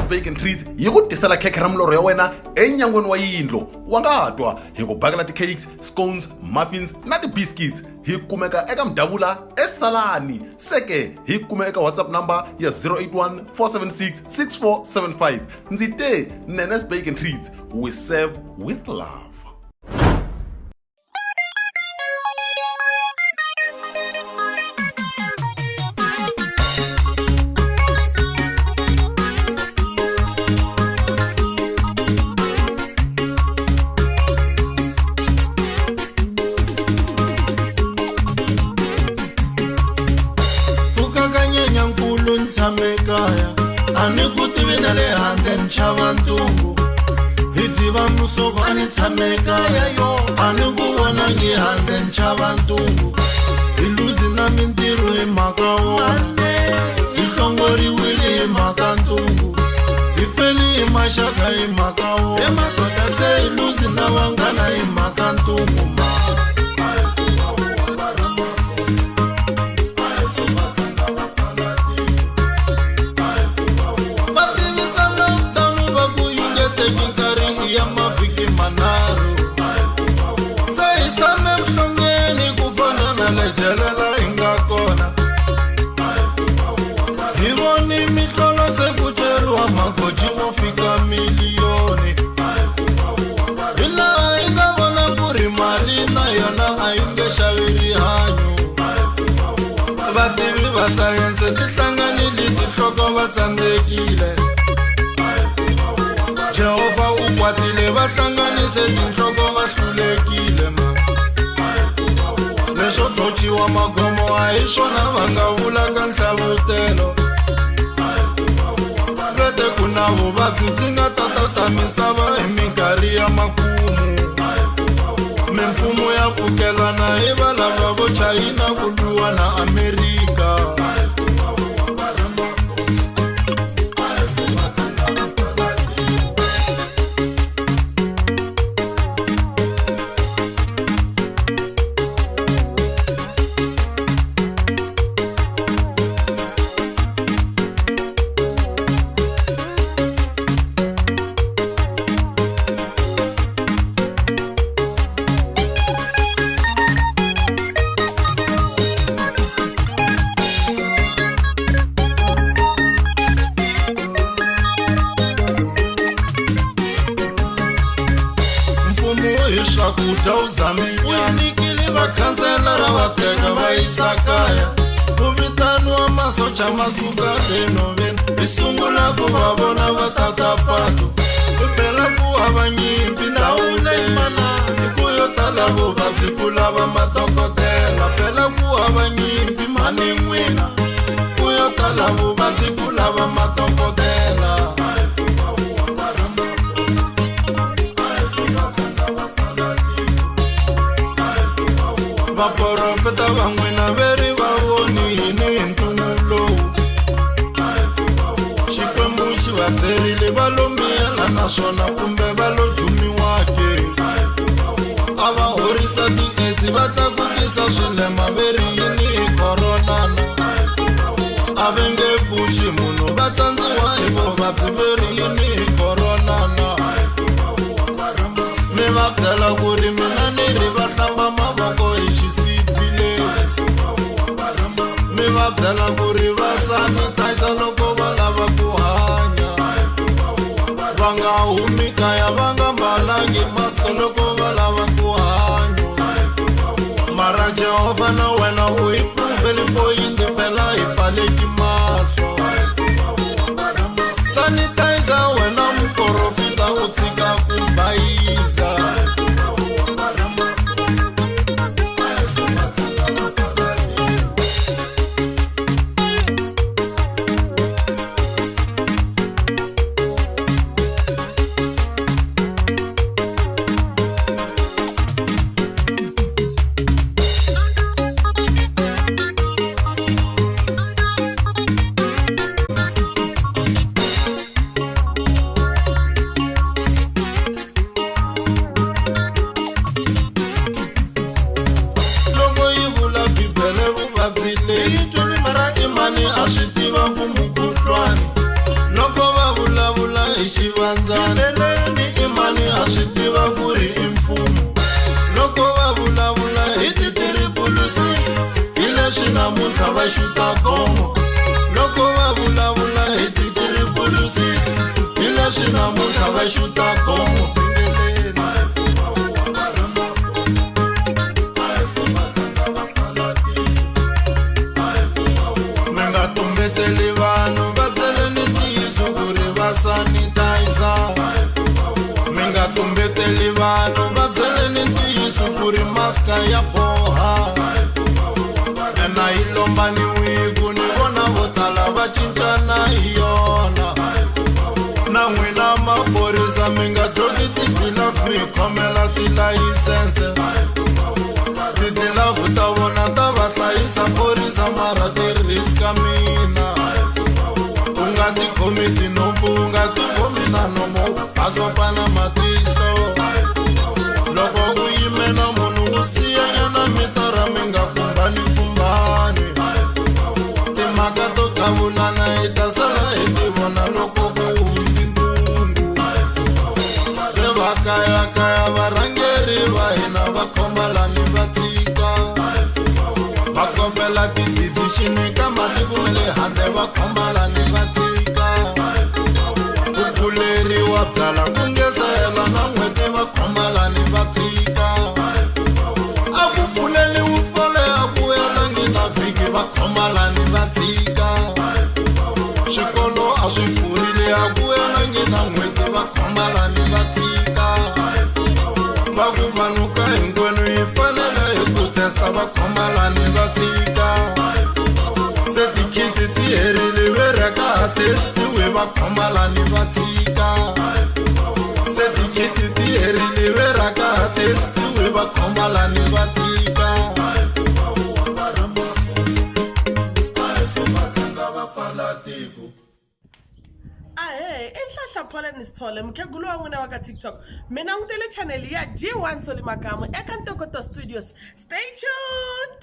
Bake and Treats yi ku tisela khekhe ra milorho ya wena enyangweni wa yindlu. Wa nga twa hi ku bakela ti-cakes, scones, muffins na ti-biscuits. Hi kumeka eka Mdavula eSalani. Seke hi kume eka WhatsApp number ya 081 476 6475. Ndzi te Nene's Bake and Treats, we serve with love. Pfuka ka nyenyankulu ni tshame kaya a ni ku tivi na le handle ni chava ntungu hi dziva musoko a ni tshame kaya yo a ni ku vonangi handle ni chava ntungu hi luzi na mintirho hi mhaka wona hi hlongoriwile hi mhaka ntungu hi feli hi maxaka hi mhaka wona madoda se hi luzi na vanghana hi mhaka ntungu ma. Va tivisa lockdown va ku yi nge teki nkarhi ya mavhiki manharhu se hi tshame vuhlongeni ku fana na le jele la hi nga kona hi voni mihlolo se ku ceriwa magoji wo fika miliyoni hi laha hi nga vona ku ri mali na yona a yi nge xavi rihanyo vativi va sayense ti hlanganile tinhloko va tsandzekile jehovha u kwatile va hlanganise tinhloko va hlulekile ma leswo thochiwa magomo a hi swona va nga vulaka nhlavutelo vete ku na vuvabyi byi nga ta tata misava hi minkarhi ya makumu mimfumo ya pfukelana hi valava vo Chayina ku lwiwa na Amerika. Mfumo hi swakudya wu zaminyana wu nyikile vakhanselara va teka va yisa kaya ku vitaniwa masocha ma suka enhoveni hi sungula ku va vona va tata pato ku phela ku hava nyimpi ndhawu leyi manani ku yo tala vuvabyi ku lava madokodela phela ku hava nyimpi mhani n'wina ku yo tala vuvabyi ku lava madokodela. Vaporofeta va n'wina ve ri va voni yini hi ntungu lowu Xikwembu xi va byerile va lo miyela naswona kumbe va lo jumiwa ke a va horisa ti-AIDS va tlakukisa swilema ve ri yini hi corona na a va nge pfuxi munhu va tsandziwa hi vuvabyi ve ri yini hi corona na mi va byela ku ri mina ni ri va hlamba mavoko hi xisibi lexi mi va byela ku ri va sanitizer loko va lava ku hanya va nga humi kaya va nga mbalangi mask loko va lava ku hanya mara Jehovha na wena u hi pfuveli poyindi phela hi pfaleki mahlo sanitizer wena muporofita u tshika ku bayiza. swi tiva ku ri i mfumo loko va vulavula hi ti-triple six hi leswi namuntlha va xuta gomo loko va vulavula hi ti-triple six hi leswi namuntlha va xuta gomo. Mi nga tumbeteli vanhu va byeleni ntiyiso ku ri va sanitizer mi nga tumbeteli vanhu va byeleni ntiyiso ku ri maska ya boha ena yi lomba ni wiku ni vona vo tala va cincana hi yona na n'wina maphorisa mi nga dloki tigilafu mi khomela tilayisense titilavu ta vona ta va hlayisa phorisa mara ti riska mina u nga tikhomi tinhompfu u nga tikhomi na nomo pasopana matihlo loko u yime na munhu u siya ena mitara mi nga kumbani kumbani timhaka to qhavulana hi ta sala hi ti vona loko ku hundzi ntungu se va kayakaya varhangeri va hina va khomba lani va tshika va kombela ti-physician ka matiko ma le handle va khomba lani va tshika ku pfuleriwa byala ku nge se hela na n'hweti va khomba lani va tshika a ku pfuleliwi fole a ku helangi na vhiki va khomba lani va tshika swikolo a swi pfurile a ku helangi na n'hweti va khomba lani va tshika va ku vanhu ka hinkwenu hi fanele hi ku testa va khomba lani va tshika se tikhiti ti herile vereka ha testiwe va khomba lani va tshika se tikhiti ti herile veraka ha testiwe va khomba lani va tshika. Ahee, i Nhlahla Pholani Sithole, mukhegulu wa n'wina wa ka TikTok. Mi langutele channel ya G1 Soli Makamu eka Ntokoto Studios. Stay tuned!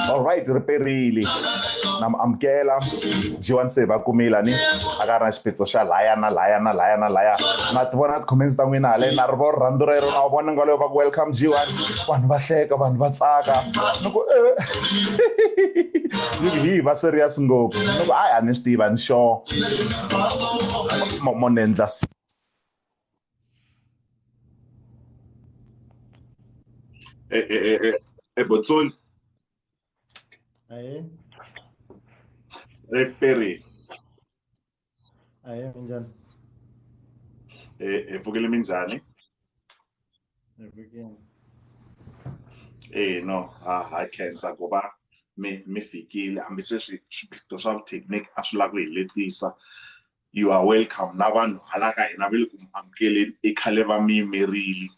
All right ri perile na mi amukela G1 se va kumile ni a ka ri na xiphiqo xa laya na laya na laya na laya na ti vona ti-comments ta n'wina hale na ri vo rirhandzu rero na vona nga leyo va ku welcome G1 vanhu va hleka vanhu va tsaka ni ku e yi hi va serious ngopfu ni ku hayi a ni swi tiva ni sure mo ni endla. Eh, eh, eh, eh, eh, Botsoli. Ahee. Ri perile. Ahee, minjhani? Eh, hi pfukile minjhani? Hi pfukile. Eh, no, ha ha khensa ku va mi mi fikile hambi sweswi swiphiqo swa vuthekiniki a swi lava ku hi letisa. You are welcome na vanhu hala ka hina va le ku mi amukeleni i khale va mi yimerile.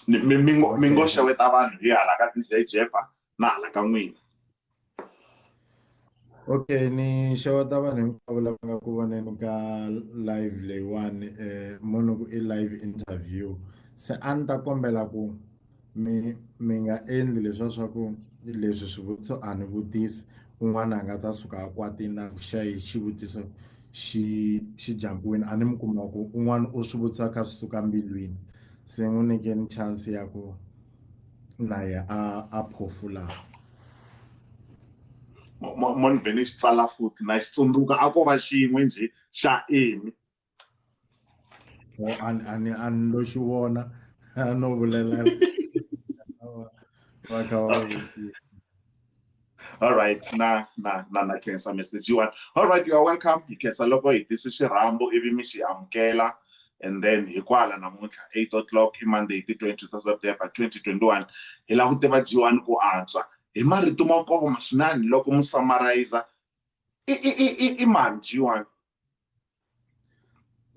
Mi mi mi ngo mi ngo xeweta vanhu hi hala ka DJ Jepa na hala ka n'wina. Okay, ni xeweta vanhu hinkwavo lava nga ku voneni ka live leyiwani munhu ku i live interview se a ni ta kombela ku mi mi nga endli leswiya swa ku leswi swivutiso a ni vutisi un'wana a nga ta suka a kwatile a ku xa hi xivutiso xi xi jampiwini a ni mi kuma ku un'wana u swi vutisa kha swi suka mbilwini se n'wi nyikeni chance ya ku. na ye a phofulaka. Mo ni vhe ni xi tsala futhi na xi tsundzuka a ko va xin'we njhe xa Emmy. A ni lo xi vona a no vulela va kha va vutisa. All right, na khensa Mr G1. All right, you are welcome. Hi khensa loko hi tisi xirhambo ivi mi xi amukela, and then hi kwala namuntlha 8 o'clock i Monday ti 20 ta September 2021 hi lava ku tiva G1 ku antswa hi marito mo koma swinene loko mu summarize i mani G1?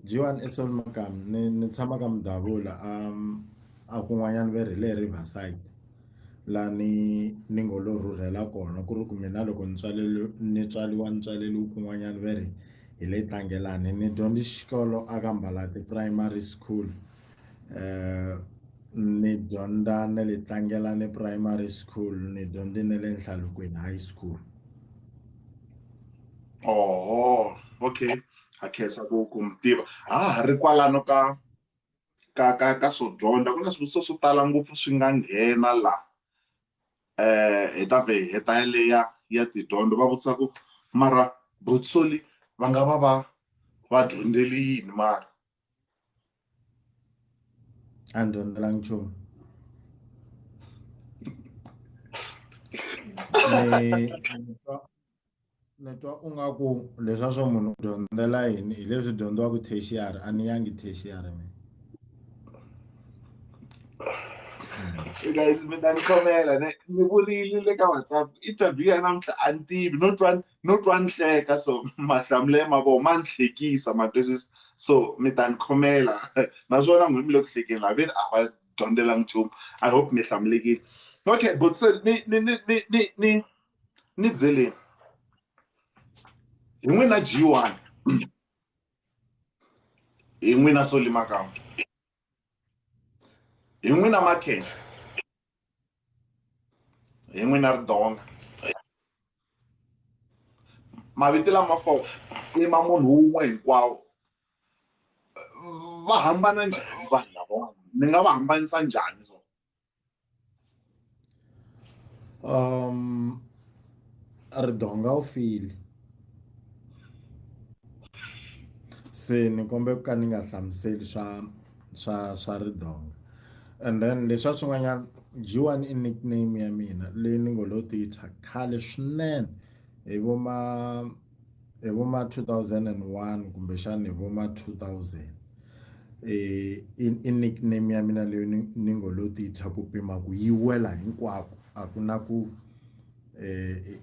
G1 i Sol Makam, ni tshama ka Mudavula, a kun'wanyana ve ri le Riverside la ni ngo lo rhurhela kona, ku ri ku mina loko ni ni tswaliwa ni tswaleliwe kun'wanyana ve ri hi le Tlangelani. Ni dyondze xikolo a ka Mbalati Primary School, ni dyondza na le Tlangelani Primary School, ni dyondze na le Nhlalukweni High School. Oh, okay. Ha khensa ku mi tiva. Ha ha ri kwalano ka swo dyondza, ku na swivutiso swo tala ngopfu swi nga nghena la. Hi ta vhe hi heta yaleya ya tidyondzo, va vutisa ku mara Botsoli va nga va va dyondzele yini mara? A ni dyondzelangi nchumu. Ni twa ungaku leswa swo munhu u dyondzela yini hi leswi dyondziwaka tertiary, a ni yangi tertiary mina. Guys, mi ta ni khomela ne ni vurile le ka WhatsApp interview ya namuntlha a ni tivi, no twa ni hleka, so mahlamulelo ma vona ma ni hlekisa, ma twisisa, so mi ta ni khomela naswona n'wina mi le ku hlekeni la ve ri a va dyondzelangi nchumu. I hope mi hlamulekile. Okay, but so ni byeleni hi n'wina G1, hi n'wina Solly Makamu, hi n'wina Makhensa, hi n'wina Ridonga. Mavito lama 4 i ma munhu wun'we hinkwawo. Va hambana njhani vanhu lava? Ni nga va hambanisa njhani so? Ridonga u file. Se ni kombe ku ka ni nga hlamuseli swa Ridonga. And then leswa swin'wanyana, G1 i nickname ya mina leyi ni ngo lo ti thya khale swinene hi vo ma 2001 kumbexana hi vo ma 2000. I nickname ya mina leyi ni ngo lo ti thya ku pima ku yi wela hinkwako, a ku na ku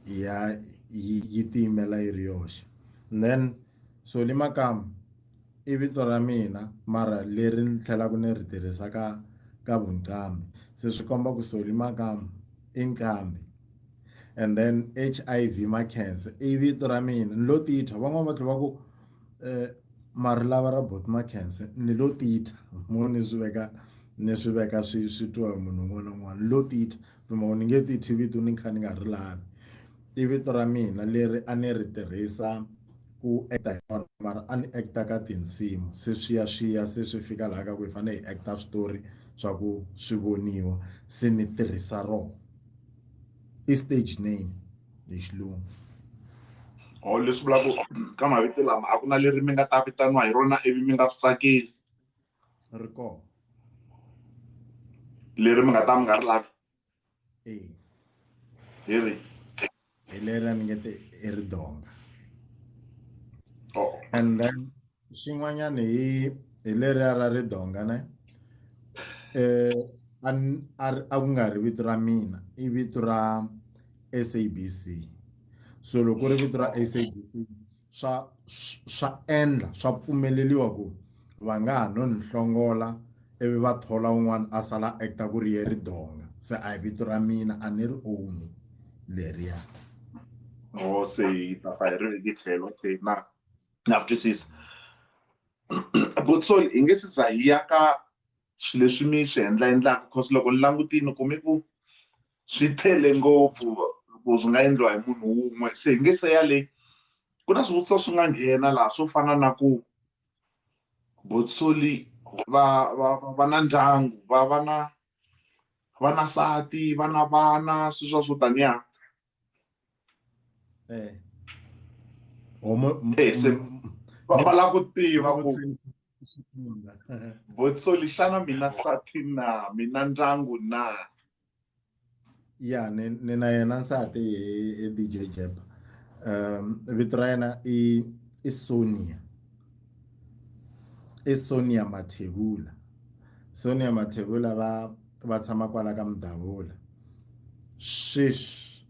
ya yi tiyimela yi ri yoxe. And then Solly Makamu i vito ra mina mara leri ni tlhelaka ni ri tirhisa ka vunqambi, se swi komba ku Solly Makamu i nqambi. And then HIV Makhensa i vito ra mina, ni lo ti thya. Van'wani va tlhela va ku mari lava ra Bot Makhensa, ni lo ti thya mo ni swi veka, ni swi veka swi twiwa hi munhu un'wana na un'wana. Ni lo ti thya, pima ni nge ti thyi vito ni kha ni nga ri lavi. I vito ra mina leri a ni ri tirhisa ku acta hi rona, mara a ni acta ka tinsimu, se swi ya swi ya se swi fika laha ka ku hi fanele hi acta switori swa ku swi voniwa, se ni tirhisa rona. I stage name hi xilungu. Oh, leswi vulaka ku ka mavito lama a ku na leri mi nga ta vitaniwa hi rona ivi mi nga swi tsakeli. Ri kona. Leri mi nga ta mi nga ri lavi. E. Hi ri. Hi leri a ni nge te i Ridonga. Oh. And then xin'wanyana hi leriya ra Ridonga ne? A ku nga ri vito ra mina, i vito ra SABC. So loko ku ri vito ra SABC swa endla, swa pfumeleriwa ku va nga ha no ni hlongola ivi va thola un'wana a sala acta ku ri ye Ridonga. Se a hi vito ra mina, a ni ri own leriya. Oh, se yi ta fa hi ri veki tlhelo. Okay, na swi twisisa. But so hi nge se za hi ya ka swilo leswi mi swi endla endlaka, cause loko ni langutile ni kume ku swi tele ngopfu ku swi nga endliwa hi munhu wun'we. Se hi nge se ya le, ku na swivutiso swi nga nghena laha swo fana na ku Botsoli va na ndyangu, va Va na nsati, va na vana, sweswiya swo taniya. Eh. Homo Eh, se va lava ku tiva ku Botsoli xana mi na nsati na, mi na ndyangu na? Ya ni na yena nsati hi DJ Jeb. Vito ra yena i Sonia. I Sonia Mathebula. Sonia Mathebula va tshama kwala ka Mudavula. Sweswi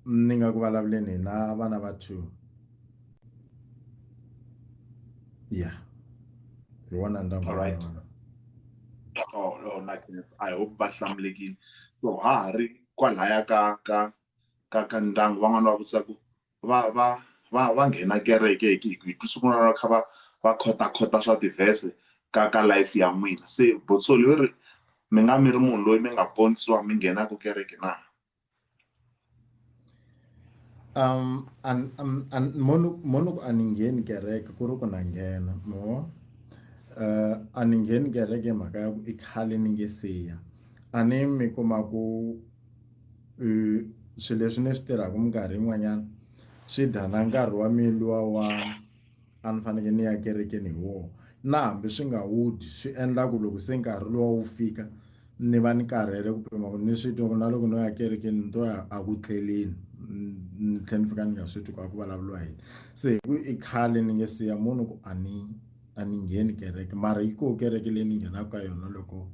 ni nga ku vulavuleni hi na vana va 2. Ya. Hi wona ndyangu wa Alright. mina. Oh, oh, na I hope va hlamulekile. So ha ha ri kwalaya ka ndyangu van'wani va vutisa ku va nghena kereke hi ku hi twi siku rin'wana va kha va khotakhota swa ti-verse ka life ya n'wina. Se Botsoli ve ri mi nga mi ri munhu loyi mi nga ponisiwa mi nghenaka kereke na? Mo ni ku a ni ngheni kereke ku ri ku na nghena mo a ni ngheni kereke hi mhaka ya ku i khale ni nge siya a ni mi kuma ku swilo leswi ni swi tirhaka minkarhi yin'wanyana swi dya na nkarhi wa mina luwa wa a ni fanekele ni ya kerekeni hi wona na hambi swi nga wu dyi swi endla ku loko se nkarhi luwa wu fika ni va ni karhele ku pima ku ni swi twa ku na loko no ya kerekeni ni to ya a ku tleleni ni tlhela ni fika ni nga swi twi ku a ku vulavuriwa yini se hi ku i khale ni nge siya munhu ku a ni ngheni kereke mara yi koho kereke leyi ni nghenaka ka yona loko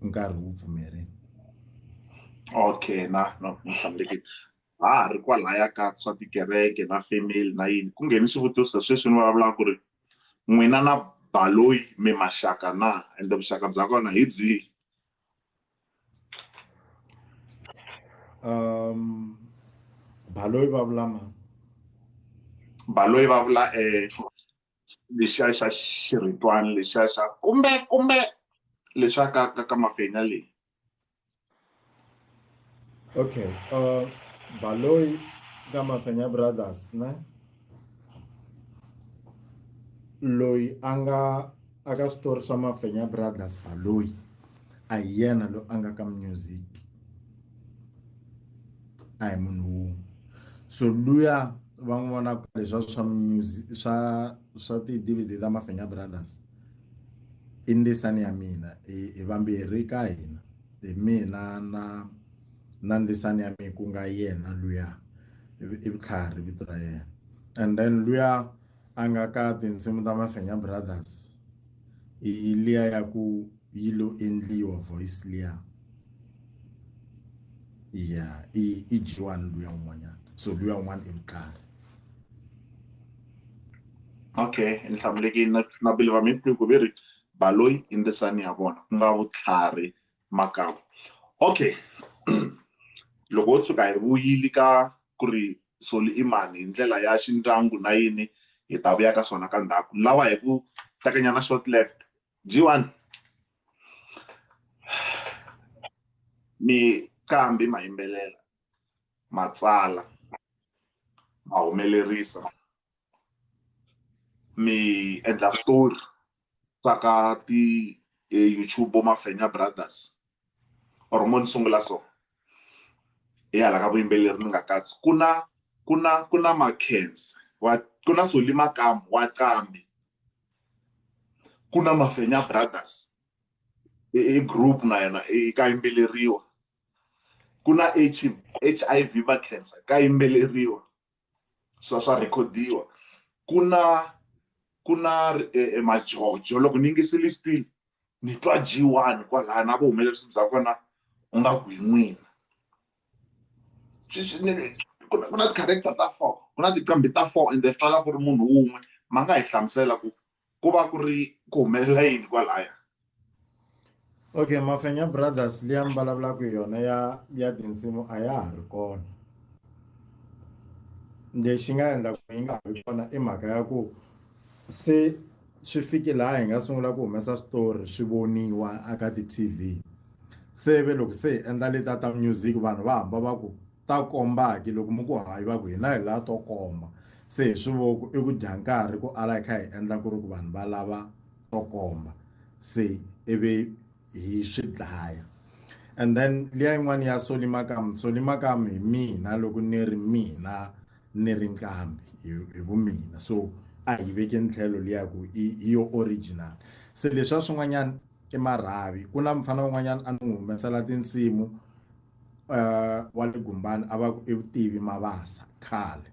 nkarhi wu pfumerile. Okay, na no ni hlamulekile. Ha ha ri kwalaya ka swa tikereke na family na yini ku ngheni swivutiso sweswi ni vulavulaka ku ri n'wina na Baloyi mi maxaka na ende vuxaka bya kona hi byihi? Baloyi va vula mani? Baloyi va vula lexiya xa xirhitwani lexiya xa kumbe lexiya ka mafenya leyi. Okay, Baloyi ka Mafenya Brothers ne? Loyi a nga aka switori swa Mafenya Brothers Baloyi a hi yena loyi a nga ka music a hi munhu wun'we so luya va n'wi vonaka leswiya swa music swa ti-DVD ta Mafenya Brothers i ndzisani ya mina hi vambirhi ka hina hi mina na ndzisani ya mina ku nga yena luya i Vutlhari vito ra yena and then luya a nga ka tinsimu ta Mafenya Brothers i liya ya ku yi lo endliwa voice liya ya i G1 luya un'wanyana so luya un'wana i Vutlhari. Okay, ni hlamulekile na believe mi ku ve ri Baloyi i ndzisani ya vona ku nga Vutlhari Makamu. Okay. Loko ho tshuka hi vuyile ka ku ri Soli i mani hi ndlela ya xindyangu na yini hi ta vuya ka swona ka ndzhaku. Lawa hi ku tekanyana short left. G1 mi kambi ma yimbelela ma tsala ma humelerisa mi endla switori swa ka ti YouTube vo Mafenya Brothers or mo ni sungula so hi hala ka vuyimbeleri ni nga katsi ku na Makhense wa ku na Soli Makamu wa Qambi ku na Mafenya Brothers i group na yona i ka yimbeleriwa ku na HIV Makhensa ka yimbeleriwa swa rhekhodiwa ku na majojo loko ni yingisele still ni twa G1 kwalaya na vuhumelerisi bya kona u nga ku hi n'wina ku na ti-character ta four ku na tinqambi ta four ende swi twala ku ri munhu wun'we ma nga hi hlamusela ku ku va ku ri ku humelela yini kwalaya? Okay, Mafenya Brothers liya mi vulavulaka hi yona ya tinsimu a ya ha ri kona. Lexi nga endla ku yi nga ha vi kona i mhaka ya ku se swi fike laha hi nga sungula ku humesa switori swi voniwa aka ti-TV se ve loko se hi endla letiya ta music vanhu va hamba va ku ta komba ke loko mi ku hayi va ku hina hi lava to komba se hi swi vo ku i ku dya nkarhi ku ala hi kha hi endla ku ri ku vanhu va lava to komba se ivi hi swi dlaya. And then liya yin'wana ya Solly Makamu, Solly Makamu hi mina loko ni ri mina ni ri nqambi hi vumina, so a hi vekeni tlhelo liya ku hi yo original. Se leswiya swin'wanyana i marhavi. Ku na mufana un'wanyana a ni n'wi humesela tinsimu wa le Gumbani, a va ku i Vutivi Mabasa khale.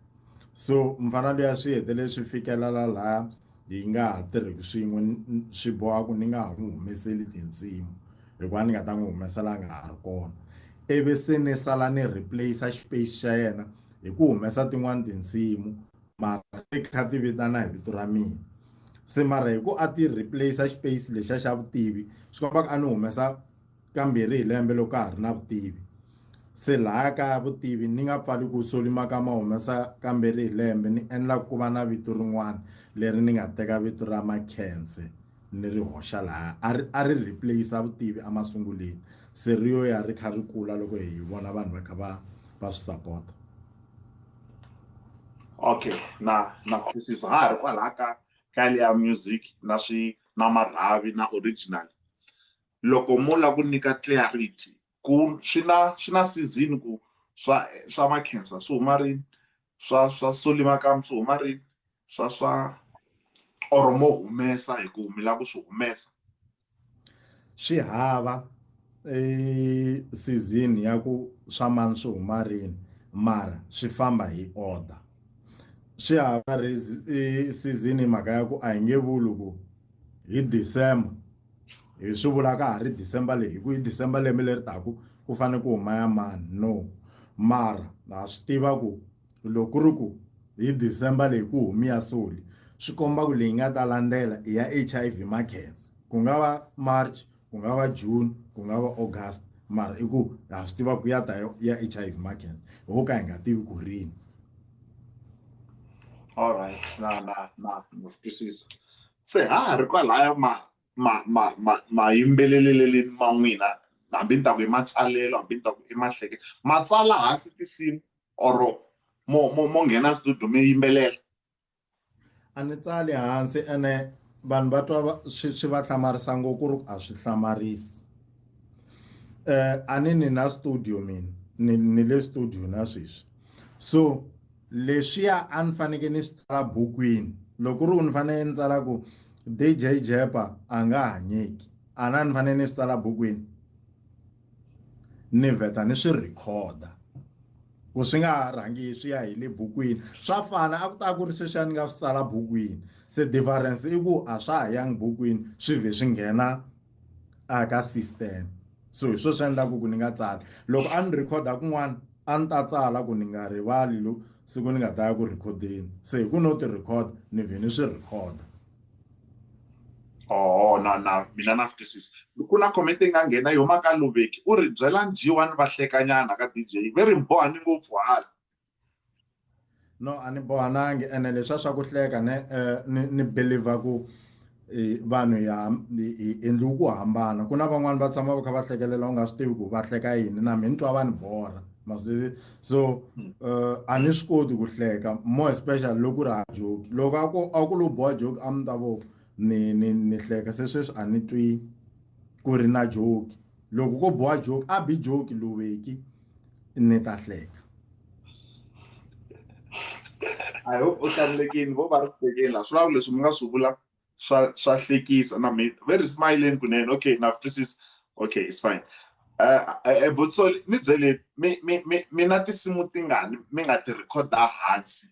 So mufana luya swi hetelele swi fikelela laha hi nga ha tirheki swin'we, swi boha ku ni nga ha n'wi humeseli tinsimu hikuva ni nga ta n'wi humesela a nga ha ri kona. Ivi se ni sala ni replace space xa yena hi ku humesa tin'wani tinsimu, mara se kha ti vitana hi vito ra mina. Se mara hi ku a ti replace space lexiya xa Vutivi, swi komba ku a ni humesa kambirhi hi lembe loko ka ha ri na Vutivi. Se lahaya ka Vutivi ni nga pfali ku Solly Makamu a humesa kambirhi hi lembe, ni endla ku va na vito rin'wana leri ni nga teka vito ra Makhense ni ri hoxa lahaya. A ri replace Vutivi emasunguleni, se ri yo ya ri kha ri kula loko hi vona vanhu va kha va swi support. Okay, na twisisa. Ha ha ri kwalaya ka liya music na swi na marhavi na original. Loko mo lava ku nyika clarity ku swi na season ku swa Makhensa swi huma rini, swa Solly Makamu swi huma rini, swa or mo humesa hi ku mi lava ku swi humesa. Swi hava season ya ku swa mani swi huma rini, mara swi famba hi order. Swi hava season hi mhaka ya ku a hi nge vuli ku hi December hi swi vula ka ha ri December leyi, hi ku hi December lembe leri taku ku fanele ku huma ya mani, no. Mara ha swi tiva ku loko ku ri ku hi December leyi ku humi ya Solly, swi komba ku leyi nga ta landzela i ya HIV Makhensa. Ku nga va March, ku nga va June, ku nga va August, mara i ku ha swi tiva ku ya ta ya HIV Makhensa, ho ka hi nga tivi ku rini. All right, na swi twisisa. Se ha ha ri kwalaya mayimbeleleleni ma n'wina, hambi ni ta ku i matsalelo, hambi ni ta ku i mahleke, ma tsala hansi tinsimu or mo nghena studio mi yimbelela? A ni tsali hansi, ene vanhu va twa swi va hlamarisa ngopfu ku ri a swi hlamarisi. A ni ni na studio mina, ni le studio na sweswi. So leswiya a ni fanekele ni swi tsala bukwini, loko ku ri ku ni fanele ni tsala ku DJ Jepa a nga hanyeki, a na ni fanele ni swi tsala bukwini, ni vheta ni swi rhikhoda ku swi nga rhangi swi ya hi le bukwini. Swa fana a ku ta ku ri sweswiya ni nga swi tsala bukwini, se difference i ku a swa ha yangi bukwini, swi vhe swi nghena a ka system. So hi swo swi endlaku ku ni nga tsali. Loko a ni rhikhoda kun'wana a ni ta tsala ku ni nga rivali lo siku ni nga ta ya ku rhikhodeni, se hi ku no ti rhikhoda ni vhe ni swi rhikhoda. Oh, na, na, mina na swi twisisa. Ku na comment yi nga nghena yi huma ka Luveki, u ri byela G1 va hlekanyana ka DJ, ve ri bohani ngopfu hala. No, a ni bohanangi, ene leswiya swa ku hleka ne ni believe ku vanhu hi endliwe ku hambana. Ku na van'wani va tshama va kha va hlekelela u nga swi tivi ku va hleka yini, na mina ni twa va ni borha, ma swi twisisa? So a ni swi koti ku hleka, more especially loko ku ri ha joke. Loko a ku lo boha joke a mi ta vo ni hleka. Se sweswi a ni twi ku ri na joke. Loko ko boha joke, a bi joke Luveki, ni ta hleka. I hope u hlamulekile, vo va ri ku hlekeni laha. Swi vula ku leswi mi nga swi vula swa hlekisa na mina. Very smiling kunene. Okay, na twisisa. Okay, it's fine. But so ni byele mi na tinsimu tingani mi nga ti rhikhoda hansi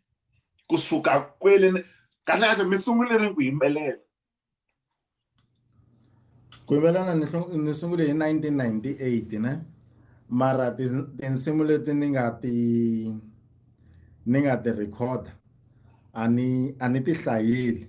kusuka kwele kahle kahle mi sungule rini ku yimbelela? Ku yimbelela ni sungule hi 1998 ne, mara tinsimu leti ni nga ti rhikhoda a ni ti hlayeli.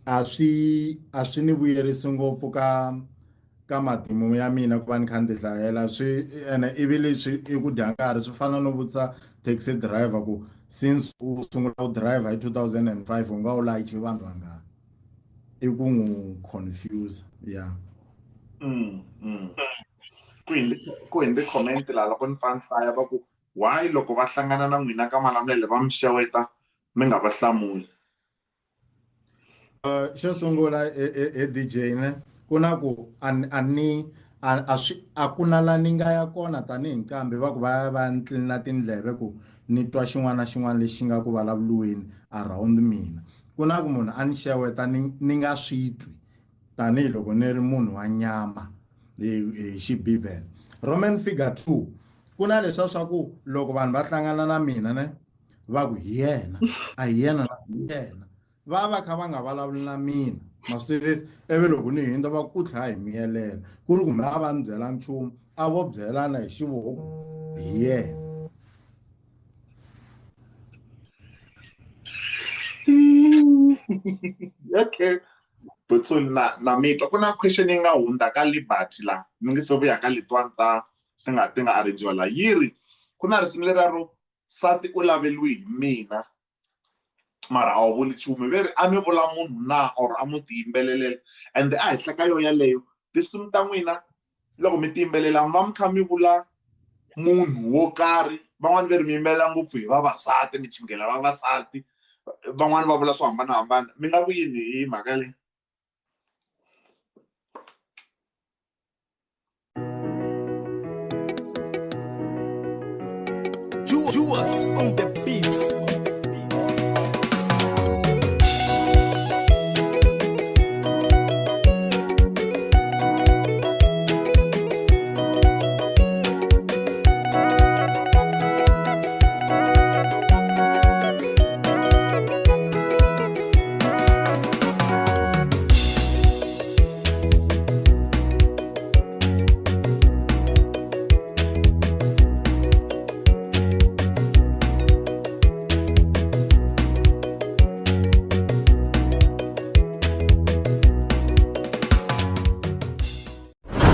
A swi ni vuyerisi ngopfu ka matimu ya mina ku va ni kha ni ti hlayela swi, ene ivi leswi i ku dya nkarhi. Swi fana no vutisa taxi driver ku since u sungula ku driver hi 2005 u nga wu layichi vanhu vangani, i ku n'wi confuse. Yeah. Ku hindzi comment laha loko ni fane hlaya va ku why loko va hlangana na n'wina ka Malamulele va mi xeweta mi nga va hlamuli? Xo sungula e DJ ne, Ku na ku a ni a ni a a swi a ku na la ni nga ya kona tanihi nqambi va ku va ya va ya ni tlilina tindleve ku ni twa xin'wana na xin'wana lexi nga ku vulavuriweni around mina. Ku na ku munhu a ni xeweta ni ni nga swi twi tanihiloko ni ri munhu wa nyama hi hi xibibele. Roman figure 2 ku na leswiya swa ku loko vanhu va hlangana na mina ne va ku hi yena a hi yena hi yena va va kha va nga vulavuli na mina ma swi twisisa ivi loko ni hundza va ku u tlhela hi miyelela ku ri kumbe a va ni byela nchumu a vo byelana hi xivoko hi yena. Okay Butsuli na na mitwa ku na question yi nga hundza ka Liberty la ni nge se vuya ka letiwani ta ti nga ti nga arrangiwa la yi ri ku na risimu leriya ro nsati u laveliwi hi mina mara a wu vuli nchumu ve ri a mi vula munhu na or a mo ti yimbelelela ende a henhla ka yona yaleyo tinsimu ta n'wina loko mi ti yimbelela mi va mi kha mi vula munhu wo karhi van'wani ve ri mi yimbelela ngopfu hi vavasati mi chingela vavasati van'wani va vula swo hambanahambana mi nga ku yini hi mhaka leyi. Juas on the beats.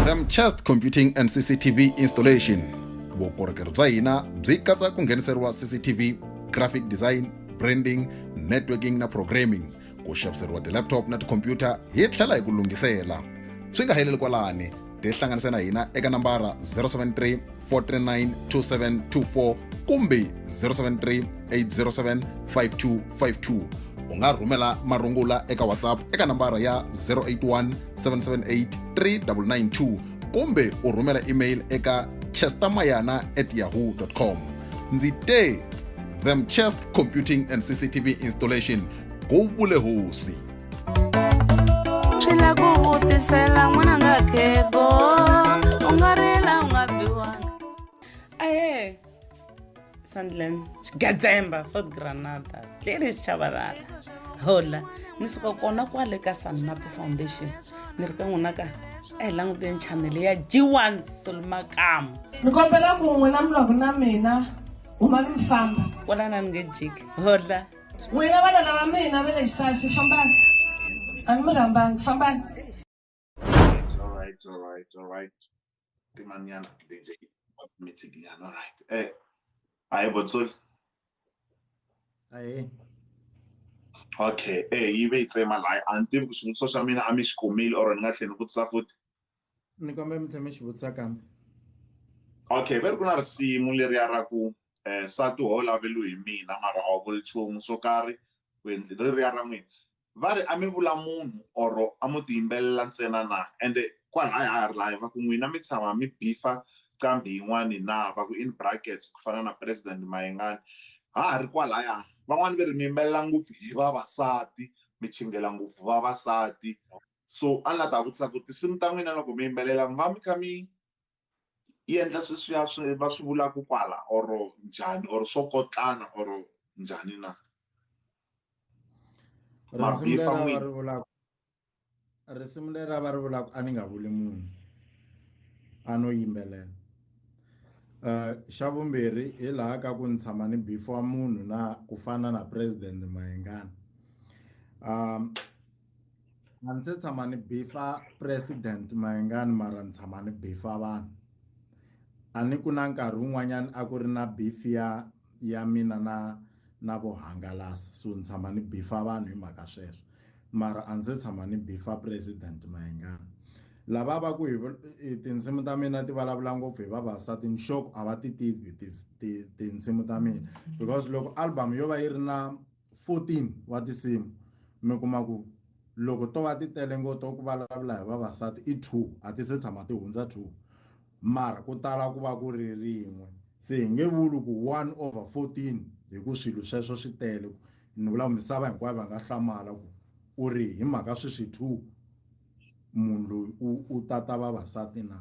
Them Chest Computing and CCTV Installation. Vukorhokeri bya hina byi katsa ku ngheniseriwa CCTV, graphic design, branding, networking na programming. Ku xaviseriwa ti-laptop na tikhompyuta hi tlhela hi ku lunghisela. Swi nga heleli kwalani, tihlanganise na hina eka nambara 073 439 2724 kumbe 073 807 5252. U nga rhumela marungula eka WhatsApp eka nambara ya 081 778 3992 kumbe u rhumela email eka chestermayana at yahoo com. Ndzi te Them Chest Computing and CCTV Installation ku vule hosi. Swi la ku vutisela n'wananga khego u nga rila u nga biwanga. Ahee Sandland Xigadzemba Fort Granada Gladys Chabalala hola ni suka kona kwale ka Sannapu Foundation ni ri ka n'wina ka a hi languteni chanele ya G1 Solomakamu. Ni kombela ku n'wina mi lwaku na mina humani mi famba. Kwalana ni nge jiki hola. N'wina valala va mina va le xisasi fambani a ni mi rhambangi fambani. All right, all right, all right. Timanyana DJ meeting nyana, all right. Eh, hayi Botsoli. Ahee. Okay, eh yi ve yi tsema laha a ni tivi ku xivutiso xa mina a mi xi kumile or ni nga tlhela ni vutisa futhi. Ni kombela mi tlhela mi xi vutisa kambe. Okay, ve ri ku na risimu leriya ra ku eh nsati ho laveliwe hi mina mara a wu vuli nchumu swo karhi ku endli reriya ra n'wina. Va ri a mi vula munhu or a mo ti yimbelela ntsena na? Ende kwalaya ha ha ri laya va ku n'wina mi tshama mi bifa qambhi yin'wani na? Va ku in brackets ku fana na President Mayengani. Ha ha ri kwalaya van'wani ve ri mi yimbelela ngopfu hi vavasati mi chingela ngopfu vavasati so a ni la ta vutisa ku tinsimu ta n'wina loko mi yimbelela mi va mi kha mi endla sweswiya swi va swi vulaka kwala or njhani or swo kotlana or njhani na? Risimu leri va ri vulaka risimu leri va ri vulaka a ni nga vuli munhu a no yimbelela. Xa vumbirhi hi laha ka ku ni tshama ni beef wa munhu na ku fana na President Mayengani. A ni se tshama ni bifa President Mayengani mara ni tshama ni bifa vanhu. A ni ku na nkarhi wun'wanyana a ku ri na beef ya ya mina na na vo hangalasa so ni tshama ni bifa vanhu hi mhaka sweswo mara a ndzi se tshama ni bifa President Mayengani. Lava va ku hi tinsimu ta mina ti vulavula ngopfu hi vavasati ni sure ku a va ti tivi tinsimu ta mina because loko album yo va yi ri na 14 wa tinsimu mi kuma ku. Loko to va ti tele ngopfu ku vulavula hi vavasati i 2, a ti se tshama ti hundza 2. Mara ku tala ku va ku ri rin'we. Se hi nge vuli ku 1 over 14 hi ku swilo sweswo swi tele. Ni vula ku misava hinkwayo va nga hlamala ku u ri hi mhaka sweswi 2 munhu loyi u tata vavasati na.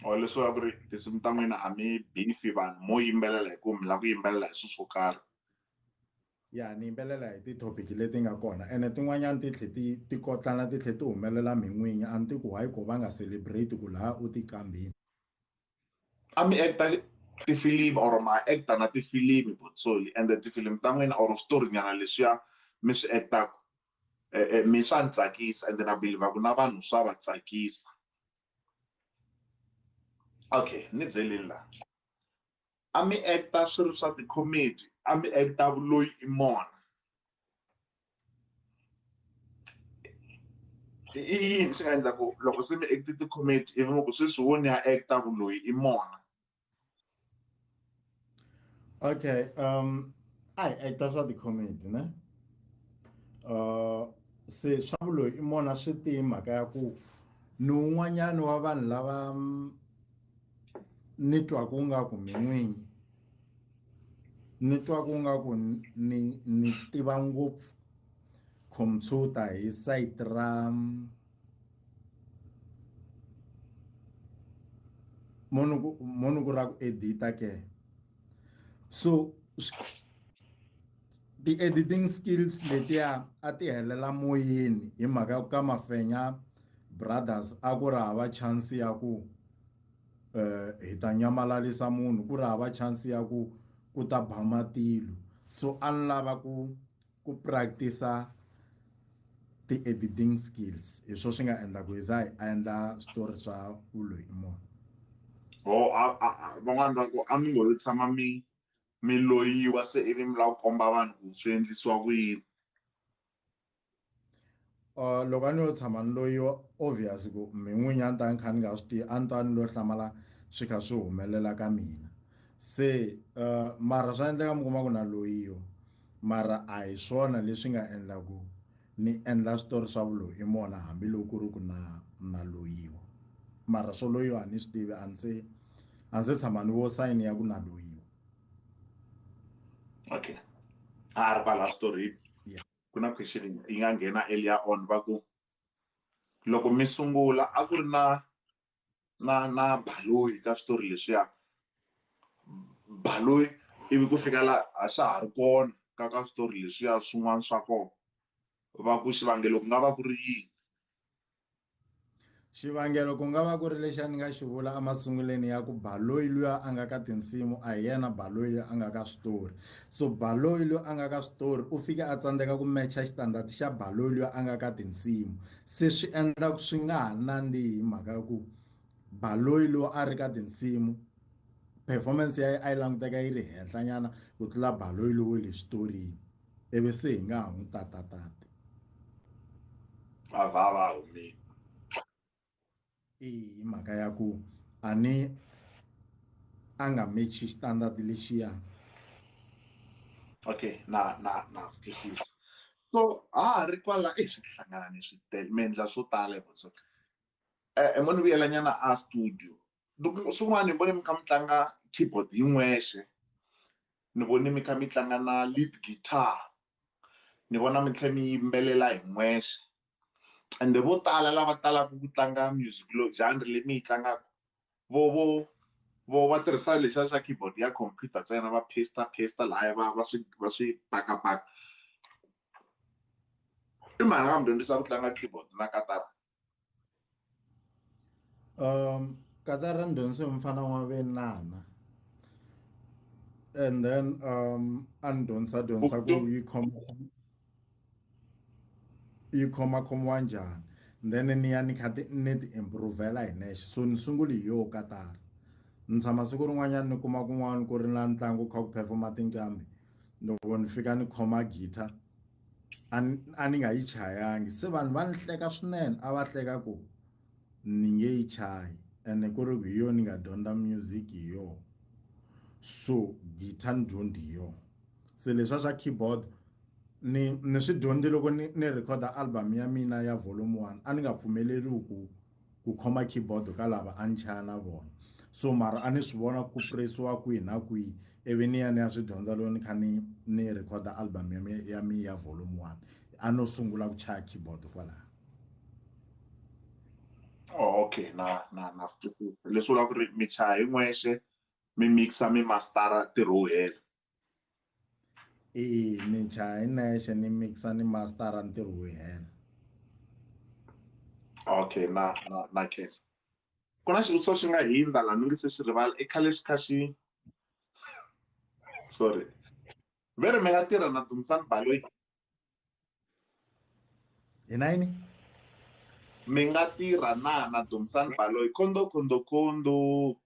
Or leswi vulaka ku ri tinsimu ta n'wina a mi beef-i vanhu mo yimbelela hi ku mi lava ku yimbelela hi swilo swo karhi. Ya ni yimbelela hi ti-topic leti nga kona ene tin'wanyani ti tlhe ti ti kotlana ti tlhe ti humelela min'winyi a ni tivi ku why ko va nga celebrate ku laha u ti kambini. A mi acta tifilimi or ma acta na tifilimi Botsoli ende tifilimi ta n'wina or switori nyana leswiya mi swi actaka mi swa ni tsakisa ende na believe ku na vanhu swa va tsakisa. Okay ni byeleni la a mi acta swi ri swa ti-comedy a mi acta vuloyi i mona i yini swi nga endla ku loko se mi acte ti-comedy ivi mi ku sweswi wo ni ya acta vuloyi i mona. Okay, a hi acta swa ti-comedy ne se swa vuloyi i mona swi ti mhaka ya ku ni un'wanyani wa vanhu lava ni twaku nga ku mi n'winyi ni twaku nga ku ni tiva ngopfu computer hi site ra munhu ku ra ku edita ke so ti-editing skills letiya a ti helela moyeni hi mhaka ya ku ka Mafenya Brothers a ku ri hava chance ya ku hi ta nyamalalisa munhu ku ri hava chance ya ku ku ta ba matilo so a ni lava ku practice ti-editing skills hi swo swi nga endla ku hi za hi endla switori swa vuloyi i mona. Oh van'wani va ku a mi ngo yo tshama mi loyiwa se ivi mi lava ku komba vanhu ku swi endlisiwa ku yini. Loko a ni yo tshama ni loyiwa obvious ku mi n'winyi a ni ta ni kha ni nga swi tivi a ni ta ni lo hlamala swi kha swi humelela ka mina se mara swa endleka mi kuma ku na loyiwa mara a hi swona leswi nga endla ku ni endla switori swa vuloyi i mona hambiloko ku ri ku na loyiwa mara swo loyiwa a ni swi tivi a ndzi se tshama ni vo sayini ya ku na loyiwa. Okay a ri kwala switori ku na question yi nga nghena earlier on va ku loko mi sungula a ku ri na baloyi ka switori leswiya baloyi ivi ku fika la a swa ha ri kona ka switori leswiya swin'wana swa kona va ku xivangelo ku nga va ku ri yini. Xivangelo ku nga va ku ri lexi a ni nga xi vula emasunguleni ya ku baloyi luya a nga ka tinsimu a hi yena baloyi luya a nga ka switori so baloyi luya a nga ka switori u fike a tsandzeka ku mecha xitandati xa baloyi luya a nga ka tinsimu se swi endla ku swi nga ha nandzihi hi mhaka ya ku baloyi loyi a ri ka tinsimu performance ya a yi languteka yi ri henhla nyana ku tlula baloyi lowu le switorini ivi se hi nga ha n'wi tatatati. A va va humile. I mhaka ya ku a ni a nga mechi xitandati lexiya. Okay, na twisisa. So ha ri kwala e swi hlangana ni swi tele mi endla swo tala hi so. Mo ni vuyela nyana a studio. Loko swin'wana ni vone mi kha mi tlanga keyboard hi n'wexe. Ni vone mi kha mi tlanga na lead guitar. Ni vona mi tlhela mi yimbelela hi n'wexe. Ende vo tala lava talaka ku tlanga music lo genre leyi mi yi tlangaka vo va tirhisa lexiya xa keyboard ya computer ntsena va paste lahaya va swi pakapaka. I mhani nga mi dyondzisa ku tlanga keyboard na katara? Katara ni dyondzise hi mufana wa Venana and then a ni dyondzisa ku yi khoma yi khomakhomiwa njhani then ni ya ni kha ni ti improve-la hi nexe so ni sungule hi yoho katara ni tshama siku rin'wanyana ni kuma kun'wana ku ri na ntlangu kha ku perform-a tinqambi loko ni fika ni khoma guitar a ni nga yi chayangi se vanhu va ni hleka swinene a va hleka ku ni nge yi chayi ene ku ri ku hi yona ni nga dyondza music hi yona so guitar ni dyondzi hi yona se leswiya swa keyboard Ni ni swi dyondzi loko ni ni rhekhoda album ya mina ya volume 1, a ni nga pfumeleriwi ku khoma keyboard ka lava a ni chaya na vona. So mara a ni swi vona ku presiwa kwihi na kwihi, ivi ni ya ni ya swi dyondza loko ni kha ni rhekhoda album ya mi ya volume 1. A no sungula ku chaya keyboard kwalaho. Oh, okay, na swi twisisa. Leswi vulaka ku ri mi chaya hi n'wexe, mi mixa, mi mastara, ntirho wu hela. E, ni chaya hi nexe, ni mixa, ni mastara, ntirho wu hela. Okay, na khensa. Ku na xivutiso xi nga hindza laha ni nge se xi rivala, i khale xi kha xi, sorry, ve ri mi nga tirha na Dumisani Baloyi? Hi na yini? Mi nga tirha na Dumisani Baloyi? Khondo, khondo, khondo.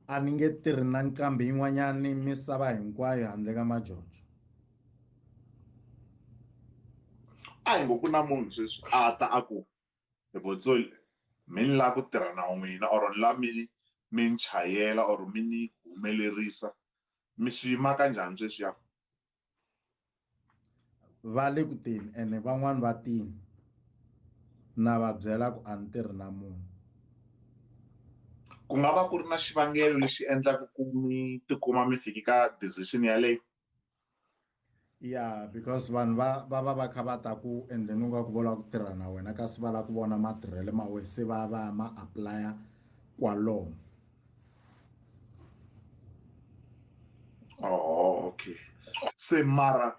A ni nge tirhi na nqambi yin'wanyani misava hinkwayo handle ka Majojo. A hi ngo ku na munhu sweswi a ta a ku hi Botsoli, mi ni lava ku tirha na n'wina, or ni lava mi ni chayela or mi ni humelerisa, mi swi yima kanjhani sweswiya? Va le ku teni ene van'wani va tini, na va byela ku a ni tirhi na munhu. Ku nga va ku ri na xivangelo lexi endlaka ku mi tikuma mi fiki ka decision yaleyo? Yeah, because vanhu va va kha va ta ku endleni u nga ku va lava ku tirha na wena, kasi va lava ku vona matirhelo ma wena, se va va ma apply-a kwalomu. Oh, okay. Se mara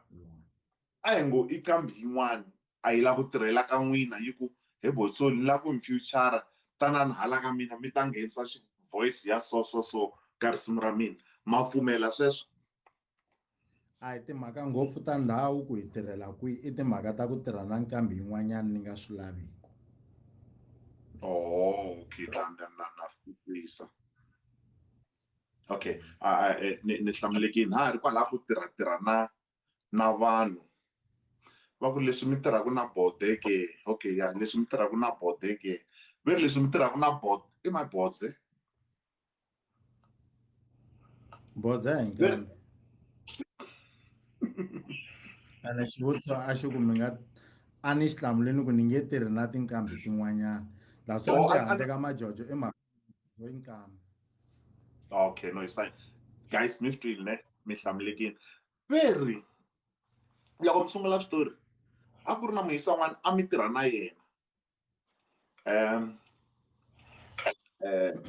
a hi ngo i kambi yin'wana a yi lava ku tirhela ka n'wina, yi ku he Botsoli, ni lava ku mi future, tanani hala ka mina mi ta nghenisa voice ya so so so ka risimu ra mina, ma pfumela sweswo? A hi timhaka ngopfu ta ndhawu ku hi tirhela kwihi, i timhaka ta ku tirha na nqambi yin'wanyana ni nga swi laviki. Oh, okay, na swi twisisa. Okay, ni hlamulekile. Ha ri kwalaho ku tirha tirha na vanhu. Va ku leswi mi tirhaka na bode ke, okay, ya leswi mi tirhaka na bode ke. Ve ri leswi mi tirhaka na bode, i my bodze. Bodze hi nqambi. Ene xivutiso a xi ku mi nga a ni xi hlamuleni ku ni nge tirhi na tinqambi tin'wanyana. La swo Oh, ndzi handle ka Majojo i mhaka yo nqambi. Okay, no, it's fine. Guys, mi swi twile ne? Mi hlamulekile. Ve ri loko mi sungula switori a ku ri na muyisa un'wana a mi tirha na yena.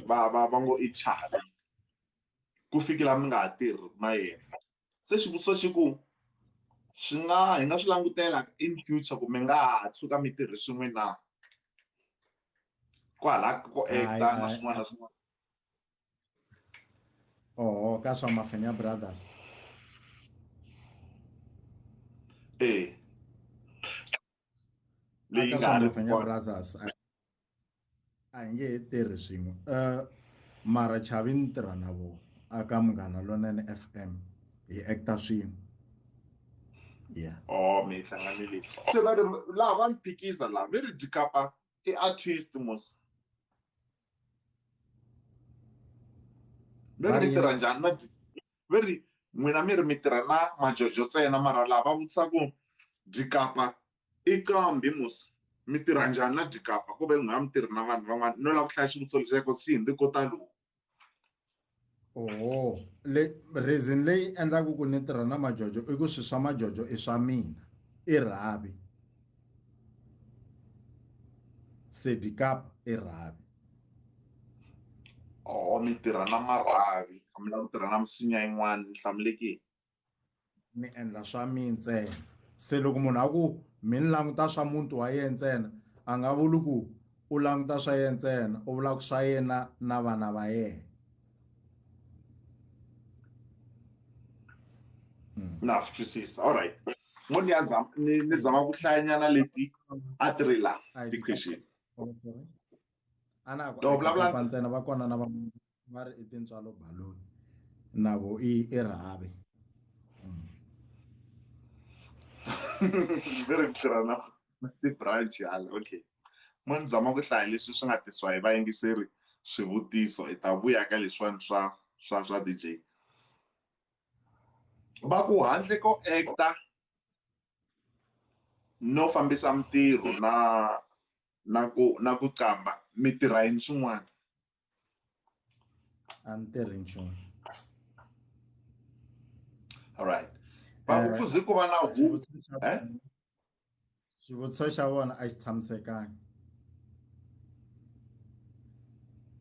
Va ngo i Chavi. Ku fikela mi nga ha tirhi na yena. Se xivutiso xi ku swi nga hi nga swi langutela in future ku mi nga ha tshuka mi tirhi swin'we na? Kwala ko acta na swin'wana na swin'wana. Oho, ka swa Mafenya Brothers. Eh. Leyi Ka nga swa ri Mafenya kona. Brothers a hi nge he tirhi swin'we. Mara Chavi ni tirha na vona aka Munghana Lonene FM, hi acta swin'we. Yeah. Oh, mi hlanganile. Se va ri laha va ni phikisa laha, va ri Dikapa i artist mos. Va ri mi tirha njhani na va ri n'wina mi ri mi tirha na Majojo ntsena, mara laha va vutisa ku Dikapa i qambi mos, mi tirha njhani na Dikapa ku ve n'wina mi tirhi na vanhu van'wana. No lava ku hlaya xivutiso lexiya ku xi hundze ko ta lowu. Oho, le reason leyi endlaku ku ni tirha na Majojo i ku swi swa Majojo i swa mina, i rhavi. Se Dikapa i rhavi. Oh, mi tirha na marhavi, a mi lava ku tirha na misinya yin'wana, ni hlamulekile. Ni endla swa mina ntsena. Se loko munhu a ku mi ni languta swa muti wa yena ntsena, a nga vuli ku u languta swa yena ntsena, u vula ku swa yena na vana va yena. Na swi twisisa. All right. Ngo ni ya zama, ni zama ku hlayanyana leti a ti ri laha, Ai, ti-question. Oh, sorry. A na ku No, a vulavula. Dikapa ntsena, va kona na van'wana va ri i tintswalo baloni, na vo i rhavi. Ve ri ku tirha na ti-branch hala, okay. Mo ni zama ku hlaya leswi swi nga tisiwa hi vayingiseri swivutiso, hi ta vuya ka leswiwani swa DJ. Va ku handle ko actor no fambisa mintirho na ku qamba, mi tirha yini swin'wana? A ni tirhi nchumu. Alright, va ku ku ze ku va na hu eh? Xivutiso xa vona a xi tshamisekangi.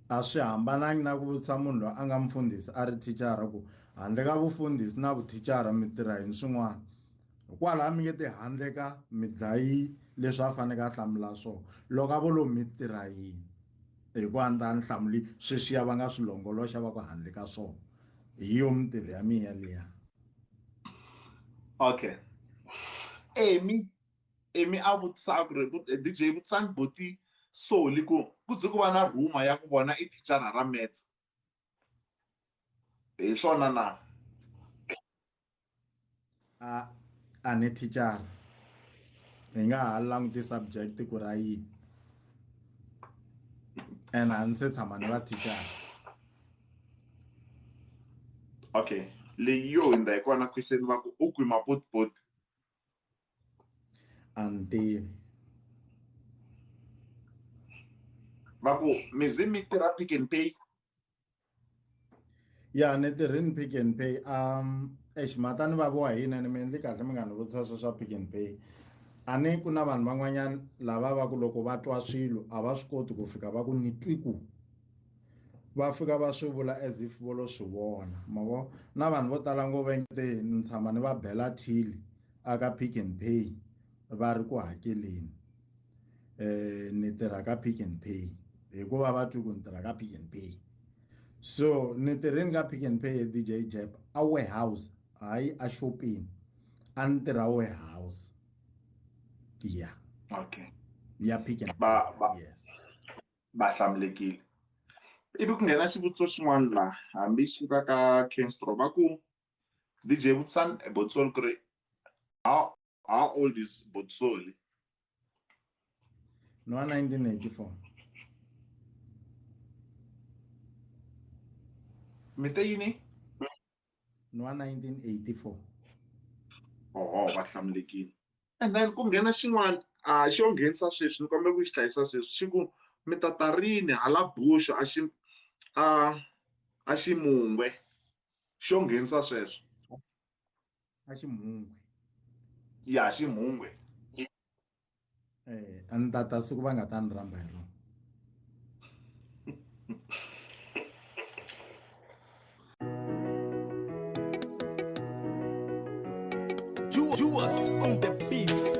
A swi hambanangi na ku vutisa munhu loyi a nga mufundhisi a ri thicara ku handle ka vufundhisi na vuthicara mi tirha yini swin'wana. Hikwalaho mi nge ti handle ka mi dlayi leswi a faneke a hlamula swona. Loko a vo lo mi tirha yini, hi ku a ni ta ni hlamuli sweswiya va nga swi longoloxa va ku handle ka swona. Hi yo mintirho ya mina liya. Okay, Emi a vutisa ku ri DJ vutisani boti Soli ku ze ku va na rumor ya ku vona i thicara ra maths, hi swona na? A ni thicara. Hi nga ha languti subject ku ra yini, and a ni se tshama ni va thicara. Okay, leyi yo hundza hi kona question, va ku u kwi mapotipoti? A ni tivi. Va ku mi ze mi tirha Pick n Pay? Ya, ni tirhini Pick n Pay. Exi mhata ni vaviwa hi yini, ni mi endli kahle mi nga ni vutisa swo swa Pick n Pay. A ni ku na vanhu van'wanyana lava va ku loko va twa swilo a va swi koti ku fika va ku ni twi ku, va fika va swi vula as if vo lo swi vona, ma vo. Na vanhu vo tala ngo va nge ni tshama ni va bela till a ka Pick n Pay va ri ku hakeleni, ni tirha ka Pick n Pay hikuva va twi ku ni tirha ka Pick n Pay. So ni tirhini ka Pick n Pay, DJ Jeb, a warehouse, hayi a xopeni. A ni tirha warehouse ya. Okay. Ya Pick n Va va Yes. Va hlamulekile. Ivi ku nghena xivutiso xin'wana laha, hambi xi suka ka Kenstro, va ku DJ vutisani Botsoli ku ri how old is Botsoli? Ni wa 1984. Mi te yini? Ni wa 1984. Oho, va hlamulekile. And then ku nghena xin'wana, a xo nghenisa sweswi, ni kombela ku xi hlayisa sweswi, xi ku mi tata rini hala Bush a xi a ximungwe? Xo nghenisa sweswo. A ximungwe. Ya, ximungwe. A ni tata siku va nga ta ni rhamba hi rona. Juas on the beats.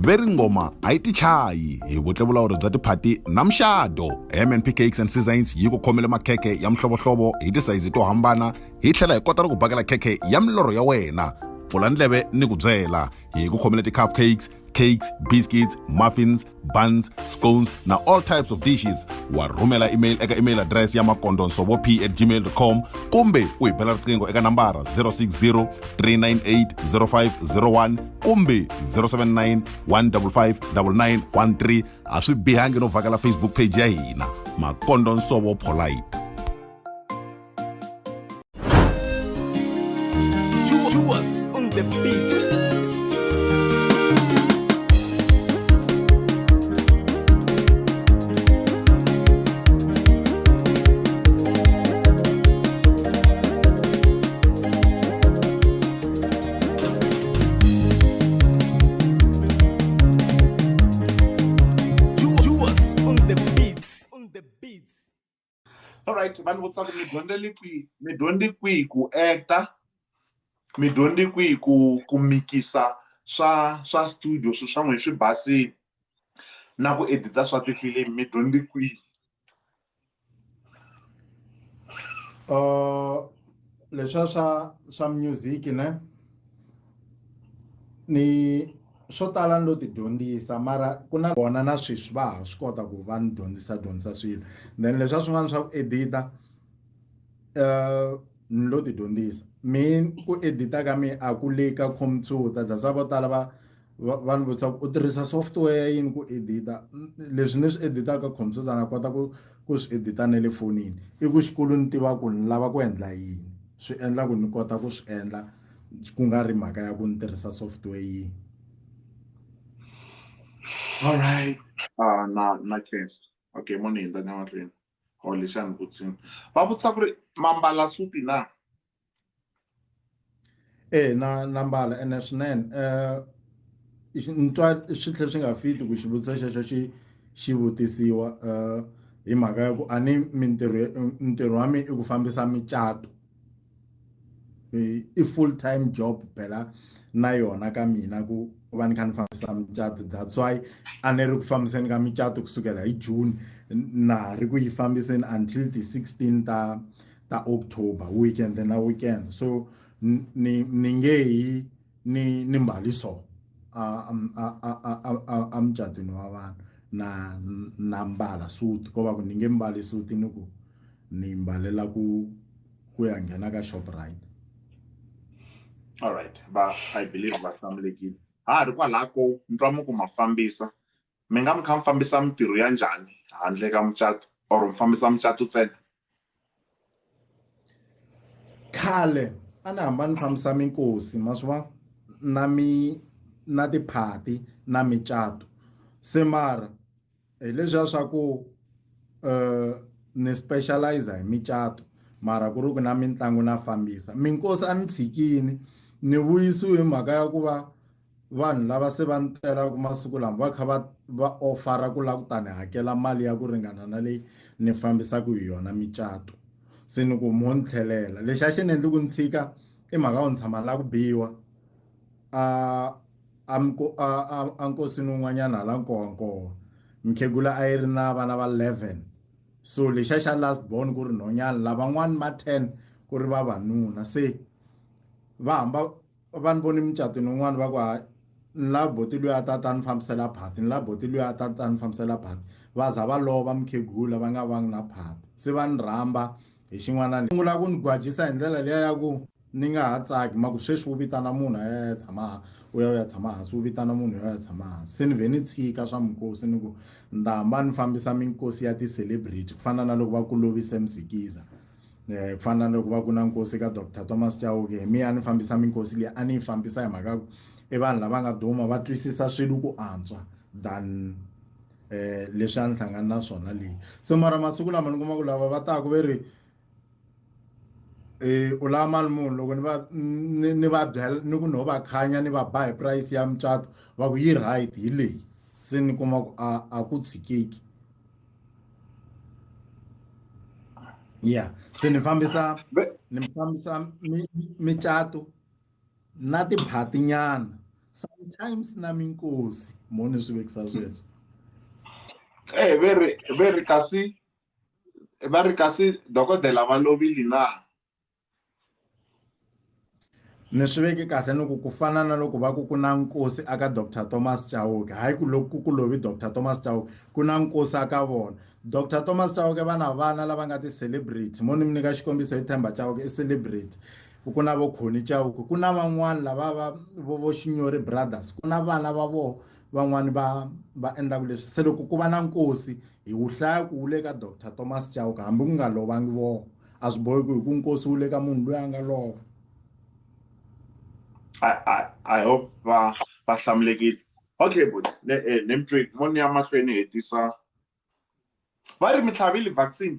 Veri ngoma a yi tichayi hi vutlevulawuri bya tiphati na muxado. MNP Cakes and Designs yi ku khomele makhekhe ya mihlovohlovo hi tisayizi to hambana, hi tlhela hi kota na ku bakela khekhe ya milorho ya wena. Pfula ndleve ni ku byela, hi ku khomele ti-cupcakes, cakes, biscuits, muffins, buns, scones na all types of dishes. Wa rhumela email eka email address ya makondonsovo@gmail.com kumbe u hi bela riqingho eka nambara 060 398 0501 kumbe 079 155 9913. A swi bihangi no vhakela Facebook page ya hina, Makondo Nsovo Polite. Juas on the beats. Juas on the beats. On the beats. Alright, vanhu vutisa ku mi dyondzele kwihi, mi dyondze kwihi ku actor, mi dyondze kwihi ku mikisa swa swa studio swi swa n'wina swi basile na ku edita swa tifilimi mi dyondze kwihi? Leswiya swa swa music ne ni swo tala ni lo ti dyondzisa mara ku na vona na sweswi va ha swi kota ku va ni dyondzisa dyondzisa swilo then leswiya swin'wana swa ku edita ni lo ti dyondzisa mi ku edita ka mi a ku le ka computer that's why vo tala va va va ni vutisa ku u tirhisa software ya yini ku edita leswi ni swi editaka ka computer na kota ku ku swi edita na le fonini i ku xikolo ni tiva ku ni lava ku endla yini swi endla ku ni kota ku swi endla ku nga ri mhaka ya ku ni tirhisa software yihi. All right. Na na khensa. Okay, mo ni hundza ni ya mahlweni. Or lexi a ni vutisini. Va vutisa ku ri ma mbala suti na? E na na mbala ene swinene ni twa swi tlhela swi nga fiti ku xivutiso xexo xi xi vutisiwa hi mhaka ya ku a ni mintirho ntirho wa mina i ku fambisa micato i full time job phela na yona ka mina ku va ni kha ni fambisa micato that's why a ni ri ku fambiseni ka micato kusukela hi June na ha ri ku yi fambiseni until ti-16 ta ta October weekend na weekend so ni ni nge yi ni ni mbali so a a a a a a mucatwini wa vanhu na na mbala suti ko va ku ni nge mbali suti ni ku ni mbalela ku ku ya nghena ka Shoprite. All right va I believe va hlamulekile ha ha ri kwalaho ko ni twa mi ku ma fambisa mi nga mi kha mi fambisa mintirho ya njhani handle ka mucato or mi fambisa mucato ntsena? Khale a ni hamba ni fambisa minkosi ma swi vona na mi na tiphati na micato se mara hi leswiya swa ku ni specialize hi micato mara ku ri ku na mitlangu na fambisa minkosi a ni tshikini ni vuyisiwe hi mhaka ya ku va vanhu lava se va ni telaka masiku lama va kha va va ofara ku lava ku ta ni hakela mali ya ku ringana na leyi ni fambisaka hi yona micato se ni ku mo ni tlhelela lexi a xi ni endli ku ni tshika i mhaka yo ni tshama ni lava ku biwa a a a a a nkosini wun'wanyana hala Nkowankowa mukhegula a yi ri na vana va 11 so lexa xa last born ku ri nhwanyana lavan'wani ma 10 ku ri vavanuna se va hamba va ni voni mucatwini wun'wana va ku ha ni lava boti luya a ta ta ni fambisela phati ni lava boti luya a ta ta ni fambisela phati va za va lova mukhegula va nga vangi na phati se va ni rhamba hi xin'wana sungula ku ni gwajisa hi ndlela liya ya ku ni nga ha tsaki ma ku sweswi wu vitana munhu a ya ya tshama u ya u ya tshama hansi wu vitana munhu ya ya tshama hansi se ni vhe ni tshika swa minkosi ni ku ni ta hamba ni fambisa minkosi ya ti-celebrity ku fana na loko va ku lovise Mzikiza ku fana na loko va ku na nkosi ka Doctor Thomas Chauke hi mina a ni fambisa minkosi liya a ni yi fambisa hi mhaka ku i vanhu lava nga duma va twisisa swilo ku antswa than leswi a ni hlangana na swona leyi se mara masiku lama ni kuma ku lava va taku ve ri u lava mali muni loko ni va ni ni va byela ni ku no va khanya ni va ba hi price ya mucato va ku yi right hi leyi se ni kuma ku a a ku tshikeki ya se ni fambisa ni fambisa micato na tiphatinyana sometimes na minkosi mo ni swi vekisa sweswo. Eh ve ri ve ri kasi va ri kasi dokodela va lovile na? Ni swi veke kahle ni ku ku fana na loko va ku ku na nkosi aka Doctor Thomas Chauke hayi ku loko ku lovi Doctor Thomas Chauke ku na nkosi aka vona Doctor Thomas Chauke va na vana lava nga ti-celebrity mo ni mi nyika xikombiso hi Themba Chauke i celebrity ku na vo Connie Chauke ku na van'wani lava va vo vo Shinyori Brothers ku na vana va voho van'wani va va endlaka leswi se loko ku va na nkosi hi wu hlaya ku wu le ka Doctor Thomas Chauke hambi ku nga lovangi voho a swi bohi ku hi ku nkosi wu le ka munhu loyi a nga lova. I hope va va hlamulekile okay but ne eh, ne mtwi mo ni ya mahlweni hetisa va ri mi tlhavile vaccine.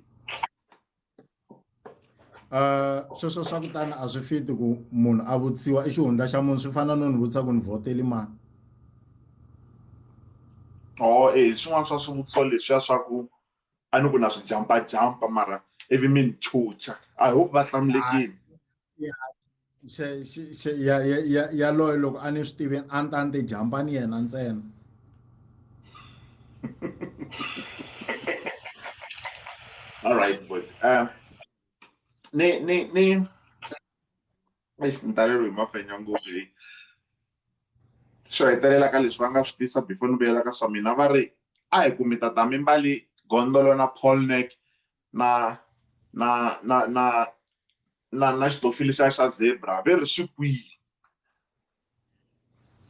Sweswo swa ku tani a swi fiti ku munhu a vutisiwa i xihundla xa munhu swi fana no ni vutisa ku ni vhoteli mani. Oh eh swin'wana swa swivutiso leswiya swa ku a ni ku na swi jampa jampa mara ivi mi ni chucha I hope va hlamulekile. Xe xe ya ya ya yaloye loko a ni swi tivi a ni ta ni ti jampa ni yena ntsena. All right, but ni ni ni eish ni taleriwe hi mafenya ngopfu hi xo hetelela ka leswi va nga swi tisa before ni vuyela ka swa mina va ri a hi ku mi ta ta mi mbali gondolo na pole neck na na na na na na xitofili xa xa zebra ve ri swi kwihi.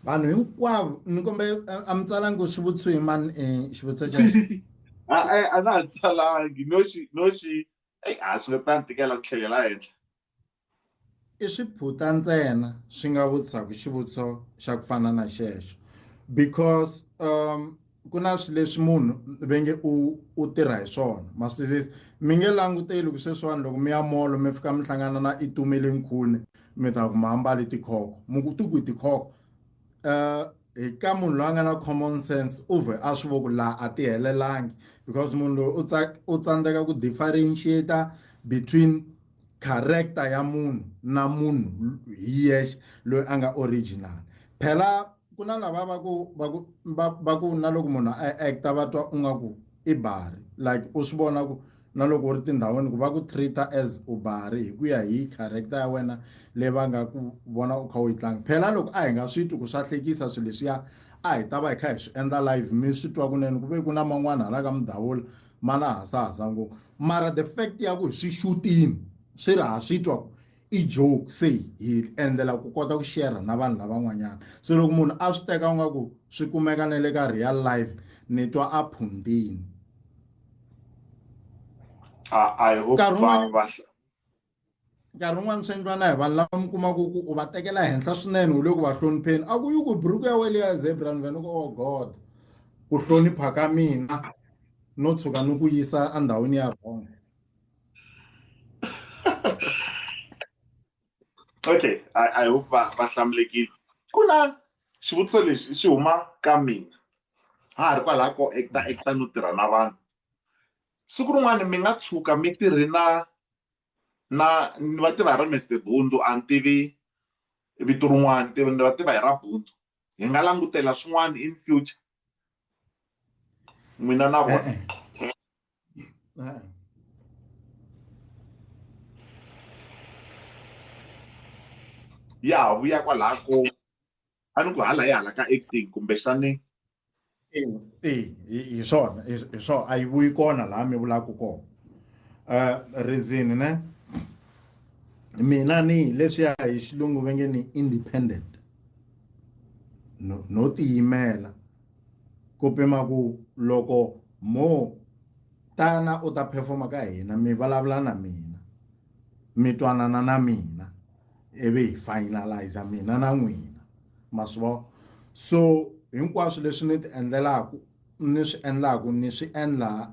Vanhu hinkwavo ni kombe a mi tsalangi ku xivutiso hi mani xivutiso xexo. A na ha tsalangi no xi no xi eyi a swi ta ni tikela ku tlhelela henhla. I swiphuta ntsena swi nga vutisaka xivutiso xa ku fana na xexo because ku na swilo leswi munhu ve nge u u tirha hi swona ma swi twisisa mi nge languteli ku sweswiwani loko mi ya mall mi fika mi hlangana na Itumeleng Khune mi ta ku ma ambali tikhokho mi ku ti kwihi tikhokho hi ka munhu loyi a nga na common sense u vhe a swi vo ku laha a ti helelangi because munhu loyi u u tsandzeka ku differentiate between character ya munhu na munhu hi yexe loyi a nga original phela ku na lava va ku va ku va va ku na loko munhu a actor va twa u nga ku i bari like u swi vona ku na loko u ri tindhawini ku va ku treat as u bari hi ku ya hi character ya wena leyi va nga ku vona u kha u yi tlanga phela loko a hi nga swi twi ku swa hlekisa swilo leswiya a hi ta va hi kha hi swi endla live mi swi twa kunene ku ve ku na man'wana hala ka mudavula ma na hasahasa ngopfu mara the fact ya ku hi swi xutini swi ri ha swi twa ku i joke se hi endlela ku kota ku share na vanhu lavan'wanyana se loko munhu a swi teka nga ku swi kumeka na le ka real life ni twa a phundini. I hope Nkarhi va wun'wani va nkarhi wun'wani swi endliwa na hi vanhu lava mi kumaka ku u va tekela henhla swinene u le ku va hlonipheni a ku yi ku buruku ya wena liya zebra ni vhele ku oh god ku hlonipha ka mina no tshuka ni ku yisa endhawini ya wrong. Okay, I hope va va hlamulekile. Ku na xivutiso lexi xi huma ka mina ha ha ri kwalaho ko actor actor no tirha na vanhu siku rin'wana mi nga tshuka mi tirhe na na ni va tiva hi ra Mister Bundu a ni tivi vito rin'wana tiva ni va tiva hi ra Bundu hi nga langutela swin'wana in future n'wina na vona. E-e. Ya ha vuya kwalaho ko a ni ku hala hi hala ka acting kumbexani e hi swona hi swona a yi vuyi kona laha mi vulaka kona reason ne mina ni leswiya hi xilungu va nge ni independent no no tiyimela ku pima ku loko mo tana u ta performa ka hina mi vulavula na mina mi twanana na mina ivi hi finalize mina na n'wina ma swi vona so hinkwaswo leswi ni ti endlelaku ni swi endlaku ni swi endla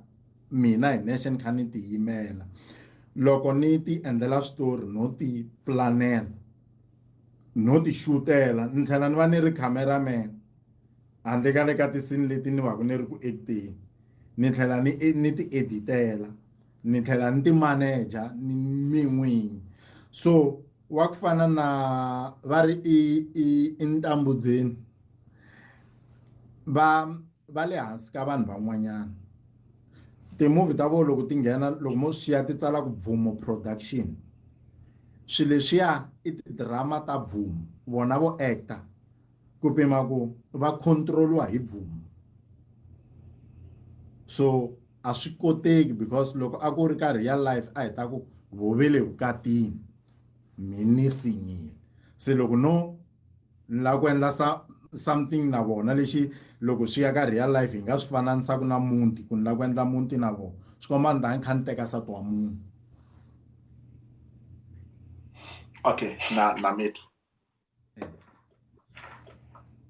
mina hi nexe ni kha ni tiyimela loko ni ti endlela switori no ti planela no ti xutela ni tlhela ni va ni ri cameraman handle ka le ka tisini leti ni va ku ni ri ku acteni ni tlhela ni ni ti editela ni tlhela ni ti manager ni mi n'winyi so wa ku fana na va ri i i i ntambudzeni va va le hansi ka vanhu van'wanyana ti-movie ta vona loko ti nghena loko mo swi xiya ti tsala ku Bvumo production swilo leswiya i ti-drama ta Bvumo vona vo actor ku pima ku va control-iwa hi Bvumo so a swi koteki because loko a ku ri ka real life a hi ta ku vo ve le vukatini mi ni sinyile se loko no ni lava ku endla sa something na vona lexi loko swi ya ka real life hi nga swi fananisaku na muti ku ni lava ku endla muti na vona swi komba ni ta ni kha ni teka nsati wa munhu. Okay na na mitwa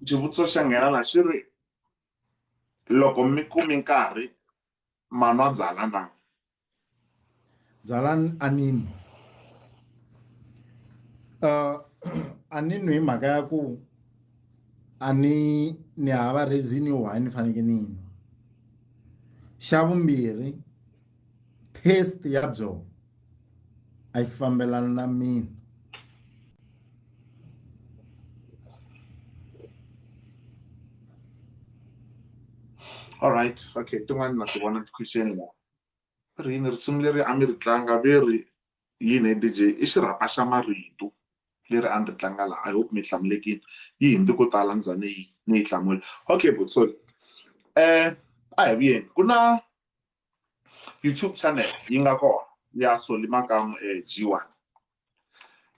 xivutiso xa nghena la xi ri loko mi kumi nkarhi ma nwa byala na? Byala a ni nwi a ni nwi hi mhaka ya ku a ni ni hava reason yo why ni fanekele ni nwa xa vumbirhi taste ya byona a yi fambelani na mina. All right, okay, tin'wani na ti vona ti-question la. Ri yini risimu leri a mi ri tlanga ve ri yini he DJ? I xirhapa xa marito leri a ni ri tlanga la. I hope mi hlamulekile. Yi hundze ko tala ni za ni yi ni yi hlamula. Okay, but sorry. A hi vuyeni. Ku na YouTube channel yi nga kona ya Solly Makamu G1.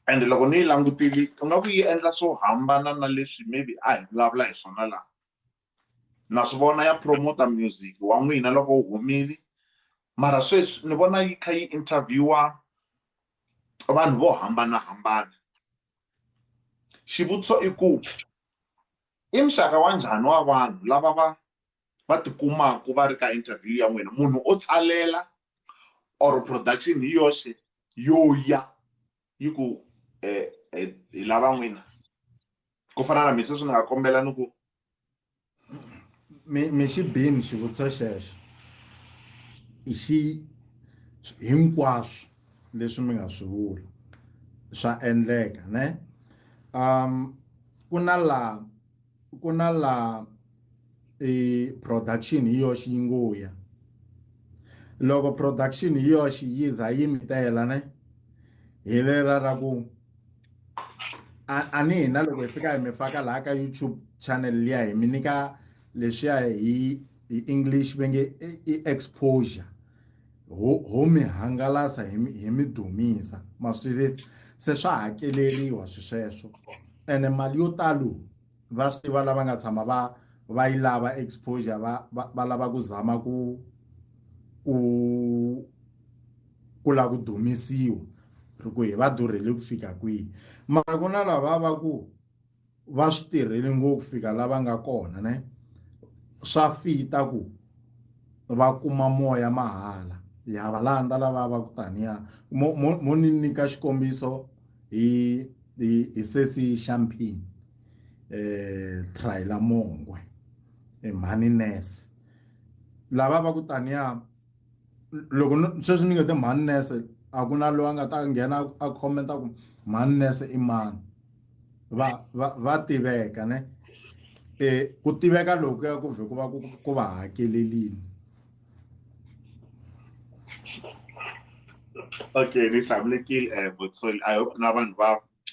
And loko ni yi langutile u nga ku yi endla swo hambana na leswi maybe a hi vulavula hi swona laha. Na swi vona ya promoter music wa n'wina loko wu humile, mara sweswi ni vona yi kha yi interview-a vanhu vo hambanahambana. Xivutiso i ku i muxaka wa njhani wa vanhu lava va va tikumaka va ri ka interview ya n'wina? Munhu o tsalela or production hi yoxe yo ya yi ku hi lava n'wina? Ku fana na mina sweswi ni nga kombela ni ku Mi xi bini xivutiso xexo. I xi hinkwaswo leswi mi nga swi vula swa endleka ne? Ku na laha ku na laha i production hi yoxe yi ngo ya. Loko production hi yoxe yi za yi mi tela ne, hi lera ra ku a ni hina loko hi fika hi mi faka laha ka YouTube channel liya hi mi nyika leswiya hi English va nge i exposure. Ho mi hangalasa hi mi dumisa, ma swi twisisa? Se swa hakeleriwa swi sweswo, ene mali yo talo va swi tiva lava nga tshama va yi lava exposure, va lava ku zama ku lava ku dumisiwa ri ku hi va durhele ku fika kwihi. Mara ku na lava va ku va swi tirhele ngopfu fika lava nga kona ne, swa fita ku va kuma moya mahala. Ya va landza lava va ku taniya. Mo ni nyika xikombiso hi sesi Champagne, Trailer Mongwe, mhani nurse. Lava va ku taniya loko sweswi ni nge te mhani nurse, a ku na loyi a nga ta nghena a comment-a ku mhani nurse i mani. Va tiveka ne. Ku tiveka lokuya ku vhe ku va ku va hakelelini. Okay, ni hlamulekile but sorry, I hope na vanhu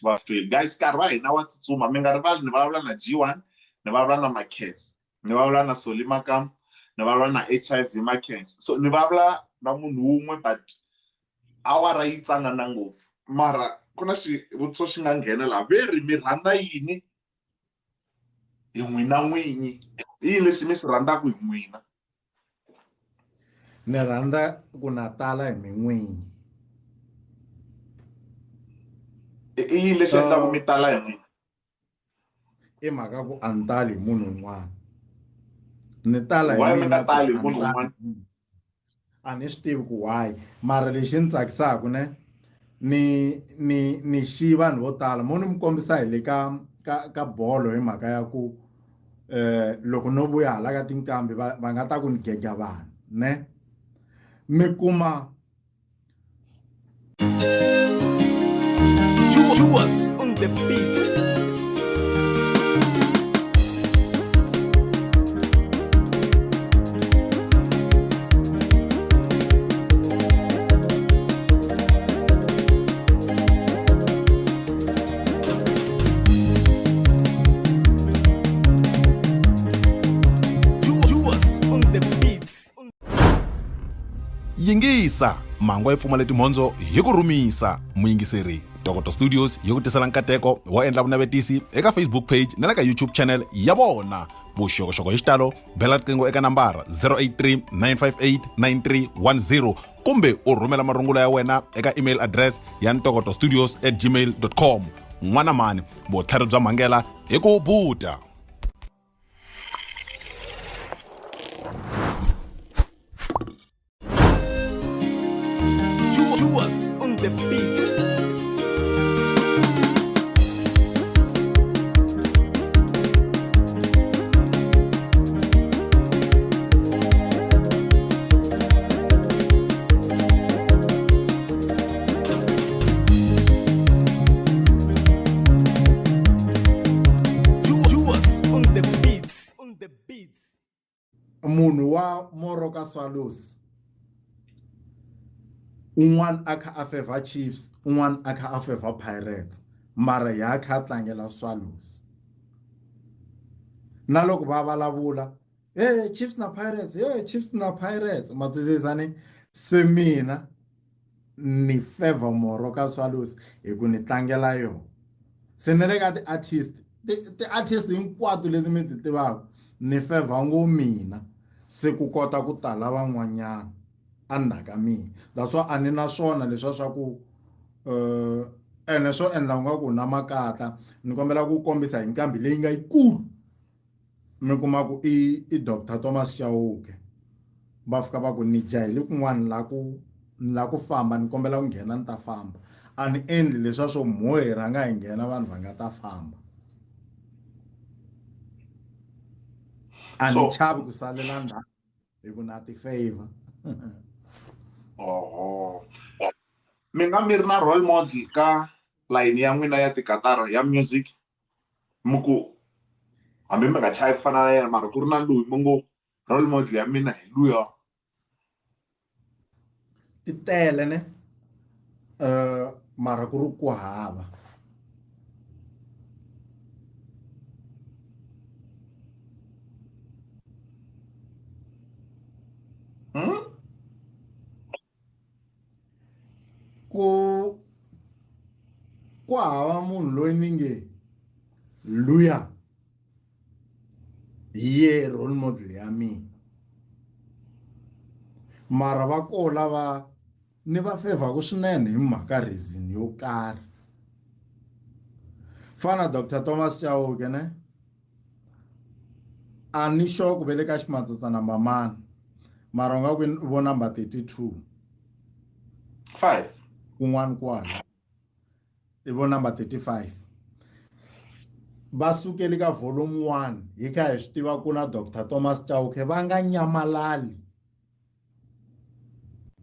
va feel. Guys, nkarhi wa hina wa tsutsuma, mi nga rivali ni vulavula na G1, ni vulavula na Makhense, ni vulavula na Solly Makamu, ni vulavula na HIV Makhense. So ni vulavula na munhu wun'we but awara yi tsanana ngopfu. Mara ku na xivutiso xi nga nghena laha, ve ri mi rhandza yini hi n'wina n'winyi? I yini lexi mi xi rhandzaka hi n'wina? Ni rhandza ku na tala hi min'winyi. I yini lexi endlaka mi tala hi n'wina? I mhaka ku a ni tali hi munhu un'wana. Ni tala hi Why mi mina nga ku tali hi a ni munhu tali un'wana? hi munhu. A ni swi tivi ku why, mara lexi ni tsakisaka ne, ni xiyi vanhu vo tala. Mo ni mi kombisa hi le ka bolo hi mhaka ya ku loko no vuya hala ka tinqambi va nga ta ku ni gega vanhu ne. Mi kuma Juas on the beats. Juas on the beats. Yingisa, mangwa yi pfumale timhondzo hi ku rhumisa. Muyingiseri, Tokoto Studios yi ku tisela nkateko wo endla vunavetisi eka Facebook page na le ka YouTube channel ya vona. Vuxokoxoko hi xitalo, bela riqingho eka nambara 083 958 9310 kumbe u rhumela marungula ya wena eka email address ya ntokotostudios@gmail.com. N'wana mani, vutlhari bya mhangela hi ku buta. Juas on the beats. Munhu Moroka Swallows un'wana a kha a favor Chiefs un'wana a kha a favor Pirates mara ya kha a tlangela Swallows na loko va vulavula hey Chiefs na Pirates hey Chiefs na Pirates ma twisisa ni se mina ni favor Moroka Swallows hi ku ni tlangela yona se ni le ka ti-artist ti-artist hinkwato leti mi ti tivaka ni favor ngo mina se ku kota ku tala van'wanyana endzhaku ka mina that's why a ni na swona leswiya swa ku ene swo endla u nga ku na makatla ni kombela ku kombisa hi nqambi leyi nga yikulu mi kuma ku i i Doctor Thomas Chauke va fika va ku ni jahele kun'wana la ku ni la ku famba ni kombela ku nghena ni ta famba a ni endli leswiya swo mho hi rhanga hi nghena vanhu va nga ta famba a ni chavi ku salela ndzhaku hi ku na ti favor oho mi nga mi ri na role model ka layini ya n'wina ya tikatara ya music mi ku hambi mi nga chayi ku fana na yena mara ku ri na loyi mi ngo role model ya mina hi luya ti tele ne mara ku ri ku hava hmm? Ku ku hava munhu loyi ni nge luya hi ye role model ya mina mara va koho lava ni va fevhaku swinene hi mhaka reason yo karhi fana Doctor Thomas Chauke ne a ni sure ku ve le ka ximatsatsa number mani mara u nga ku vo number 32 5 kun'wana kwala i vo number 35 va sukeli ka volume 1 hi kha hi swi tiva ku na Dr Thomas Chauke va nga nyamalali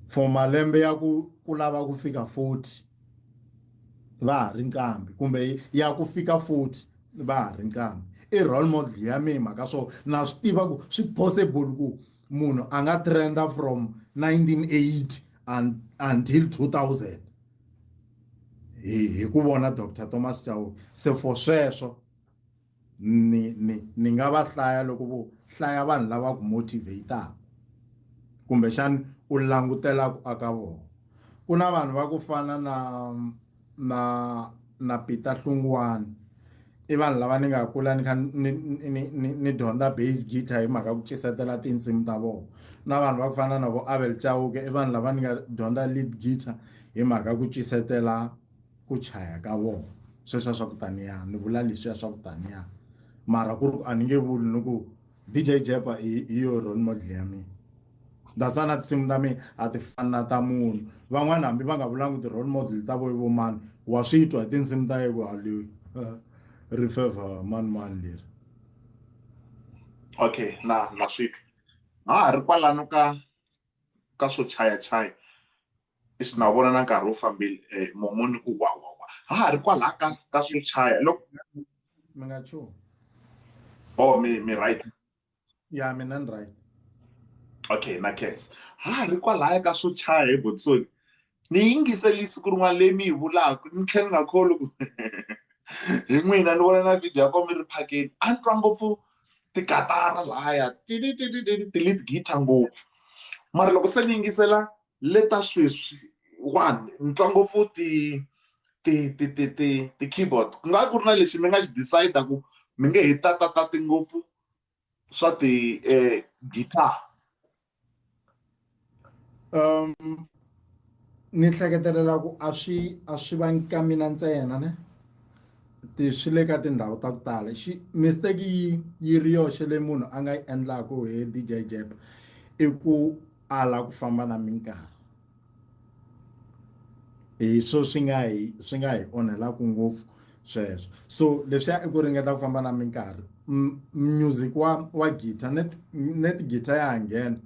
for malembe ya ku ku lava ku fika 40 va ha ri nqambi kumbe ya ku fika 40 va ha ri nqambi i role model ya mina mhaka swo na swi tiva ku swi possible ku munhu a nga trenda from 1980 and, until 2000 hi hi ku vona Dr Thomas Chauke se for sweswo ni ni ni nga va hlaya loko vo hlaya vanhu lava ku motivate-aka kumbexani u langutelaku aka vona ku na vanhu va ku fana na na na Peter Hlungwani i vanhu lava ni nga kula ni kha ni ni ni ni dyondza bass guitar hi mhaka ku cisetela tinsimu ta vona na vanhu va ku fana na vo Abel Chauke i vanhu lava ni nga dyondza lead guitar hi mhaka ku cisetela ku chaya ka vona sweswiya swa ku taniya ni vula leswiya swa ku taniya mara ku ri ku a ni nge vuli ni ku DJ Jepa hi hi yo role model ya mina that's why na tinsimu ta mina a ti fani na ta munhu van'wana hambi va nga vulangi ti-role model ta vo i vo mani wa swi twa hi tinsimu ta ye ku a leyi ri favor mani mani leri okay na na swi twa ha ha ri kwalano ka ka swo chayachaya Eish na vona na nkarhi wu fambile eh, momo ni ku wa wa wa ha ha ri kwalaha ka ka swo chaya loko mi nga chuhi oh mi mi right ya mina ni right okay na khensa ha ha ri kwalaya ka swo chaya hi botsoni ni yingiseli siku rin'wana leyi mi yi vulaka ni tlhela ni nga kholwi ku hi n'wina ni vona na video ya kona mi ri phakeni a ni twa ngopfu tikatara laya ti-lead guitar ngopfu mara loko se ni yingisela leta sweswi one ni twa ngopfu ti ti ti ti ti ti-keyboard ku nga ku ri na lexi mi nga xi decide ku mi nge hi tatatati ngopfu swa ti guitar Ni hleketelela ku a swi a swi vangi ka mina ntsena ne ti swi le ka tindhawu ta ku tala xi mistake yi yi ri yoxe leyi munhu a nga yi endlaku hi D_J Jeb i ku ala ku famba na minkarhi hi swo swi nga hi swi nga hi onhelaku ngopfu sweswo so leswiya i ku ringeta ku famba na minkarhi music wa wa guitar net net guitar ya ha nghena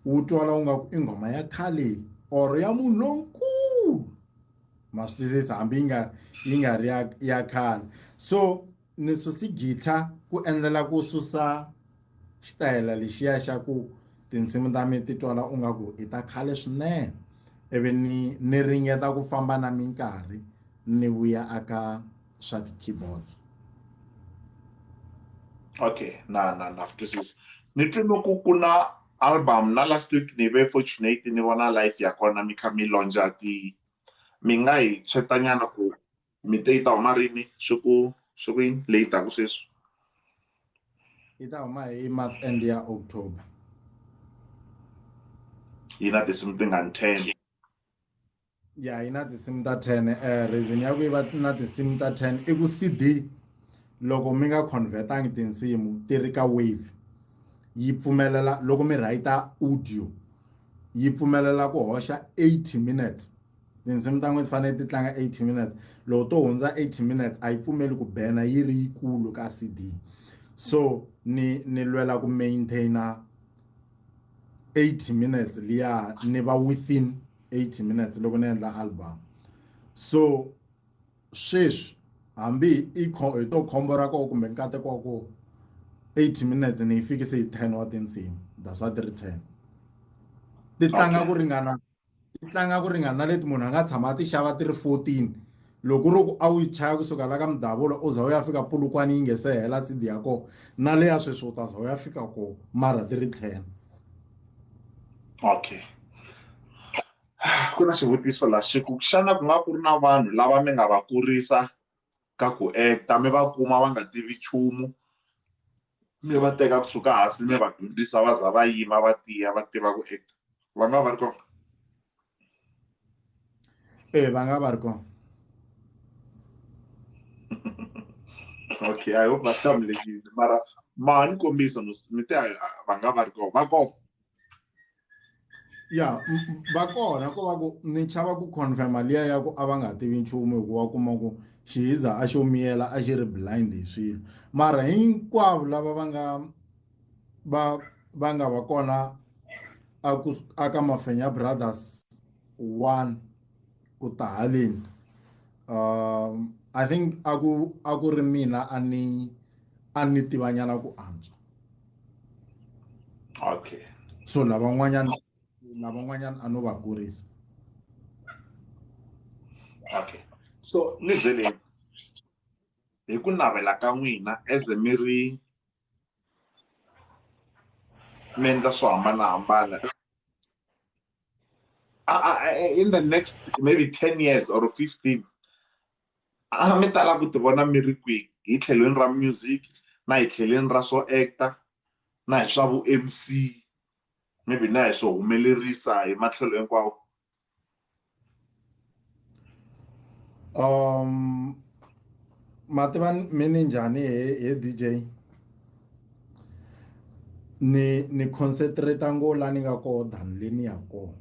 wu twala wu nga ku i nghoma ya khale or ya munhu lonkulu ma swi twisisa hambi yi nga yi nga ri ya ya khale so ni suse guitar ku endlela ku susa xitayela lexiya xa ku Tinsimu ta mina ti twala u nga ku i ta khale swinene ivi ni ni ringeta ku famba na minkarhi ni vuya aka swa ti-keyboards. Okay, na na na twisisa. Ni twi ni ku ku na album na last week ni ve fortunate ni vona live ya kona mi kha mi lonja ti mi nga hi tshwetanyana ku mi te yi ta huma rini swi ku swi ku yini leyi taku sweswi. Yi ta huma hi month end ya October. Yi na tinsimu tingani 10? Ya, yi na tinsimu ta 10. Reason ya ku yi va na tinsimu ta 10 i ku CD loko mi nga convertangi tinsimu ti ri ka wave yi pfumelela loko mi writer audio yi pfumelela ku hoxa 80 minutes. Tinsimu ta n'wina ti fanele ti tlanga 80 minutes. Loko to hundza 80 minutes a yi pfumeli ku bena yi ri yikulu ka CD. So ni ni lwela ku maintainer 80 minutes liya ni va within 80 minutes loko ni endla album. So sweswi hambi i hi to khombo ra koho kumbe nkateko wa koho 80 minutes ni yi fikise hi 10 wa tinsimu, that's why ti ri 10. Ti tlanga ku ringana ti tlanga ku ringana na leti munhu a nga tshama a ti xava ti ri 14. Loko ku ri ku a wu yi chaya kusuka la ka Mudavula u za u ya fika Polokwane yi nge se hela CD ya kona, na leya sweswi u ta za u ya fika kona mara ti ri 10. Okay. Ku na xivutiso la xi ku xana ku nga ku ri na vanhu lava mi nga va kurisa ka ku acta mi va kuma va nga tivi nchumu mi va teka kusuka hansi mi va dyondzisa va za va yima va tiya va tiva ku acta, va nga va ri kona? E, va nga va ri kona. Okay, I hope va hlamulekile mara ma ni kombisa mi te va nga va ri kona, va kona. Ya, va kona ko va ku ni chava ku confirma liya ya ku a va nga tivi nchumu hikuva kuma ku xihiza a xo miyela a xi ri blind hi swilo, mara hinkwavo lava va nga va va nga va kona a ku aka Mafenya Brothers 1 ku ta haleni, I think a ku a ku ri mina a ni a ni tivanyana ku antswa. Okay. So lavan'wanyana lavan'wanyana a no va kurisa. Okay. So ni byeleni hi ku navela ka n'wina as mi ri mi endla swo hambanahambana in the next maybe 10 years or 15, a mi tala ku ti vona mi ri kwihi hi tlhelweni ra music na hi tlhelweni ra swo actor na hi swa vu MC maybe na hi swo humelerisa hi matlhelo hinkwawo? Ma tiva mi ni njhani he DJ, ni ni concentrate ngo la ni nga koho than le ni ya kona.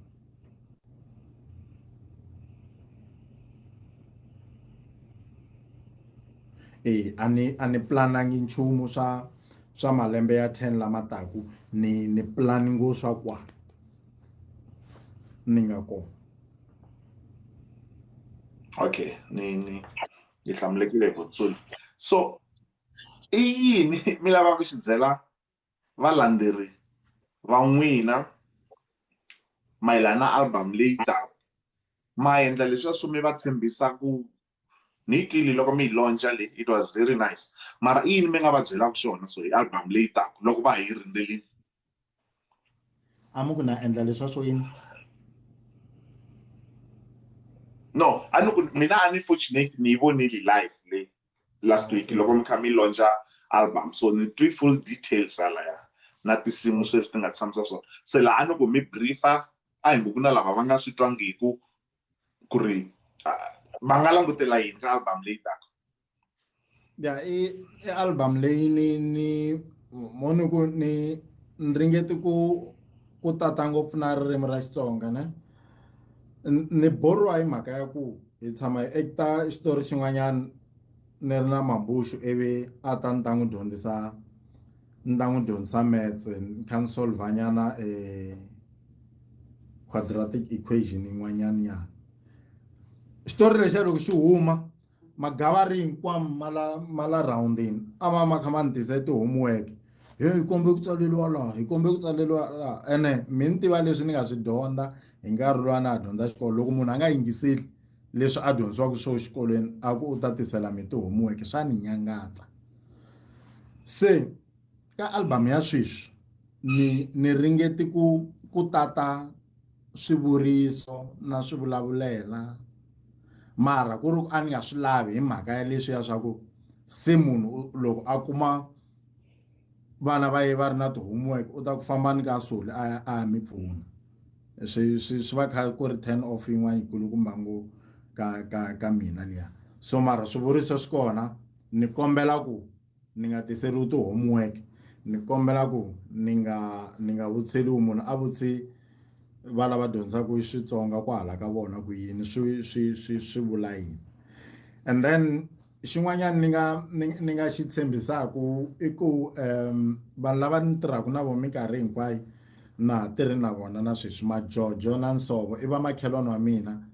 E a ni a ni planangi nchumu swa swa malembe ya 10 lama taku, ni ni plan ngo swa kwala ni nga kona. Okay, ni ni ni hlamulekile hi vutsuli. So i yini mi lava ku xi byela valandzeri va n'wina mayelana na album leyi taka? Ma endla leswiya swo mi va tshembisa ku ni twile loko mi yi launcha le, it was very nice, mara i yini mi nga va byelaka xona so hi album leyi taka loko va hi rindzelini? A mi ku na endla leswa swo yini? No, a ni ku mina a ni fortunate ni yi vonile live le last week loko mi kha mi launcha album, so ni twi full details halaya na tinsimu sweswi ti nga tshamisa swona. Se laha a ni ku mi briefa a hi ngo ku na lava va nga swi twangiku ku ri va nga langutela yini ka album leyi taka. Ya, i i album leyi ni ni mo ni ku ni ni ringeti ku ku tata ngopfu na ririmi ra Xitsonga ne ni boriwa hi mhaka ya ku hi tshama hi acta xitori xin'wanyana ni ri na Mambuxu ivi a ta ni ta n'wi dyondzisa ni ta n'wi dyondzisa maths ni kha ni solver nyana quadratic equation yin'wanyana nyana. Xitori lexiya loko xi huma magavari hinkwawo ma la ma la roundini a va ma kha ma ni tise ti-homework. He, hi kombe ku tsaleriwa laha, hi kombe ku tsaleriwa laha. Ene mi ni tiva leswi ni nga swi dyondza hi nkarhi luwa na ha dyondza xikolo, loko munhu a nga yingiseli leswi a dyondzisiwaka swona xikolweni a ku u ta tisela mi ti-homework swa ni nyangatsa. Se ka album ya sweswi ni ni ringeti ku ku tata swivuriso na swivulavulela mara ku ri ku a ni nga swi lavi hi mhaka ya leswiya swa ku se munhu loko a kuma vana va ye va ri na ti-homework u ta ku fambani ka Soli a ya a ya mi pfuna swi swi swi va kha ku ri turn off yin'wana yikulukumba ngo ka ka ka mina liya. So mara swivuriso swi kona ni kombela ku ni nga tiseriwi ti-homework ni kombela ku ni nga ni nga vutiseriwi munhu a vutisi va lava dyondzaka Xitsonga kwahala ka vona ku yini swi swi swi swi vula yini. And then xin'wanyana ni nga ni ni nga xi tshembisaku i ku vanhu lava ni tirhaka na vona minkarhi hinkwayo na ha tirhi na vona na sweswi Majojo na Nsovo i vamakhelwani wa mina.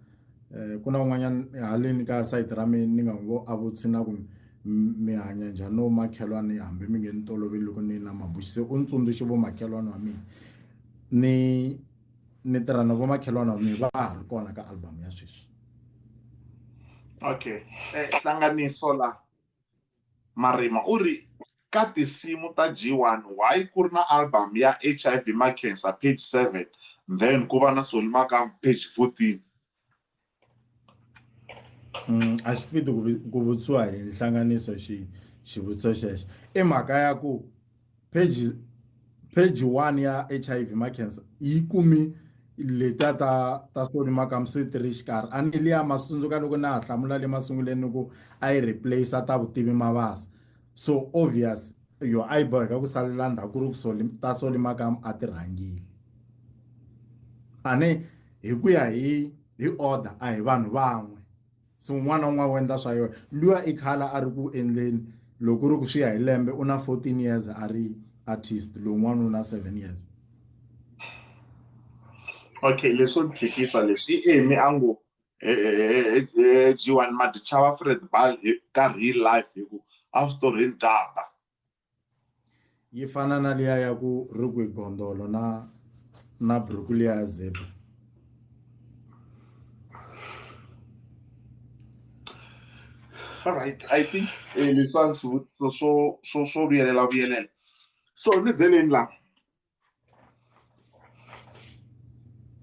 Ku na un'wanyana haleni ka sayiti ra mina ni nga n'wi vo a vutisi na ku mi hanya njhani no makhelwani hambi mi nge ni toloveli loko ni na Mabuxi se u ni tsundzuxe vomakhelwani wa mina ni ni tirha na vomakhelwani wa mina va ha ri kona ka album ya sweswi. Okay, hlanganiso la Marima u ri ka tinsimu ta G1 why ku ri na album ya HIV Makhensa page 7 then ku va na Solly Makamu page 14. A xi fiti ku ku vutisiwa hi nhlanganiso xi xivutiso xexo i mhaka ya ku page page 1 ya HIV Makhensa yi kumi letiya ta ta Solly Makamu se ti ri xikarhi a ni liya ma swi tsundzuka loko na ha hlamula le masunguleni ni ku a yi replace ta Vutivi Mabasa so obvious yo a yi boheka ku salela ndzhaku ku ri ku Solly ta Solly Makamu a ti rhangile a ni hi ku ya hi hi order a hi vanhu van'we so un'wana na un'wana u endla swa yona luya i khala a ri ku endleni loko ku ri ku swi ya hi lembe u na 14 years a ri artist lowun'wana u na 7 years. Okay, leswo ni tlhekisa leswi i Amy a ngo G1 ma dyi chava Fred Bal ka real life hi ku a switorheni dya ba. Yi fana na liya ya ku ri kwi gondolo na na buruku liya ya zebra. All right, I think leswiwani swivutiso swo swo swo vuyelela vuyelela. So ni byeleni la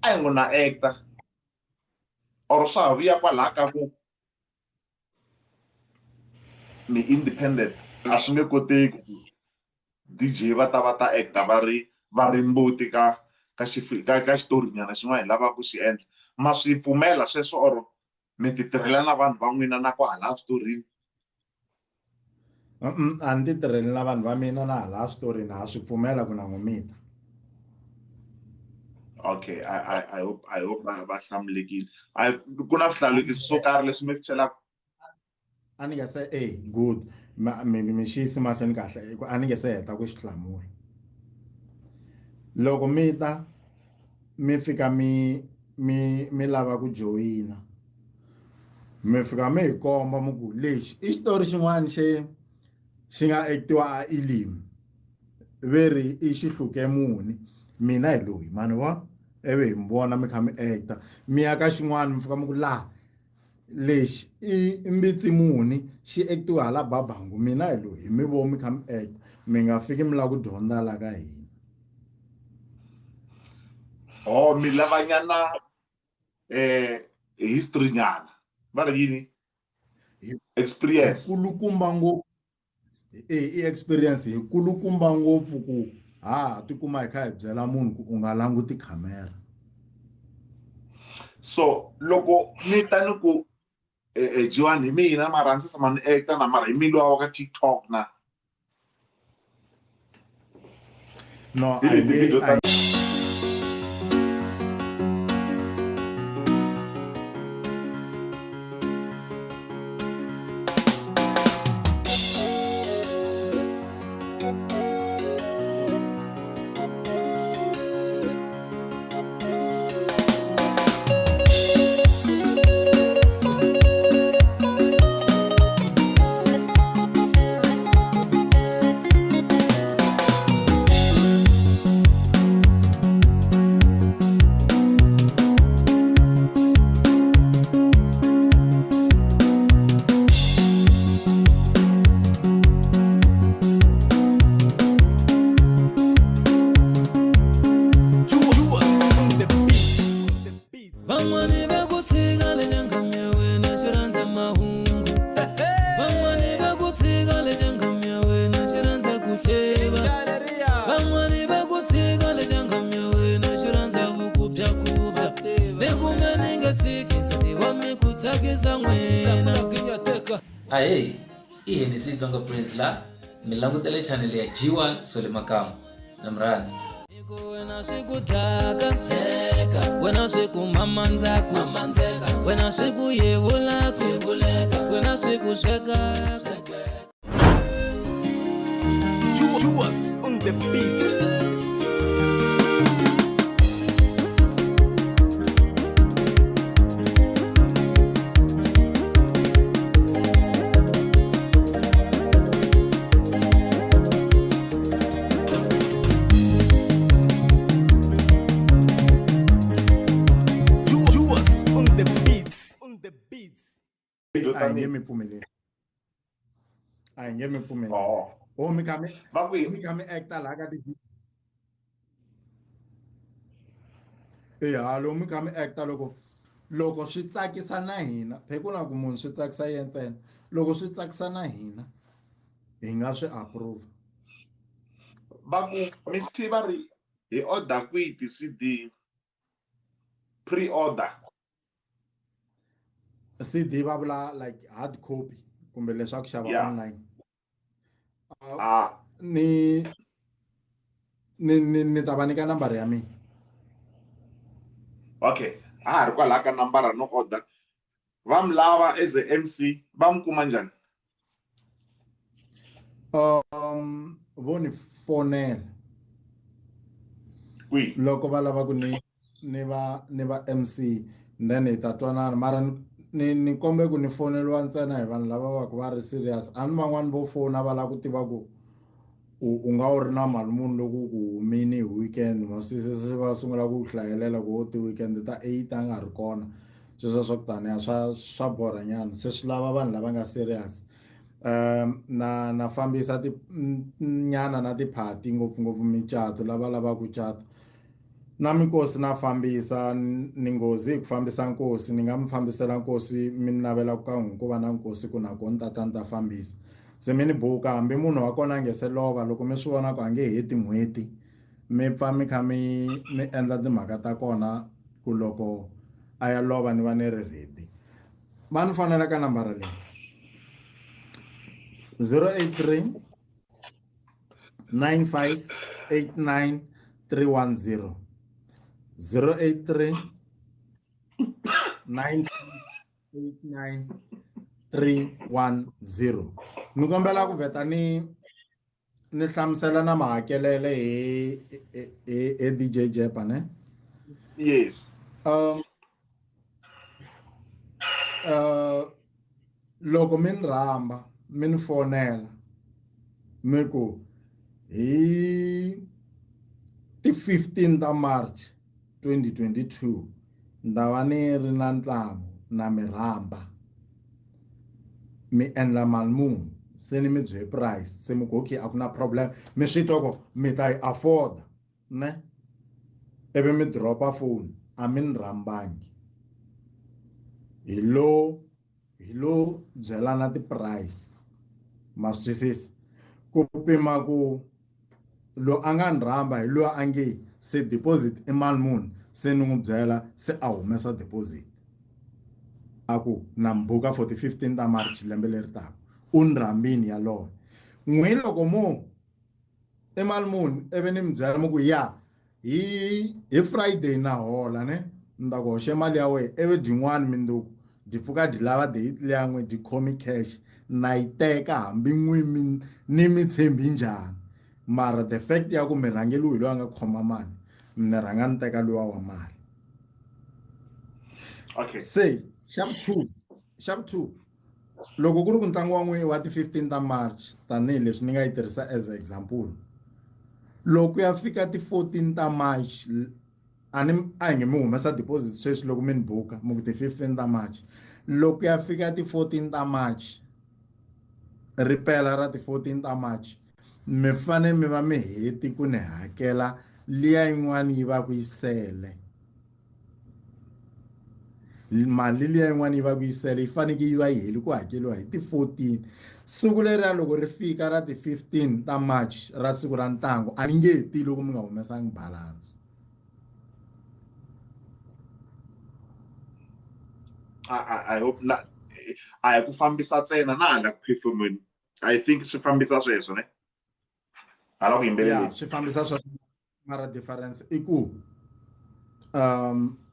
a hi ngo na actor or swa ha vuya kwalaha ka ku ni independent a swi nge koteki ku DJ va ta va ta actor va ri va ri mbuti ka ka ka ka xitori nyana xin'wana hi lavaka ku xi endla ma swi pfumela sweswo or mi ti tirhela na vanhu va n'wina na kwahala switorini? A ni ti tirheli na vanhu va mina na hala switorini ha swi pfumela ku na n'wi mita. Okay, I hope va va hlamulekile. Ku na swihlawulekisi swo karhi leswi mi swi chelaka? A ni nga se e good mi mi xi yisi mahlweni kahle hi ku a ni nge se heta ku xi hlamula. Loko mi ta mi fika mi mi mi lava ku joyina mi fika mi hi komba mi ku lexi i xitori xin'wana xi xi nga actiwa a Elim ve ri i xihluke muni mina hi loyi mani vona ivi hi mi vona mi kha mi acta mi ya ka xin'wana mi fika mi ku laha lexi i mbitsi muni xi actiwa hala Babangu mina hi loyi hi mi vo mi kha mi acta mi nga fiki mi lava ku dyondza la ka hina. Oh mi lavanyana history nyana va ri yini experience kulukumba ngopfu e i experience hi kulukumba ngopfu ku ha tikuma hi kha hi byela munhu ku u nga languti khamera. So loko ni ta ni ku G1 hi mina mara a ndzi tshama ni actor na mara hi mi luwa wa ka TikTok na. No, Hi a leti nge video ta a n'wina Ahee, i Hennessy Tsonga Prince la mi langutele channel ya G1 Sole Makamu na mi rhandza. Wena swi ku dlaka wena swi ku mamandzaka wena swi ku yevulaka wena swi ku swekaka. Juas on the beats. Juas on the beats. On the beats. A hi nge mi pfumeleli, a hi nge mi pfumeleli. Oh. O mi kha mi Va ku mi kha mi acta laha ka ti eya loko mi kha mi acta, loko swi tsakisa na hina phe ku na ku munhu swi tsakisa yena ntsena, loko swi tsakisa na hina hi nga swi approve. Va ku Miss T va ri hi order kwihi ti-CD, pre-order? CD va vula like hard copy kumbe leswaku xava online? Ah. Ni ta va nyika nambara ya mina. Okay, a ha ri kwalaha ka nambara no order, va mi lava as a MC, va mi kuma njhani? Vo ni fonela. Kwihi? Loko va lava ku ni va MC, then hi ta twanana, mara ni kombe ku ni foneliwa ntsena hi vanhu lava va ku va ri serious. A ni van'wani vo fona va lava ku tiva ku u nga u ri na mali muni loko ku humini hi weekend, ma swi twisisa? Se va sungula ku hlayelela ku ti-weekend ta 8 a nga ri kona, sweswo swa ku taniya swa borha nyana. Se swi lava vanhu lava nga serious. Na fambisa ti nyana na tiphati, ngopfungopfu micato, lava lavaka ku cata na minkosi na fambisa. Ni nghozi hi ku fambisa nkosi, ni nga mi fambisela nkosi, mi navela ku ka n'wi ku va na nkosi ku na ko ni ta ta ni ta fambisa. Se mi ni buka hambi munhu wa kona a nge se lova, loko mi swi vona ku a nge heti n'hweti, mi pfa mi kha mi endla timhaka ta kona ku loko a ya lova ni va ni ri ready. Va ni fonela ka nambara leyi: 083 95 89 310, 083 95 89 310. Ni kombela ku vheta ni hlamusela na mahakelele hi DJ Jepa ne? Yes. Loko mi ni rhamba, mi ni fonela, mi ku hi ti 15 ta March 2022 ni ta va ni ri na ntlangu, na mi rhamba, mi endla mali muni? Se ni mi byele price, se mi ku okay, a ku na problem, mi swi twa ku mi ta yi afforda ne, ivi mi dropa phone, a mi ni rhambangi. Hi lo byelana ti-price, ma swi twisisa? Ku pima ku lo a nga ni rhamba hi loyi a nge se deposit i mali muni, se ni n'wi byela, se a humesa deposit, a ku na mi buka for ti-15 ta March lembe leri taka, u ni rhambini yaloye. N'wi loko mo i mali muni, ivi ni mi byela mi ku ya hi Friday na hola ne, ni ta ku hoxe mali ya wena, ivi dyin'wani mindzuku dyi pfuka dyi lava date liya n'we dyi khomi cash, na yi teka hambi n'wi mi ni mi tshembi njhani, mara the fact ya ku mi rhangeliwe hi loyi a nga khoma mali, ni rhanga ni teka luwa wa mali. Okay. Se xa vu two, loko ku ri ku ntlangu wa n'we wa ti-15 ta March, tanihileswi ni nga yi tirhisa as example, loko ya fika ti-14 ta March, a ni a hi nge mi humesa deposit sweswi, loko mi ni buka mi ku ti-15 ta March, loko ya fika ti-14 ta March, ripela ra ti-14 ta March, mi fane mi va mi heti ku ni hakela liya yin'wani yi va ku yi sele. Mali liya yin'wana yi va ku yi sele yi fanekele yi va yi heli ku hakeriwa hi ti-14. Siku leriya loko ri fika ra ti-15 ta March, ra siku ra ntlangu, a ni nge ti loko mi nga humesangi balance. I hope na a hi ku fambisa ntsena na hala ku performeni I think swi fambisa sweswo ne hala ku yimbeleleni swi fambisa sweswo mara difference i ku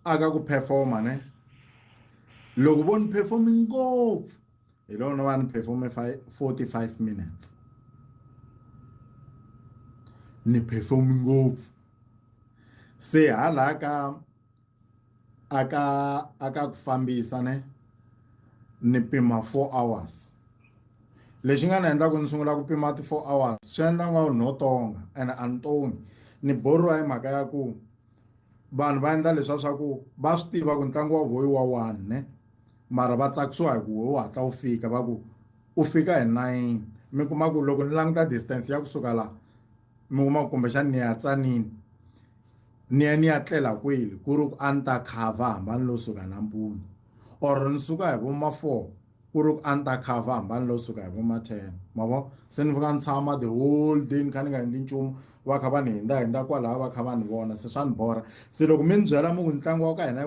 aka ku performa ne loko vo ni perform ngopfu hi loko no va ni performe 45 minutes ni perform ngopfu se hala ka aka aka ku fambisa ne ni pima 4 hours lexi nga ni endla ku ni sungula ku pima ti 4 hours swi endla nga no tonga ene a ni tongi ni boriwa hi mhaka ya ku vanhu va endla leswa swa ku va swi tiva ku ntlangu wa voyi wa one ne mara va tsakisiwa hi ku wo hatla wu fika va ku u fika hi 9 mi kuma ku loko ni languta distance ya kusuka laha mi kuma ku kumbexani ni ya tsanini ni ya ni ya tlela kwele ku ri ku a ni ta cover hambani lo suka nampundzu or ni suka hi vo ma 4 ku ri ku a ni ta cover hambani lo suka hi vo ma 10 ma vo se ni fika ni tshama the whole day ni kha ni nga endli nchumu va kha va ni hindza hindza kwalaya va kha va ni vona se swa ni borha se loko mi ni byela mi ku ntlangu wa ka hina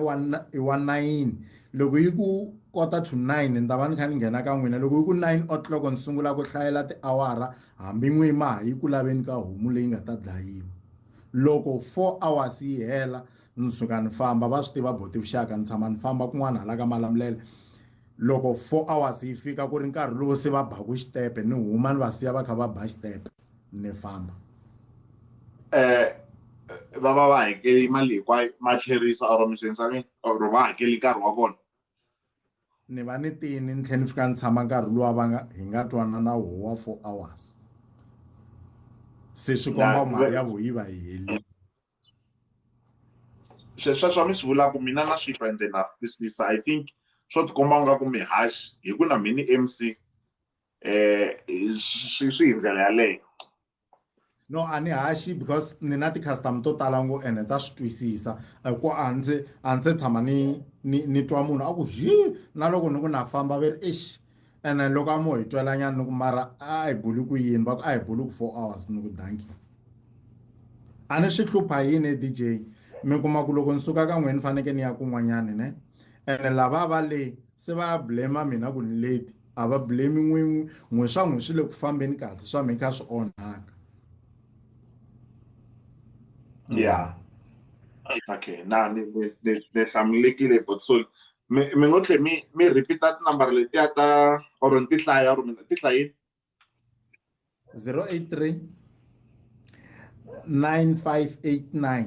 i wa 9 loko yi ku kota to 9 ni ta va ni kha ni nghena ka n'wina loko yi ku 9 o'clock ni sungula ku hlayela tiawara hambi n'wi ma ha yi ku laveni ka homu leyi nga ta dlayiwa loko 4 hours yi hela ni suka ni famba va swi tiva boti vuxaka ni tshama ni famba kun'wana hala ka malamulele loko 4 hours yi fika ku ri nkarhi lowu se va baku xitepe ni huma ni va siya va kha va ba xitepe ni famba va va va hakeli mali hinkwayo ma tlherisa or mi swi or va hakeli nkarhi wa vona ni va ni tini ni tlhela ni fika ni tshama nkarhi luwa va nga hi nga twana na woho wa 4 hours se swi komba mali ya vo yi va yi helile sweswo swa mi swi vulaka mina na swi twa ende na twisisa I think swo tikomba nga ku mi haxi hi ku na mini MC swi swi hi ndlela yaleyo no a ni haxi because ni na ti-customer to tala ngo ene ta swi twisisa ku a ndzi a ndzi se tshama ni ni ni twa munhu a ku hi na loko ni ku na famba ve ri exi ene loko a mo hi twelanyana ni ku mara a hi buli ku yini va ku a hi buli ku 4 hours ni ku danki a ni swi hlupha yini DJ mi kuma ku loko ni suka ka n'wina ni fanekele ni ya kun'wanyani ne ene lava va le se va blame mina ku ni late a va blame n'we n'we swa n'we swi le ku fambeni kahle swa mi kha swi onhaka yeah okay na ni ni ni ni hlamulekile but so mi mi ngo tlhe mi mi repeat-a tinambara letiya ta or ni ti hlaya or mina ti hlayini 083 9589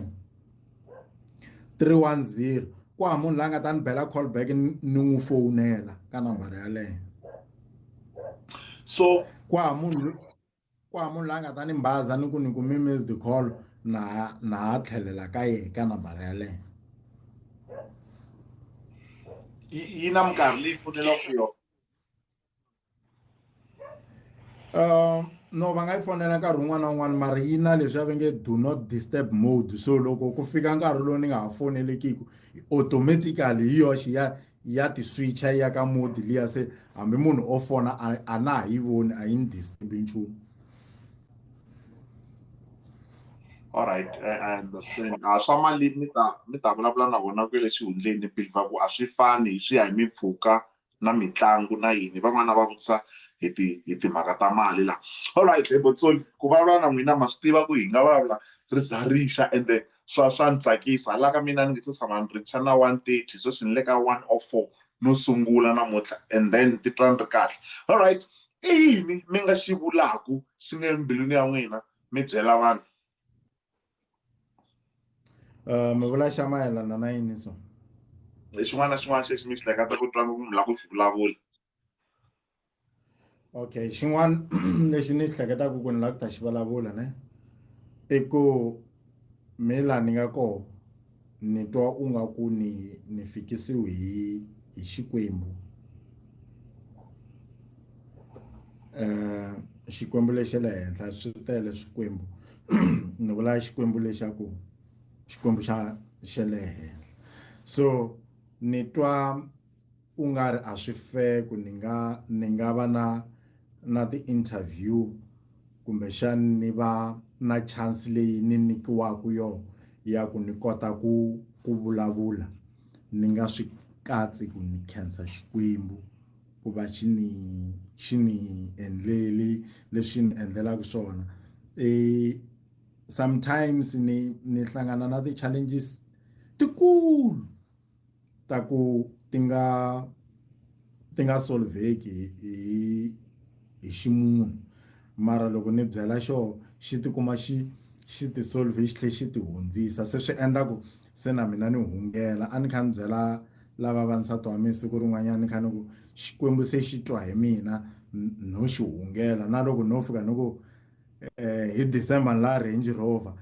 310 ku hava munhu la nga ta ni bela call back ni n'wi fowunela ka nambara yaleyo so ku hava munhu ku hava munhu la nga ta ni mbaza ni ku ni kume missed call na na ha tlhelela ka yehe ka nambara yaleyo yi na minkarhi leyi fonelaka yona No va nga yi fonela nkarhi wun'wana na wun'wana mara yi na leswi va nge do not disturb mode so loko ku fika nkarhi lowu ni nga ha fonelekiku automatically hi yoxe ya ya ti switcha yi ya ka mode liya se hambi munhu o fona a na ha yi voni a yi ni disturb nchumu. All right, I understand. A swa mali mi ta mi ta vulavula na vona kwele xihundleni ni believe ku a swi fani swi ya hi mimpfhuka na mitlangu na yini van'wana va vutisa hi ti hi timhaka ta mali la alright he Botsoli ku vulavula na n'wina ma swi tiva ku hi nga vulavula ri za rixa ende swa swa ni tsakisa la ka mina ni nge se tshama ni richa na 1:30 sweswi ni le ka 1:04 no sungula namuntlha and then titwa ni ri kahle alright i yini mi nga xi vulaku xi nge mbilwini ya n'wina mi byela vanhu Mi vula xa mayelana na yini so hi xin'wana na xin'wana xexi mi xi hleketa ku twa munhu la ku xi vulavula okay xin'wana lexi ni xi hleketaka ku ni lava ku ta xi vulavula ne i ku mi laha ni nga koho ni twa u nga ku ni ni fikisiwe hi hi Xikwembu Xikwembu lexi le henhla swi tele swikwembu ni vula Xikwembu lexaku Xikwembu xa xa le henhla so ni twa u nga ri a swi fair ku ni nga ni nga va na na ti-interview kumbexani ni va na chance leyi ni nyikiwaka yona ya ku ni kota ku ku vulavula ni nga swi katsi ku ni khensa Xikwembu. ku va xi ni xi ni endleli leswi xi ni endlelaka swona. Sometimes ni ni hlangana na ti-challenges tikulu ta ku ti nga ti nga solveki hi hi ximunhu mara loko ni byela xoho xi tikuma xi xi ti solve xi tlhe xi ti hundzisa se swi endla ku se na mina ni hungela a ni kha ni byela lava va nsati wa mina siku rin'wanyana ni kha ni ku Xikwembu se xi twa hi mina no xi hungela na loko no fika ni ku hi December ni la Range Rover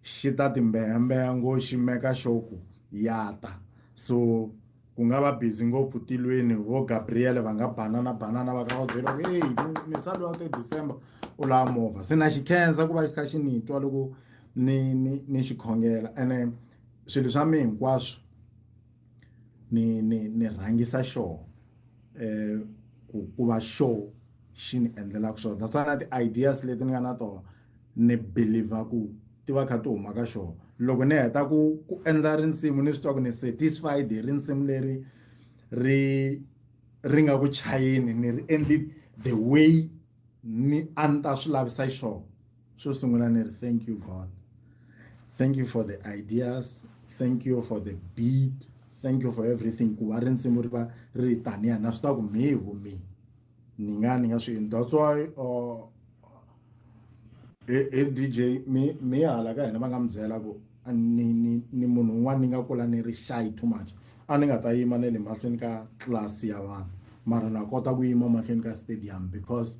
xi ta ti mbeyambeya ngo xi meka sure ku ya ta so ku nga va busy ngopfu tilweni vo Gabriel va nga banana banana va kha va byela ku eyi misa loyi wa te December u lava movha se na xi khensa ku va xi kha xi ni twa loko ni ni ni xi khongela ene swilo swa mina hinkwaswo ni ni ni rhangisa xona ku ku va xona xi ni endlelaka swona that's why na ti-ideas leti ni nga na tona ni believer ku ti va kha ti huma ka xona loko ni heta ku ku endla risimu ni swi twa ku ni satisfied hi risimu leri ri ri nga ku chayeni ni ri endli the way ni a ni ta swi lavisa xiswona xo sungula ni ri thank you God thank you for the ideas thank you for the beat thank you for everything ku va risimu ri va ri taniya na swi tiva ku me hu me ni nga ni nga swi endli that's why he DJ mi mi hala ka hina va nga mi byela ku ni ni ni munhu un'wana ni nga kula ni ri shy too much a ni nga ta yima na le mahlweni ka tlilasi ya vanhu mara na kota ku yima mahlweni ka stadium because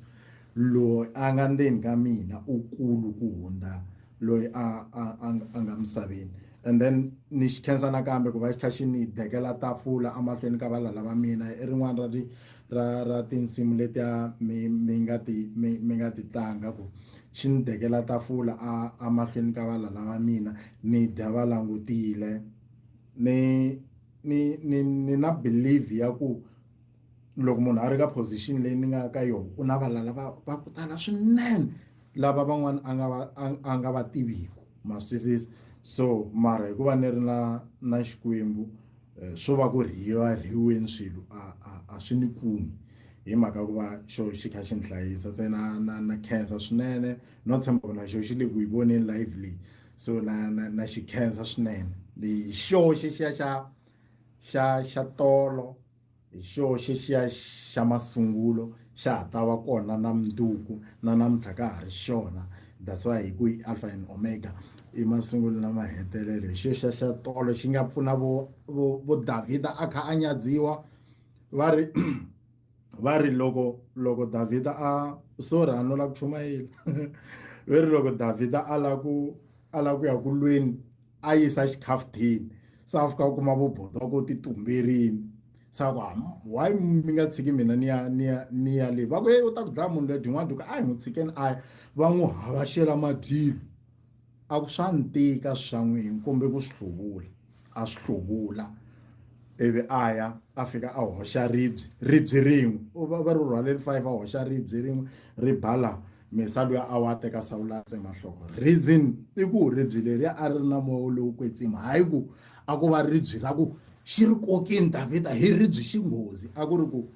loyi a nga ndzeni ka mina u kulu ku hundza loyi a a a a nga misaveni and then ni xi khensa nakambe ku va xi kha xi ni dekela tafula emahlweni ka valala va mina i rin'wana ra ti ra ra tinsimu letiya mi mi nga ti mi mi nga ti tlanga ku xi ni dekela tafula a emahlweni ka valala va mina ni dya va langutile ni ni ni ni na believe ya ku loko munhu a ri ka position leyi ni nga ka yona u na valala va va ku tala swinene lava van'wana a nga va a nga va tiviku ma swi twisisa so mara hikuva ni ri na na Xikwembu eh, swo va ku rhiyiwa rhiyiweni swilo a a a swi ni kumi hi mhaka ku va xo xi kha xi ni hlayisa se na na na khensa swinene no tshemba ku na xo xi le ku yi voneni live leyi so na na na xi khensa swinene hi xoxe xiya xa xa xa tolo Hi xoho xexiya xa masungulo xa ha ta va kona na mundzuku na namuntlha ka ha ri xona that's why hi ku i alpha and omega i masungulo na mahetelelo hi xexiya xa tolo xi nga pfuna vo vo vo Davhida a kha a nyadziwa va ri va ri loko loko Davhida a sorry a no la ku chumayela ve ri loko Davhida a la ku a la ku ya ku lweni a yisa xikhafuthini se a fika a kuma voboti va ko ti tumberini se a ku why mi nga tshiki mina ni ya ni ya ni ya le va ku e u ta ku dlaya munhu loyi din'wana duka a hi n'wi tshikeni a ya va n'wi havaxela madyilo a ku swa ni tika swa n'wini kumbe ku swi hluvula a swi hluvula ivi a ya a fika a hoxa ribye ribye rin'we va va ri rhwaleli 5 a hoxa ribye rin'we ri ba la Mesa luya a wa teka Sawulo a tsema nhloko. Reason i ku ribye leriya a ri ri na moya lowo kwetsima, hayi ku a ko va ribye ra ku xi ri kokini Davhida hi ribye xi nghozi, a ku ri ku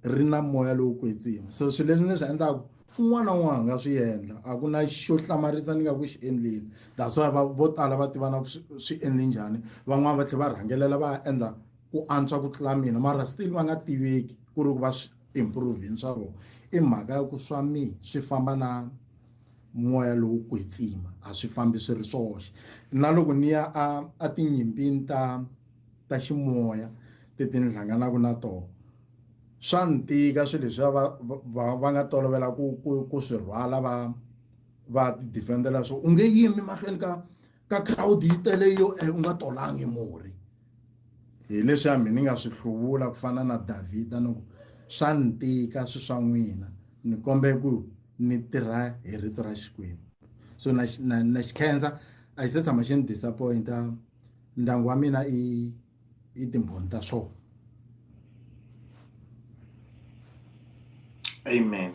ri na moya lowo kwetsima. So swilo leswi ni swi endlaka un'wana na un'wana a nga swi endla, a ku na xo hlamarisa ni nga ku xi endleni. That's why va vo tala va tiva na ku swi swi endle njhani, van'wana va tlhela va rhangelela va ya endla ku antswa ku tlula mina mara still va nga tiveki ku ri ku va swi improve-ini swa vona i mhaka ya ku swa mina swi famba na moya lowo kwetsima a swi fambi swi ri swoxe na loko ni ya a a tinyimpini ta ta ximoya leti ni hlanganaka na tona swa ni tika swilo leswiya va va va nga tolovela ku ku ku swi rhwala va va ti defend-ela swo u nge yimi mahlweni ka ka crowd yi tele yo e u nga tolangi murhi hi leswiya mina ni nga swi hluvula ku fana na Davhida ni ku swa ni tika swi swa n'wina ni kombe ku ni tirha hi rito ra Xikwembu so na na na xi khensa a xi se tshama xi ni disappoint-a ndyangu wa mina i i timbhoni ta swona amen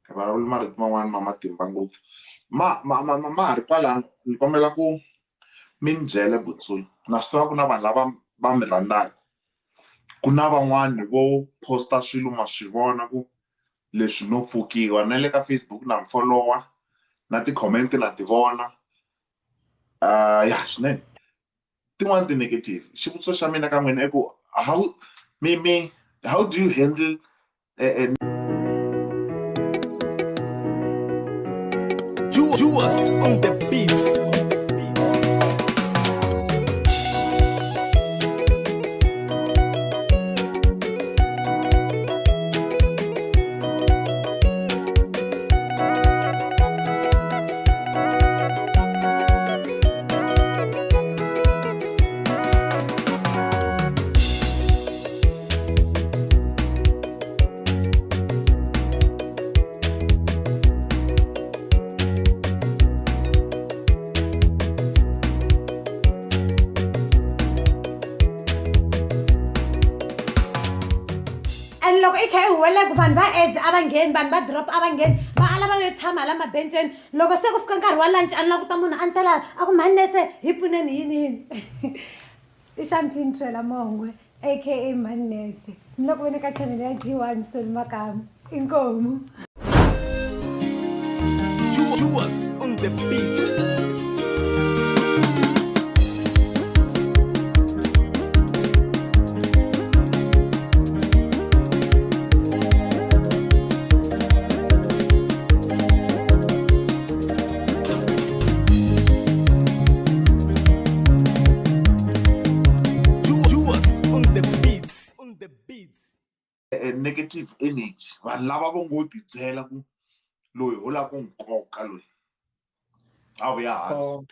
vulavula marito man'wani ma matimba ngopfu ma ma ma ma ha ri kwalano ni kombela ku mi ni byela Butsuli na swi tiva ku na vanhu lava va mi rhandzaka. Ku na van'wani vo posta swilo ma swi vona ku leswi no pfukiwa na le ka Facebook na follower na ti-comment na ti vona ya swinene tin'wani ti-negative. Xivutiso xa mina ka n'wina i ku how mi mi how do you handle Juas on the beats. And loko i kha i huwelela ku vanhu va aids a va ngheni, vanhu va drop a va ngheni, va ala va yo tshama hala mabenceni. Loko se ku fika nkarhi wa lunch a ni languta munhu a ni tela a ku mhani nese hi pfuneni yini yini. I Shamphini Trela Mongwe aka mhani nese. Mi le ku veni ka channel ya G1 Solly Makamu. Inkomu. Juas on the beats. Juas on the beats. On the beats. Negative energy vanhu lava vo ngo ti byela ku loyi ho lava ku n'wi koka loyi a vuya hansi.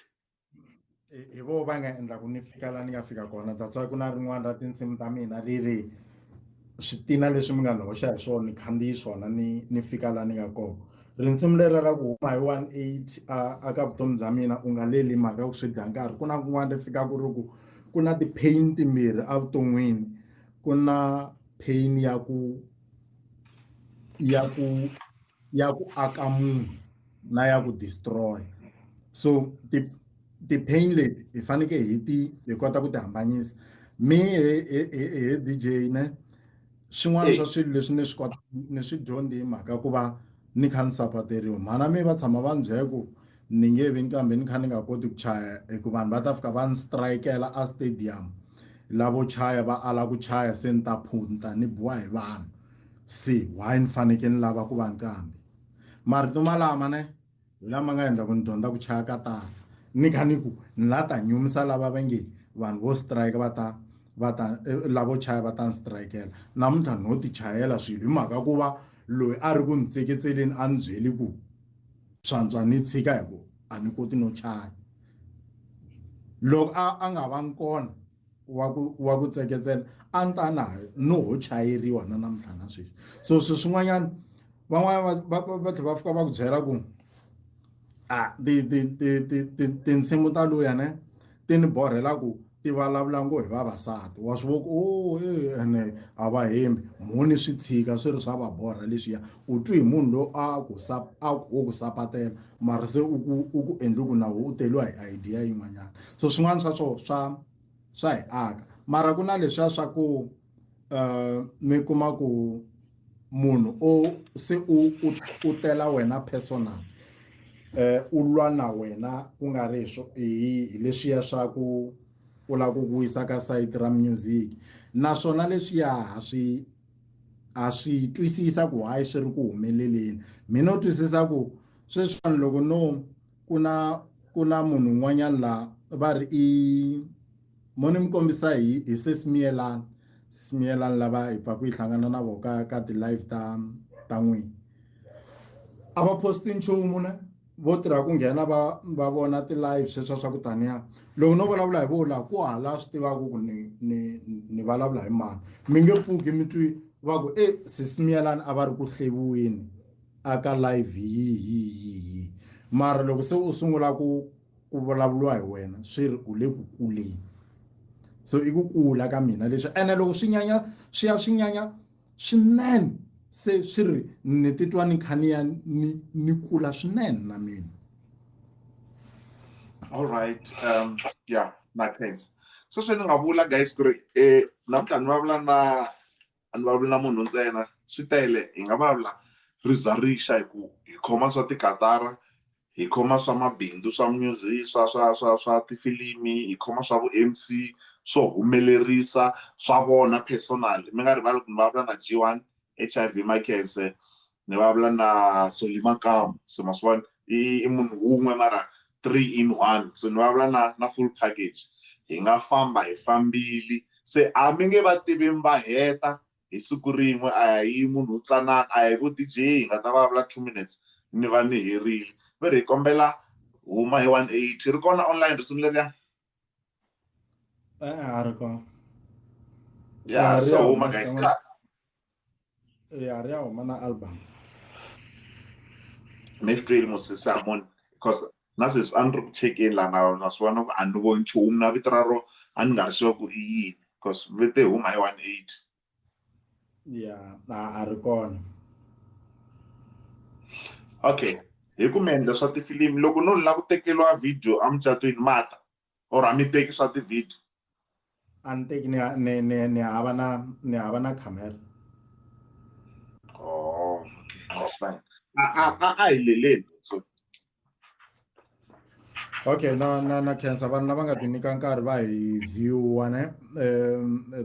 Hi vo va nga endla ku ni fika laha ni nga fika kona. That's why ku na rin'wana ra tinsimu ta mina ri ri switina leswi mi nga ni hoxa hi swona ni khandziyi swona ni fika laha ni nga kona. Rinsimu leri ra ku huma hi 180 a ka vutomi bya mina u nga leli mhaka ya ku swi dya nkarhi. Ku na kun'wana ri fika ku ri ku ku na ti-pain timbirhi evuton'wini. Ku na pain ya ku ya ku ya ku aka munhu na ya ku destroy. So ti-pain leti hi fanekele hi ti hi kota ku ti hambanyisa. Mi he DJ ne swin'wana swa swilo leswi ni swi kota ni swi dyondzi hi mhaka ku va ni kha ni sapateriwa. Mhana mi va tshama va ni byela ku ni nge vi nqambi ni kha ni nga koti ku chaya hi ku vanhu va ta fika va ni strikela a stadium lavo chaya va ala ku chaya se ni ta phunta ni biwa hi vanhu. Se why ni fanekele ni lava ku va nqambi? Marito malama ne hi lama nga endla ku ni dyondza ku chaya katara. Ni kha ni ku ni la ta nyumisa lava va nge vanhu vo strike va ta va ta lavo chaya va ta ni strikela. Namuntlha no ti chayela swilo hi mhaka ku va loyi a ri ku ni tseketseleni a ni byeli ku swantswa ni tshika hi ku a ni koti no chaya. Loko a nga va kona wa ku tseketsela a ni ta na no ho chayeriwa na namuntlha na sweswi. So swilo swin'wanyana van'wana va tlhela va fika va ku byela ku a tinsimu ta luya ne ti ni borhela ku ti vulavula ngo hi vavasati. Wa swi vona ku o ene a va hembi mhuni swi tshika swi ri swa va borha leswiya. U twi hi munhu loyi a ku a ku ku sapatela mara se u ku u ku endli ku na u teriwa hi idea yin'wanyana. So swin'wana swa swona swa hi aka. Mara ku na leswiya swa ku mi kuma ku munhu o se u u tela wena personal u lwa na wena ku nga ri hi leswiya swa ku u lava ku ku wisa ka sayiti ra music. Naswona leswiya ha swi twisisa ku why swi ri ku humeleleni. Mina no twisisa ku sweswiwani loko no ku na munhu un'wanyana la va ri i mo ni mi kombisa hi Sesi Miyelani. Sesi Miyelani lava hi pfa ku hi hlangana na vona ka ti-live ta n'wina. A va posti nchumu ne vo tirha ku nghena va vona ti-live sweswo swa ku taniya. Loko no vulavula hi vo la ku hala swi tivaka ku ni vulavula hi mani. Mi nge pfuki mi twi va ku e Sesi Miyelani a va ri ku hleviweni a ka live yi. Mara loko se u sungula ku vulavuriwa hi wena swi ri u le ku kuleni. So i ku kula ka mina leswi ene loko swi nyanya swi ya swi nyanya swinene se swi ri ni titwa ni kha ni ya ni kula swinene na mina. All right. Yeah, na thanks. Sweswi ni nga vula guys ku ri namuntlha ni vulavula na a ni vulavuli na munhu ntsena swi tele hi nga vulavula ri za ri xa hi ku hi khoma swa tikatara hi khoma swa mabindzu swa music swa swa swa swa tifilimi hi khoma swa vu MC swo humelerisa swa vona personal mi nga rivali ku ni vulavula na G1 HIV Makhense ni vulavula na Solly Makamu se ma swi vona i munhu wun'we mara 3 in 1 so ni vulavula na na full package hi nga famba hi fambile se a mi nge va tivi mi va heta hi siku rin'we a hi munhu wo tsanana a hi vo DJ hi nga ta vulavula 2 minutes ni va ni herile ve ri hi kombela huma hi 180 ri kona online risimu leriya a ri kona ya se huma guys ya ri ya huma na album mi swi twile musisi amoni because na sweswi a ni ri ku chekeni laha na na swi vona ku a ni voni nchumu na vito ra ro a ni nga ri sure ku i yini because vi te huma hi 180 ya a ri kona okay hi ku mi endla swa tifilimi loko no lava ku tekeriwa video emucatweni mata or a mi teki swa ti-video a ni teki ni ni ni ni hava na ni hava na camera oh okay that's fine a a a a hi leleni so okay na na na khensa vanhu lava nga ti nyika nkarhi va hi viewa ne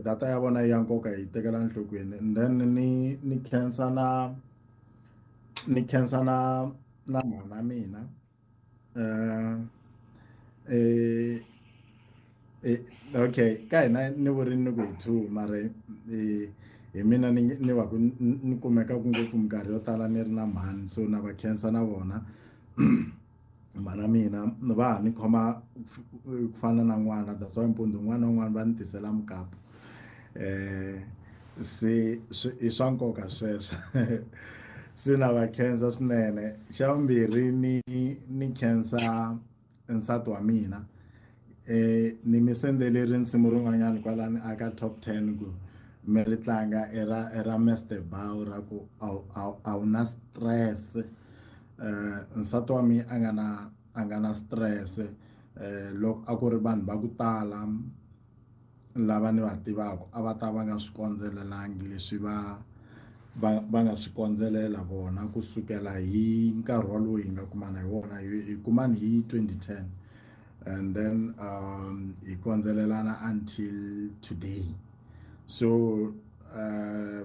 data ya vona ya nkoka hi tekela enhlokweni and then ni ni khensa na ni khensa na na mhana mina okay ka hina ni vurini ni ku hi two mara hi mina ni ni va ku ni kumekaku ngopfu minkarhi yo tala ni ri na mhani so na va khensa na vona mhana mina va ha ni khoma ku fana na n'wana that's why mpundzu wun'wana na wun'wana va ni tisela mukapu se i swa nkoka sweswo se na va khensa swinene xa vumbirhi ni ni khensa nsati wa mina ni mi sendele risimu rin'wanyana kwalani aka top 10 ku mi ri tlanga i ra i ra Mr Bow ra ku a wu na stress nsati wa mina a nga na a nga na stress loko a ku ri vanhu va ku tala lava ni va tivaka a va ta va nga swi kondzelelangi leswi va va va nga swi kondzelela vona kusukela hi nkarhi wolowo hi nga kumana hi wona hi kumani hi 2010 and then hi kondzelelana until today so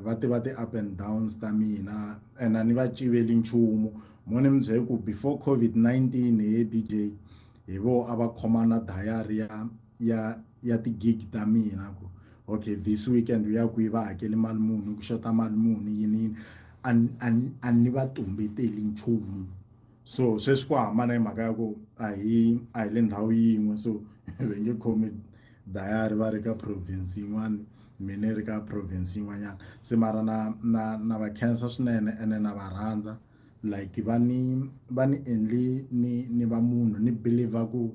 va tiva ti-up and downs ta mina and a ni va civeli nchumu mo ni mi byele ku before COVID-19 he DJ hi vo a va khoma na diary ya ya ya ti-gig ta mina ku okay this weekend u ya kwihi va hakeli mali muni ku xota mali muni yini yini a a a ni va tumbeteli nchumu so sweswi ku hambana hi mhaka ya ku a hi a hi le ndhawu yin'we so va nge khomi dayari va ri ka province yin'wana mina ri ka province yin'wanyana se mara na na na va khensa swinene ene na va rhandza like va ni va ni endli ni ni va munhu ni believer ku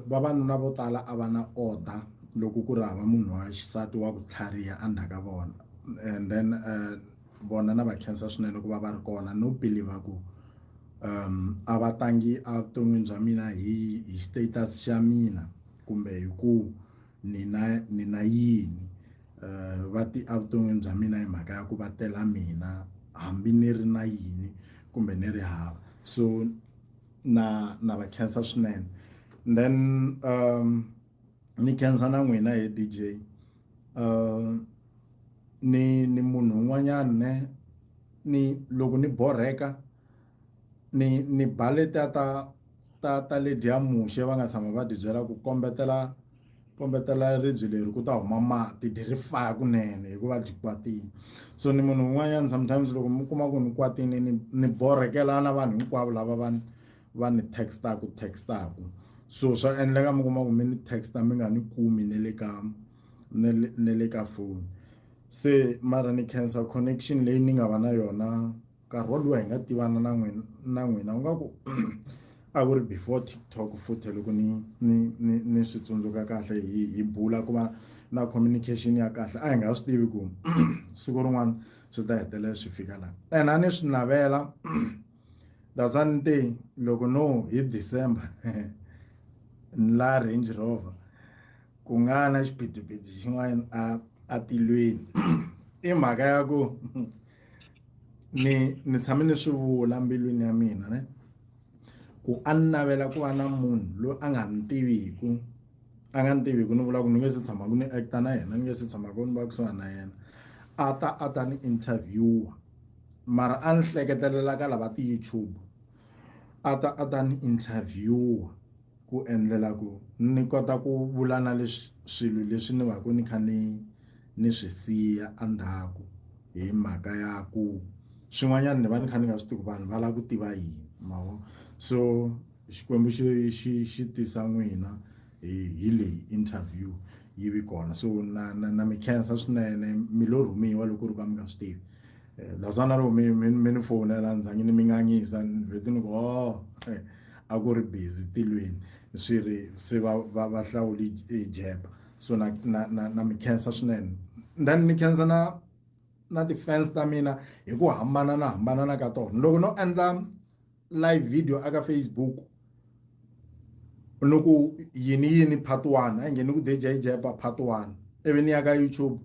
Vavanuna vo tala a va na order loko ku ri hava munhu wa xisati wa ku tlhariha endzhaku ka vona and then vona na va khensa swinene ku va va ri kona no believer ku a va tangi evuton'wini bya mina hi hi status xa mina kumbe hi ku ni na ni na yini va ti evuton'wini bya mina hi mhaka ya ku va tela mina hambi ni ri na yini kumbe ni ri hava so. Na na va khensa swinene then ni khensa na n'wina he D_J ni ni munhu un'wanyana ne ni loko ni borheka ni ni ba letiya ta ta ta ledyiya Muxe va nga tshama va ti byela ku kombetela kombetela ribye leri ku ta huma mati dyi ri faya kunene hikuva dyi kwatile so ni munhu un'wanyana sometimes loko mi kuma ku ni kwatile ni ni borhekela na vanhu hinkwavo lava va va ni textaku textaku so swa endleka mi kuma ku mi ni texta mi nga ni kumi ne le ka ne le ne le ka foni se mara ni khensa connection leyi ni nga va na yona nkarhi woluwa hi nga tivana na n'wina na n'wina u nga ku a ku ri before TikTok futhi loko ni ni ni ni swi tsundzuka kahle hi hi bula ku va na communication ya kahle a hi nga swi tivi ku siku rin'wana swi ta hetelela swi fika laha and a ni swi navela that's why ni te loko no hi December ni la Range Rover. Ku nga na xiphidzipidzi xin'wana a a tilweni i mhaka ya ku ni ni tshame ni swi vula mbilwini ya mina ne ku a ni navela ku va na munhu loyi a nga ni tiviku a nga ni tiviku ni vula ku ni nge se tshamaku ni actor na yena ni nge se tshamaku ni va kusuhani na yena a ta a ta ni interviewer mara a ni hleketelela ka lava ti-YouTube a ta a ta ni interviewer ku endlela ku ni kota ku vula na leswi swilo leswi ni va ku ni kha ni ni swi siya endzhaku hi mhaka ya ku swin'wanyana ni va ni kha ni nga swi tivi ku vanhu va lava ku tiva yini ma vo so Xikwembu xi xi xi tisa n'wina hi hi leyi interview yi vi kona so na na na mi khensa swinene mi lo rhumiwa loko ku ri ka mi nga swi tivi eh, that's why na loko mi mi mi ni fowunela ni zange ni mi ngangisa ni vhete ni ku oh a ku ri busy tilweni swi ri se va va va hlawuli jeba so na na na na mi khensa swinene then ni khensa na na ti-fans ta mina hi ku hambana na hambanana ka tona loko no endla live video aka Facebook ni ku yini yini part 1 a nge ni ku DJ Jepa part 1 ivi ni ya ka YouTube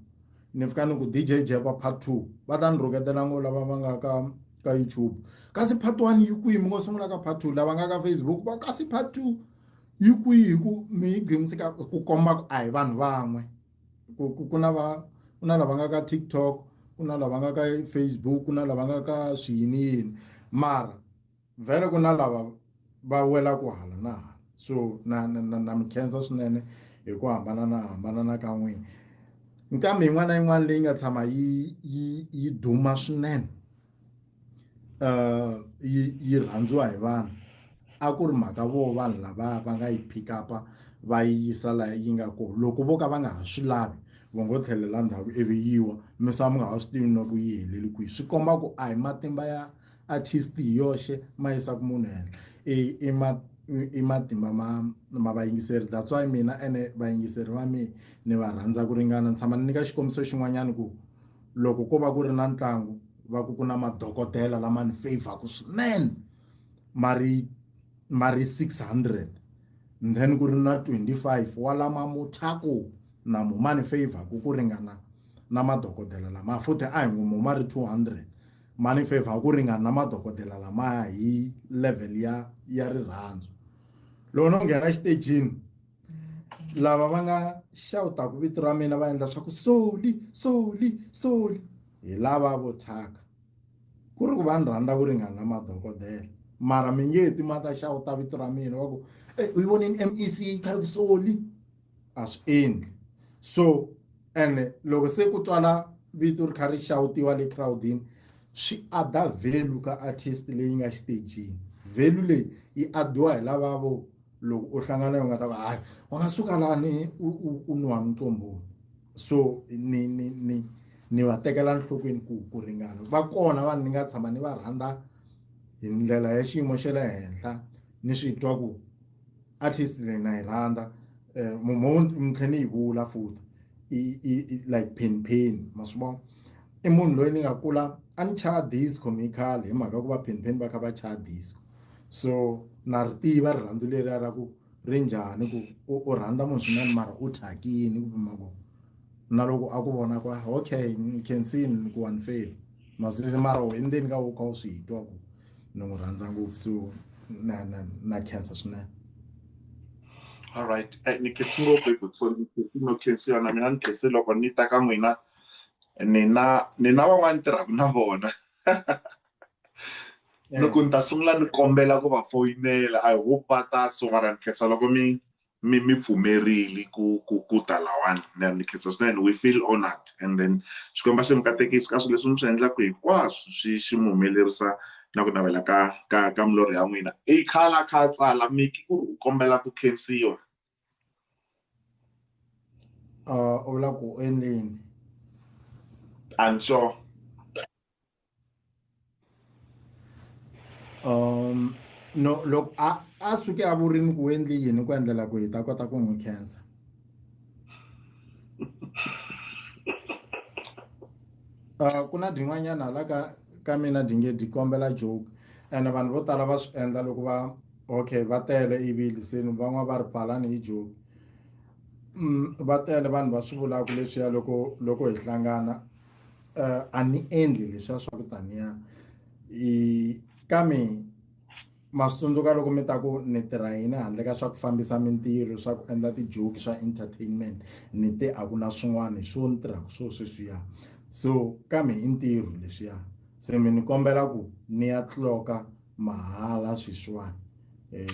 ni fika ni ku DJ Jepa part 2 va ta ni rhuketela ngo lava va nga ka ka YouTube kasi part 1 yi kwihi mi ngo sungula ka part 2 lava nga ka Facebook va kasi part 2 yi kwihi hi ku mi yi gcinise ka ku komba ku a hi vanhu van'we ku ku ku na va ku na lava nga ka TikTok ku na lava nga ka Facebook ku na lava nga ka swiyini yini mara vhele ku na lava va welaku hala na hala so na na na, na mi khensa swinene hi ku hambana na hambanana ka n'wina nkambi yin'wana na yin'wana leyi nga tshama yi yi yi duma swinene uh yi yi rhandziwa hi vanhu a ku ri mhaka vo vanhu lava va nga yi pick up va yi yisa laha yi nga kona loko vo ka va nga ha swi lavi va ngo tlhelela ndzhaku ivi yiwa misava mi nga ha swi tivi na ku yi heleli kwihi swi komba ku a hi matimba ya artist hi yoxe ma yisaka munhu henhla i i ma i matimba ma ma vayingiseri that's why mina ene vayingiseri va mina ni va rhandza ku ringana ni tshama ni nyika xikombiso xin'wanyana ku loko ko va ku ri na ntlangu va ku ku na madokodela lama ni favor-ku swinene ma ri ma ri 600 and then ku ri na 25 wa lama mo thyako na mo ma ni favor-ku ku ringana na madokodela lama futhi a hi ngo mo ma ri 200 ma ni favor ku ringana na madokodela lamaya hi level ya ya rirhandzu loko no nghena exitejini lava va nga xawutaku vito ra mina va endla swa ku soli soli soli hi lava vo thyaka ku ri ku va ni rhandza ku ringana na madokodela mara mi nge ti ma ta xawuta vito ra mina va ku e u yi vonini M_E_C yi kha yi ku soli a swi endli so ene loko se ku twala vito ri kha ri xawutiwa le crowdini swi adda value ka artist leyi nga xitejini value leyi yi adiwa hi lava vo loko u hlangana u nga ta ku hayi wa nga suka lani u u u nwa muqombhoti so ni ni ni ni va tekela enhlokweni ku ku ringana va kona vanhu ni nga tshama ni va rhandza hi ndlela ya xiyimo xa le henhla ni swi twa ku artist leyi na yi rhandza um ni tlhela ni yi vula futhi i i like Penny Penny ma swi vona i munhu loyi ni nga kula a ni chaya disco mi khale hi mhaka ku va Penny Penny va kha va chaya disco so na ri tiva rirhandzu leriya ra ku ri njhani ku u u rhandza munhu swinene mara u thyakini ku pima ku na loko a ku vona ku ah, okay ni khensini ku wa ni feli maswisi mara u endzeni ka u kha u swi twa ku ni n'wi rhandza ngopfu so na na na khensa swinene all right eh, ni khensi ngopfu hi ku so no khensiwa na mina ni khensi loko ni ta ka n'wina ni na ni na van'wana tirhaka na vona loko ni ta sungula ni kombela ku va foyinela i hope va ta so mara ni khensa loko mi mi mi pfumerile ku ku ku ta lawani ni khensa swinene we feel honored and then xikwembu xi mi katekisi ka swilo leswi mi swi endlaka hinkwaswo swi xi mi humelerisa na ku navela ka ka ka milorho ya n'wina i khala kha tsala miki ku ri u kombela ku khensiwa u vula ku u endleni I'm sure um no loko a a suke a vurini ku endli yini ku endlela ku hi ta kota ku n'wi khensa ku na byin'wanyana la ka ka mina byi nge byi kombela joke ene vanhu vo tala va swi endla loko va okay va tele ivili se van'wana va ri pfalani hi joke. Va tele vanhu va swi vulaka leswiya loko loko hi hlangana a ni endli leswiya swa ku taniya i kambe ma swi tsundzuka loko mi ta ku ni tirha yini handle ka swa ku fambisa mintirho swa ku endla ti-joke swa entertainment ni te a ku na swin'wana hi swo ni tirhaka swo sweswiya so kambe i ntirho leswiya se mi ni kombela ku ni ya tloka mahala sweswiwani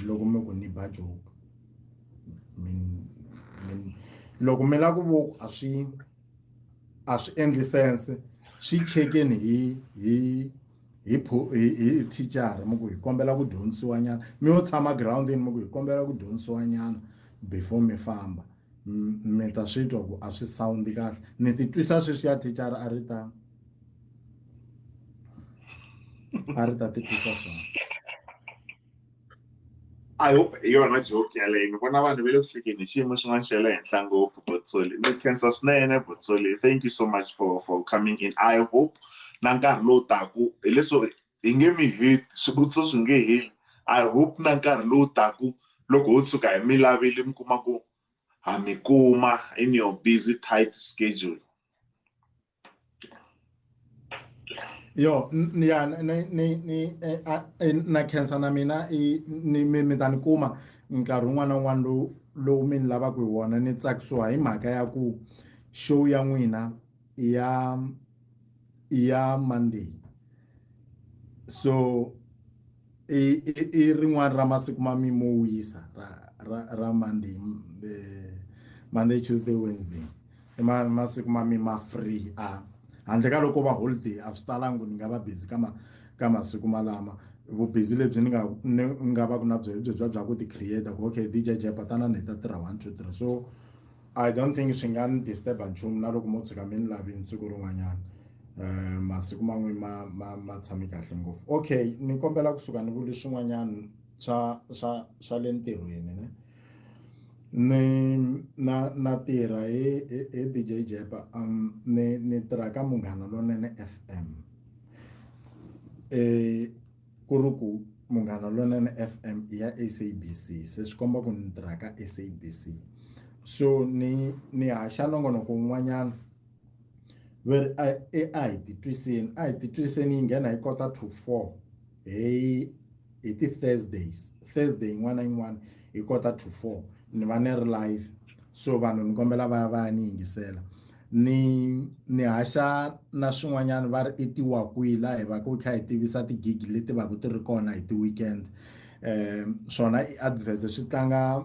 loko mi ku ni ba joke loko mi lava ku vo a swi a swi endli sense swi chekeni hi hi hi hi hi thicara mi ku hi kombela ku dyondzisiwa nyana mi yo tshama girawundini mi ku hi kombela ku dyondzisiwa nyana before mi famba mi ta swi twa ku a swi sound kahle ni titwisa sweswiya thicara a ri ta a ri ta titwisa swona. I hope hi yona joke yaleyo ni vona vanhu va le ku hlekeni hi xiyimo xin'wana xa le henhla ngopfu Botsoli ni khensa swinene Botsoli thank you so much for coming in I hope na nkarhi lowu taku hi leswo hi nge mi heti swivutiso swi nge heli I hope na nkarhi lowu taku loko ho tshuka hi mi lavile mi kuma ku ha mi kuma in your busy tight schedule. Yo ya ni ni na khensa na mina i ni mi mi ta ni kuma nkarhi wun'wana na wun'wana lowu lowu mi ni lavaka hi wona ni tsakisiwa hi mhaka ya ku show ya n'wina i ya i ya Monday so i i rin'wana ra masiku ma mi mo wisa ra ra ra Monday Monday Tuesday Wednesday i ma masiku ma mi ma free a handle ka loko va holiday a swi talangi ku ni nga va busy ka ma ka masiku malama vubhizi lebyi ni nga ni nga va ku na byona byi bya bya ku ti creator ku okay DJ Jepa tanani hi ta tirha 1 2 3 so I don't think swi nga ni disturb nchumu na loko mo tshuka mi ni lavini siku rin'wanyana masiku man'we ma ma ma tshame kahle ngopfu okay ni kombela kusuka ni vuli swin'wanyana swa swa swa le ntirhweni ne ni na na tirha hi hi DJ Jepa ni ni tirha ka Munghana Lonene F_M ku ri ku Munghana Lonene F_M i ya S_A_B_C se swi komba ku ni tirha ka S_A_B_C so ni ni haxa nongonoko wun'wanyana ve ri a i a hi titwiseni a hi titwiseni yi nghena hi kota to 4 hi hi ti-Thursdays Thursday yin'wana na yin'wana hi kota to 4 ni va ni ri live so vanhu ni kombela va ya va ya ni yingisela ni ni haxa na swin'wanyana va ri i tiwakwi laha hi va ku kha hi tivisa tigigi leti va ku ti ri kona hi ti-weekend swona i advert swi tlanga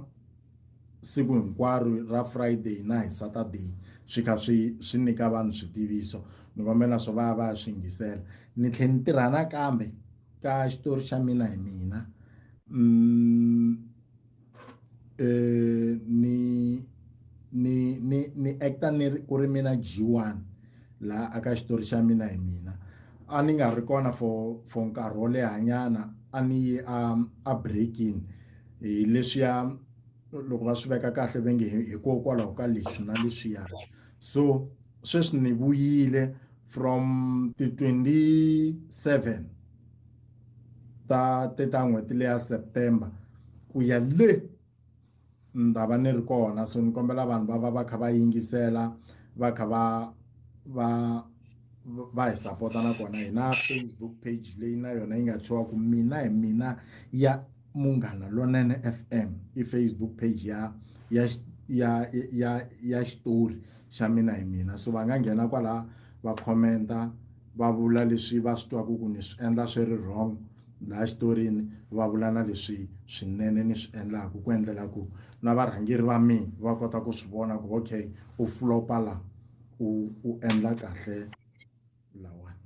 siku hinkwaro ra Friday na hi Saturday swi kha swi swi nyika vanhu switiviso ni kombela swo va ya va ya swi yingisela ni tlhela ni tirha nakambe ka xitori xa mina hi mina ni ni ni ni actor ni ri ku ri mina G1 laha aka xitori xa mina hi mina a ni nga ri kona for for nkarhi wo lehanyana a ni yi a a break-ini hi leswiya loko va swi veka kahle va nge hikokwalaho ka leswi na leswiya so sweswi ni vuyile from ti 27 ta ti ta n'hweti leya September ku ya le ni ta va ni ri kona so ni kombela vanhu va va va kha va yingisela va kha va va va hi sapota nakona hi na Facebook page leyi na yona yi nga thyiwa ku mina hi mina ya Munghana Lonene F_M i Facebook page ya ya ya ya ya xitori xa mina hi mina so va nga nghena kwala va comment-a va vula leswi va swi twaku ku ni swi endla swi ri wrong laha xitorini va vula na leswi swinene ni swi endlaku ku endlela ku na varhangeri va mina va kota ku swi vona ku okay u flopa la u u endla kahle lawani.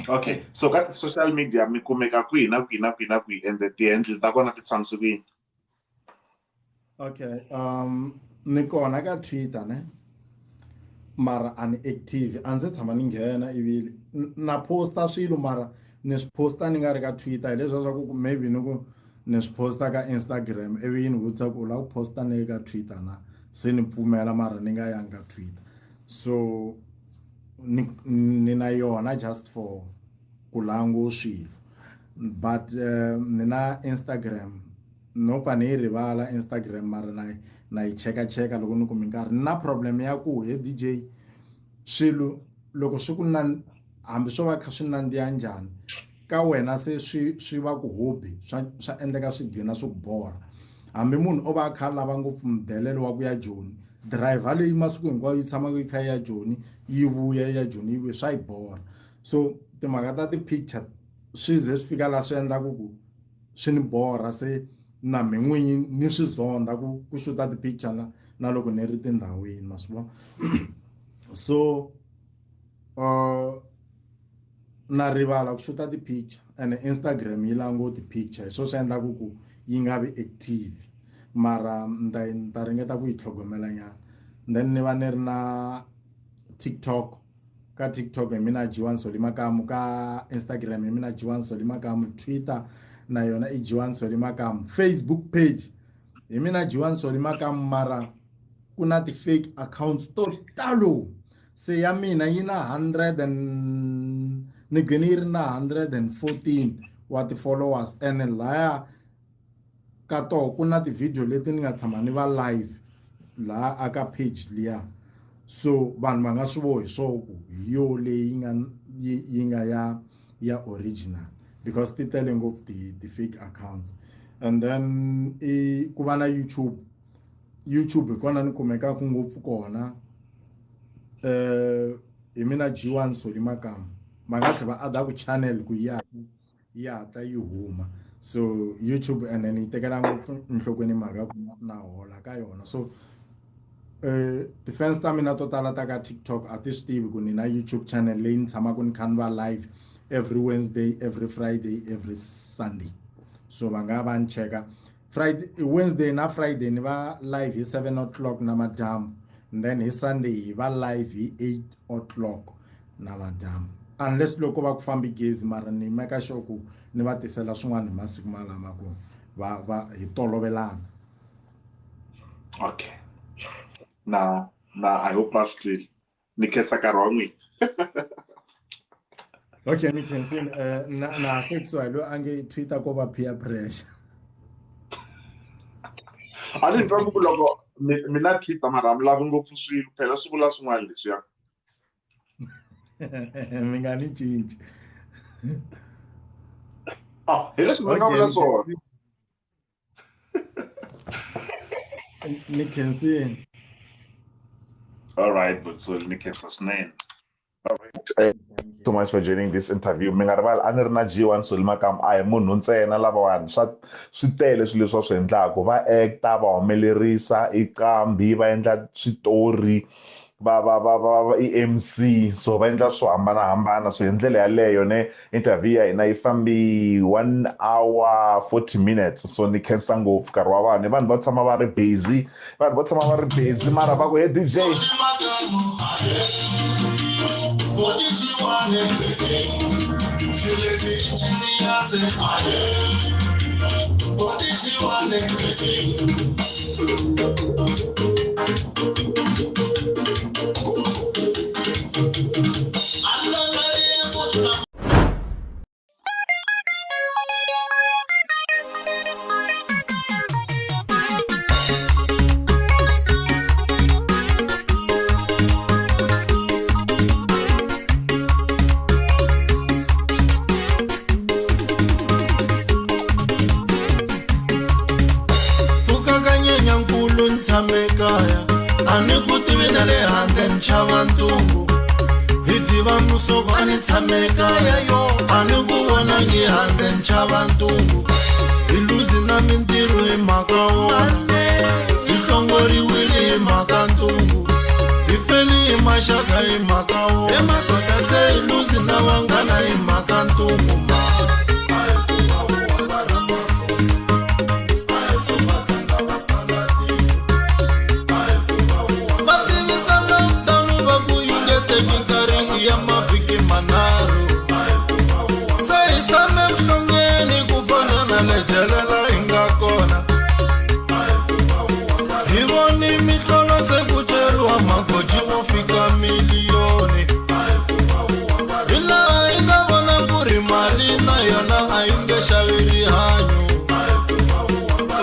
Okay so ka ti-social media mi kumeka kwihi na kwihi na kwihi na kwihi ende ti-handle ta kona ti tshamise ku yini? Okay ni kona ka Twitter ne mara a ni active a ndzi tshama ni nghena ivi na posta swilo mara ni swi posta ni nga ri ka Twitter hi leswiya swa ku maybe ni ku ni swi posta ka Instagram ivi yi ni vutisa ku u lava ku posta ni le ka Twitter na se ni pfumela mara ni nga yangi ka Twitter so ni ni na yona just for ku langu swilo but ni na Instagram no pfa ni yi rivala Instagram mara na na yi chekacheka loko ni kume nkarhi ni na problem ya ku he DJ swilo loko swi ku na hambi swo va kha swi nandziha njhani ka wena se swi swi va ku hobby swa swa endleka swi gcina swi ku borha hambi munhu o va a kha a lava ngopfu mudelelo wa ku ya joni driver leyi masiku hinkwawo yi tshamaka yi kha yi ya joni yi vuya yi ya joni yi vuya swa yi borha so timhaka ta ti-picture swi ze swi fika laha swi endlaku ku swi ni borha se na me n'winyi ni swi zonda ku ku xuta ti-picture na na loko ni ri tindhawini ma swi vona so na rivala ku xuta ti-picture ene Instagram yi lava ngo ti-picture hi swona swi endlaku ku yi nga vi active mara ni ta ni ta ringeta ku yi tlhogomela nyana then ni va ni ri na TikTok ka TikTok hi mina G1 Solly Makamu ka Instagram hi mina G1 Solly Makamu Twitter na yona i G1 Solly Makamu Facebook page hi mina G1 Solly Makamu mara ku na ti-fake accounts to talo se ya mina yi na 100 and ni gcine yi ri na 114 wa ti-followers ene laya ka toho ku na ti-video leti ni nga tshama ni va live laha aka page liya so vanhu va nga swi vo hi swoho ku hi yo leyi nga yi yi nga ya ya original because ti tele ngopfu ti ti-fake accounts and then i ku va na YouTube YouTube hi kona ni kumekaka ngopfu kona eh hi mina G1 Solly Makamu va nga tlhela va adda ku channel ku ya yi hatla yi huma so YouTube and then yi tekela ngopfu enhlokweni mhaka ku na hola ka yona so ti-fans ta mina to tala ta ka TikTok a ti swi tivi ku ni na YouTube channel leyi ni tshamaka ni kha ni va live every Wednesday every Friday every Sunday so va nga va ni cheka Friday Wednesday na Friday ni va live hi 7 o'clock namadyambu and then hi Sunday hi va live hi 8 o'clock namadyambu unless loko va ku fambi gezi mara ni meka sure ku ni va tisela swin'wana hi masiku malama ku va va hi tolovelana okay na na i hope va swi twile ni khensa nkarhi wa n'wina okay ni khensile eh, na na hlekisiwa hi loyi a nge twitter ko va peer pressure a ni twa ku loko mi na twitter mara mi lavi ngopfu swilo phela swi vula swin'wana leswiya mi nga ni cinci ah hi leswi mi nga vula swona ni khensile all right Butsuli ni khensa swinene all right so much for joining this interview mi nga rivali a ni ri na G1 Solly Makamu a hi munhu ntsena lavawani swa swi tele swilo leswi va swi endlaku va acta va humelerisa i qambi va endla switori va va va va va i MC so va endla swo hambanahambana so hi ndlela yaleyo ne interview ya hina yi fambi 1 hour 40 minutes so ni khensa ngopfu nkarhi wa vanhu vanhu va tshama va ri busy vanhu va tshama va ri busy mara va ku he DJ Pfuka ka nyenyankulu ni tshame kaya a ni ku tivi na le handle ni chava ntungu hi tiva musoko a ni tshame kaya yo a ni ku vonangi handle ni chava ntungu hi luzi na mintirho hi mhaka wona hi hlongoriwile hi mhaka ntungu hi feli hi maxaka hi mhaka wona hi madoda se hi luzi na vanghana hi mhaka ntungu ma va tivisa lockdown va ku yi nge teki nkarhi ya mavhiki manharhu se hi tshame vuhlongeni ku fana na le jele la hi nga kona hi voni mihlolo se ku ceriwa magoji mo fika miliyoni hi laha hi nga vona ku ri mali na yona a yi nge xavi rihanyo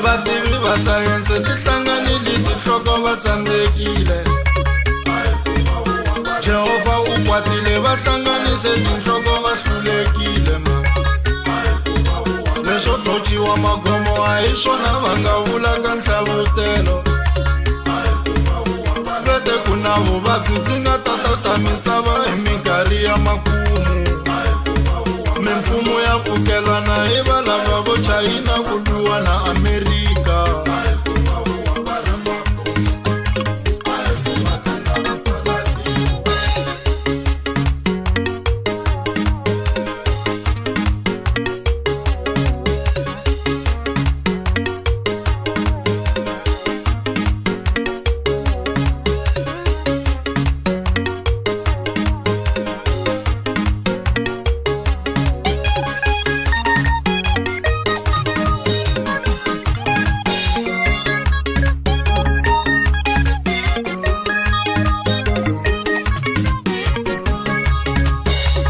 vativi va sayense ti hlanganile ti va tsandzekile. Jehovha u kwatile va hlanganise tinhloko va hlulekile ma. Leswo tochiwa magomo a hi swona va nga vulaka nhlavutelo. Vete ku na vuvabyi byi nga ta tata misava hi minkarhi ya makumu. Mimfumo ya pfukelana hi valava vo Chayina ku lwiwa na Amerika.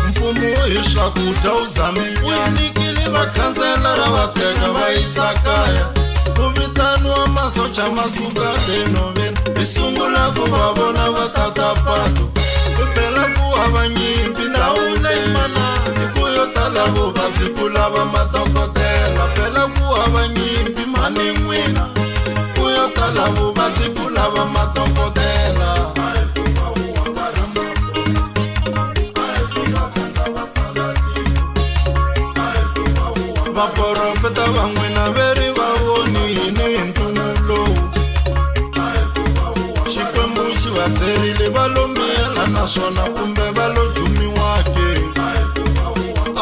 Mfumo hi swakudya wu zaminyana wu nyikile vakhanselara va teka va yisa kaya. Ku vitaniwa masocha ma suka enhoveni hi sungula ku va vona va tata pato. Ku phela ku hava nyimpi ndhawu leyi manani ku yo tala vuvabyi ku lava madokodela. Phela ku hava nyimpi mhani n'wina ku yo tala vuvabyi ku lava madokodela. Vaprofeta va n'wina ve ri va vonile hi ntungu lowu. Xikwembu xi va byerile va lo miyela naswona kumbe va lo jumiwa ke.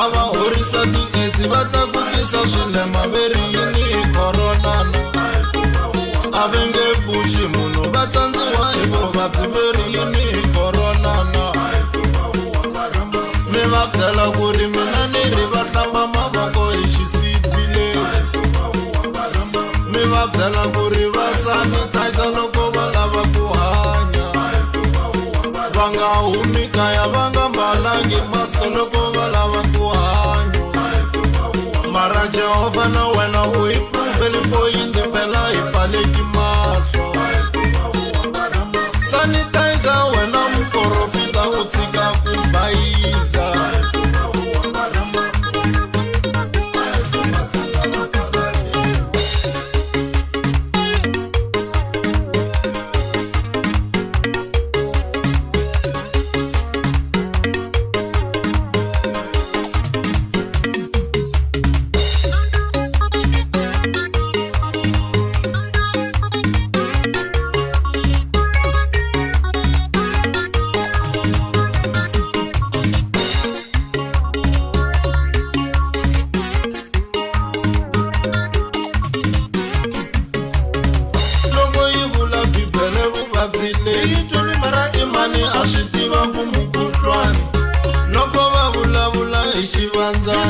A va horisa ti-AIDS va tlakukisa swilema ve ri yini hi corona na. A va nge pfuxi munhu va tsandziwa hi vuvabyi ve ri yini hi corona na. Mi va byela ku ri mina ni ri va hlamba mavoko hi xisibi lexi. Mi va byela ku ri va sanitizer loko va lava ku hanya. Va nga humi kaya va nga mbalangi mask loko va lava ku hanya. Mara Jehovha na wena u hi provele poyinti phela hi pfaleki mahlo. Sanitizer wena muprofita u tshika ku bayiza. Loko yi vula Bibele vuvabyi leyi twini mara i mani a swi tiva ku mukhuhlwani. Loko va vulavula hi xivandzana.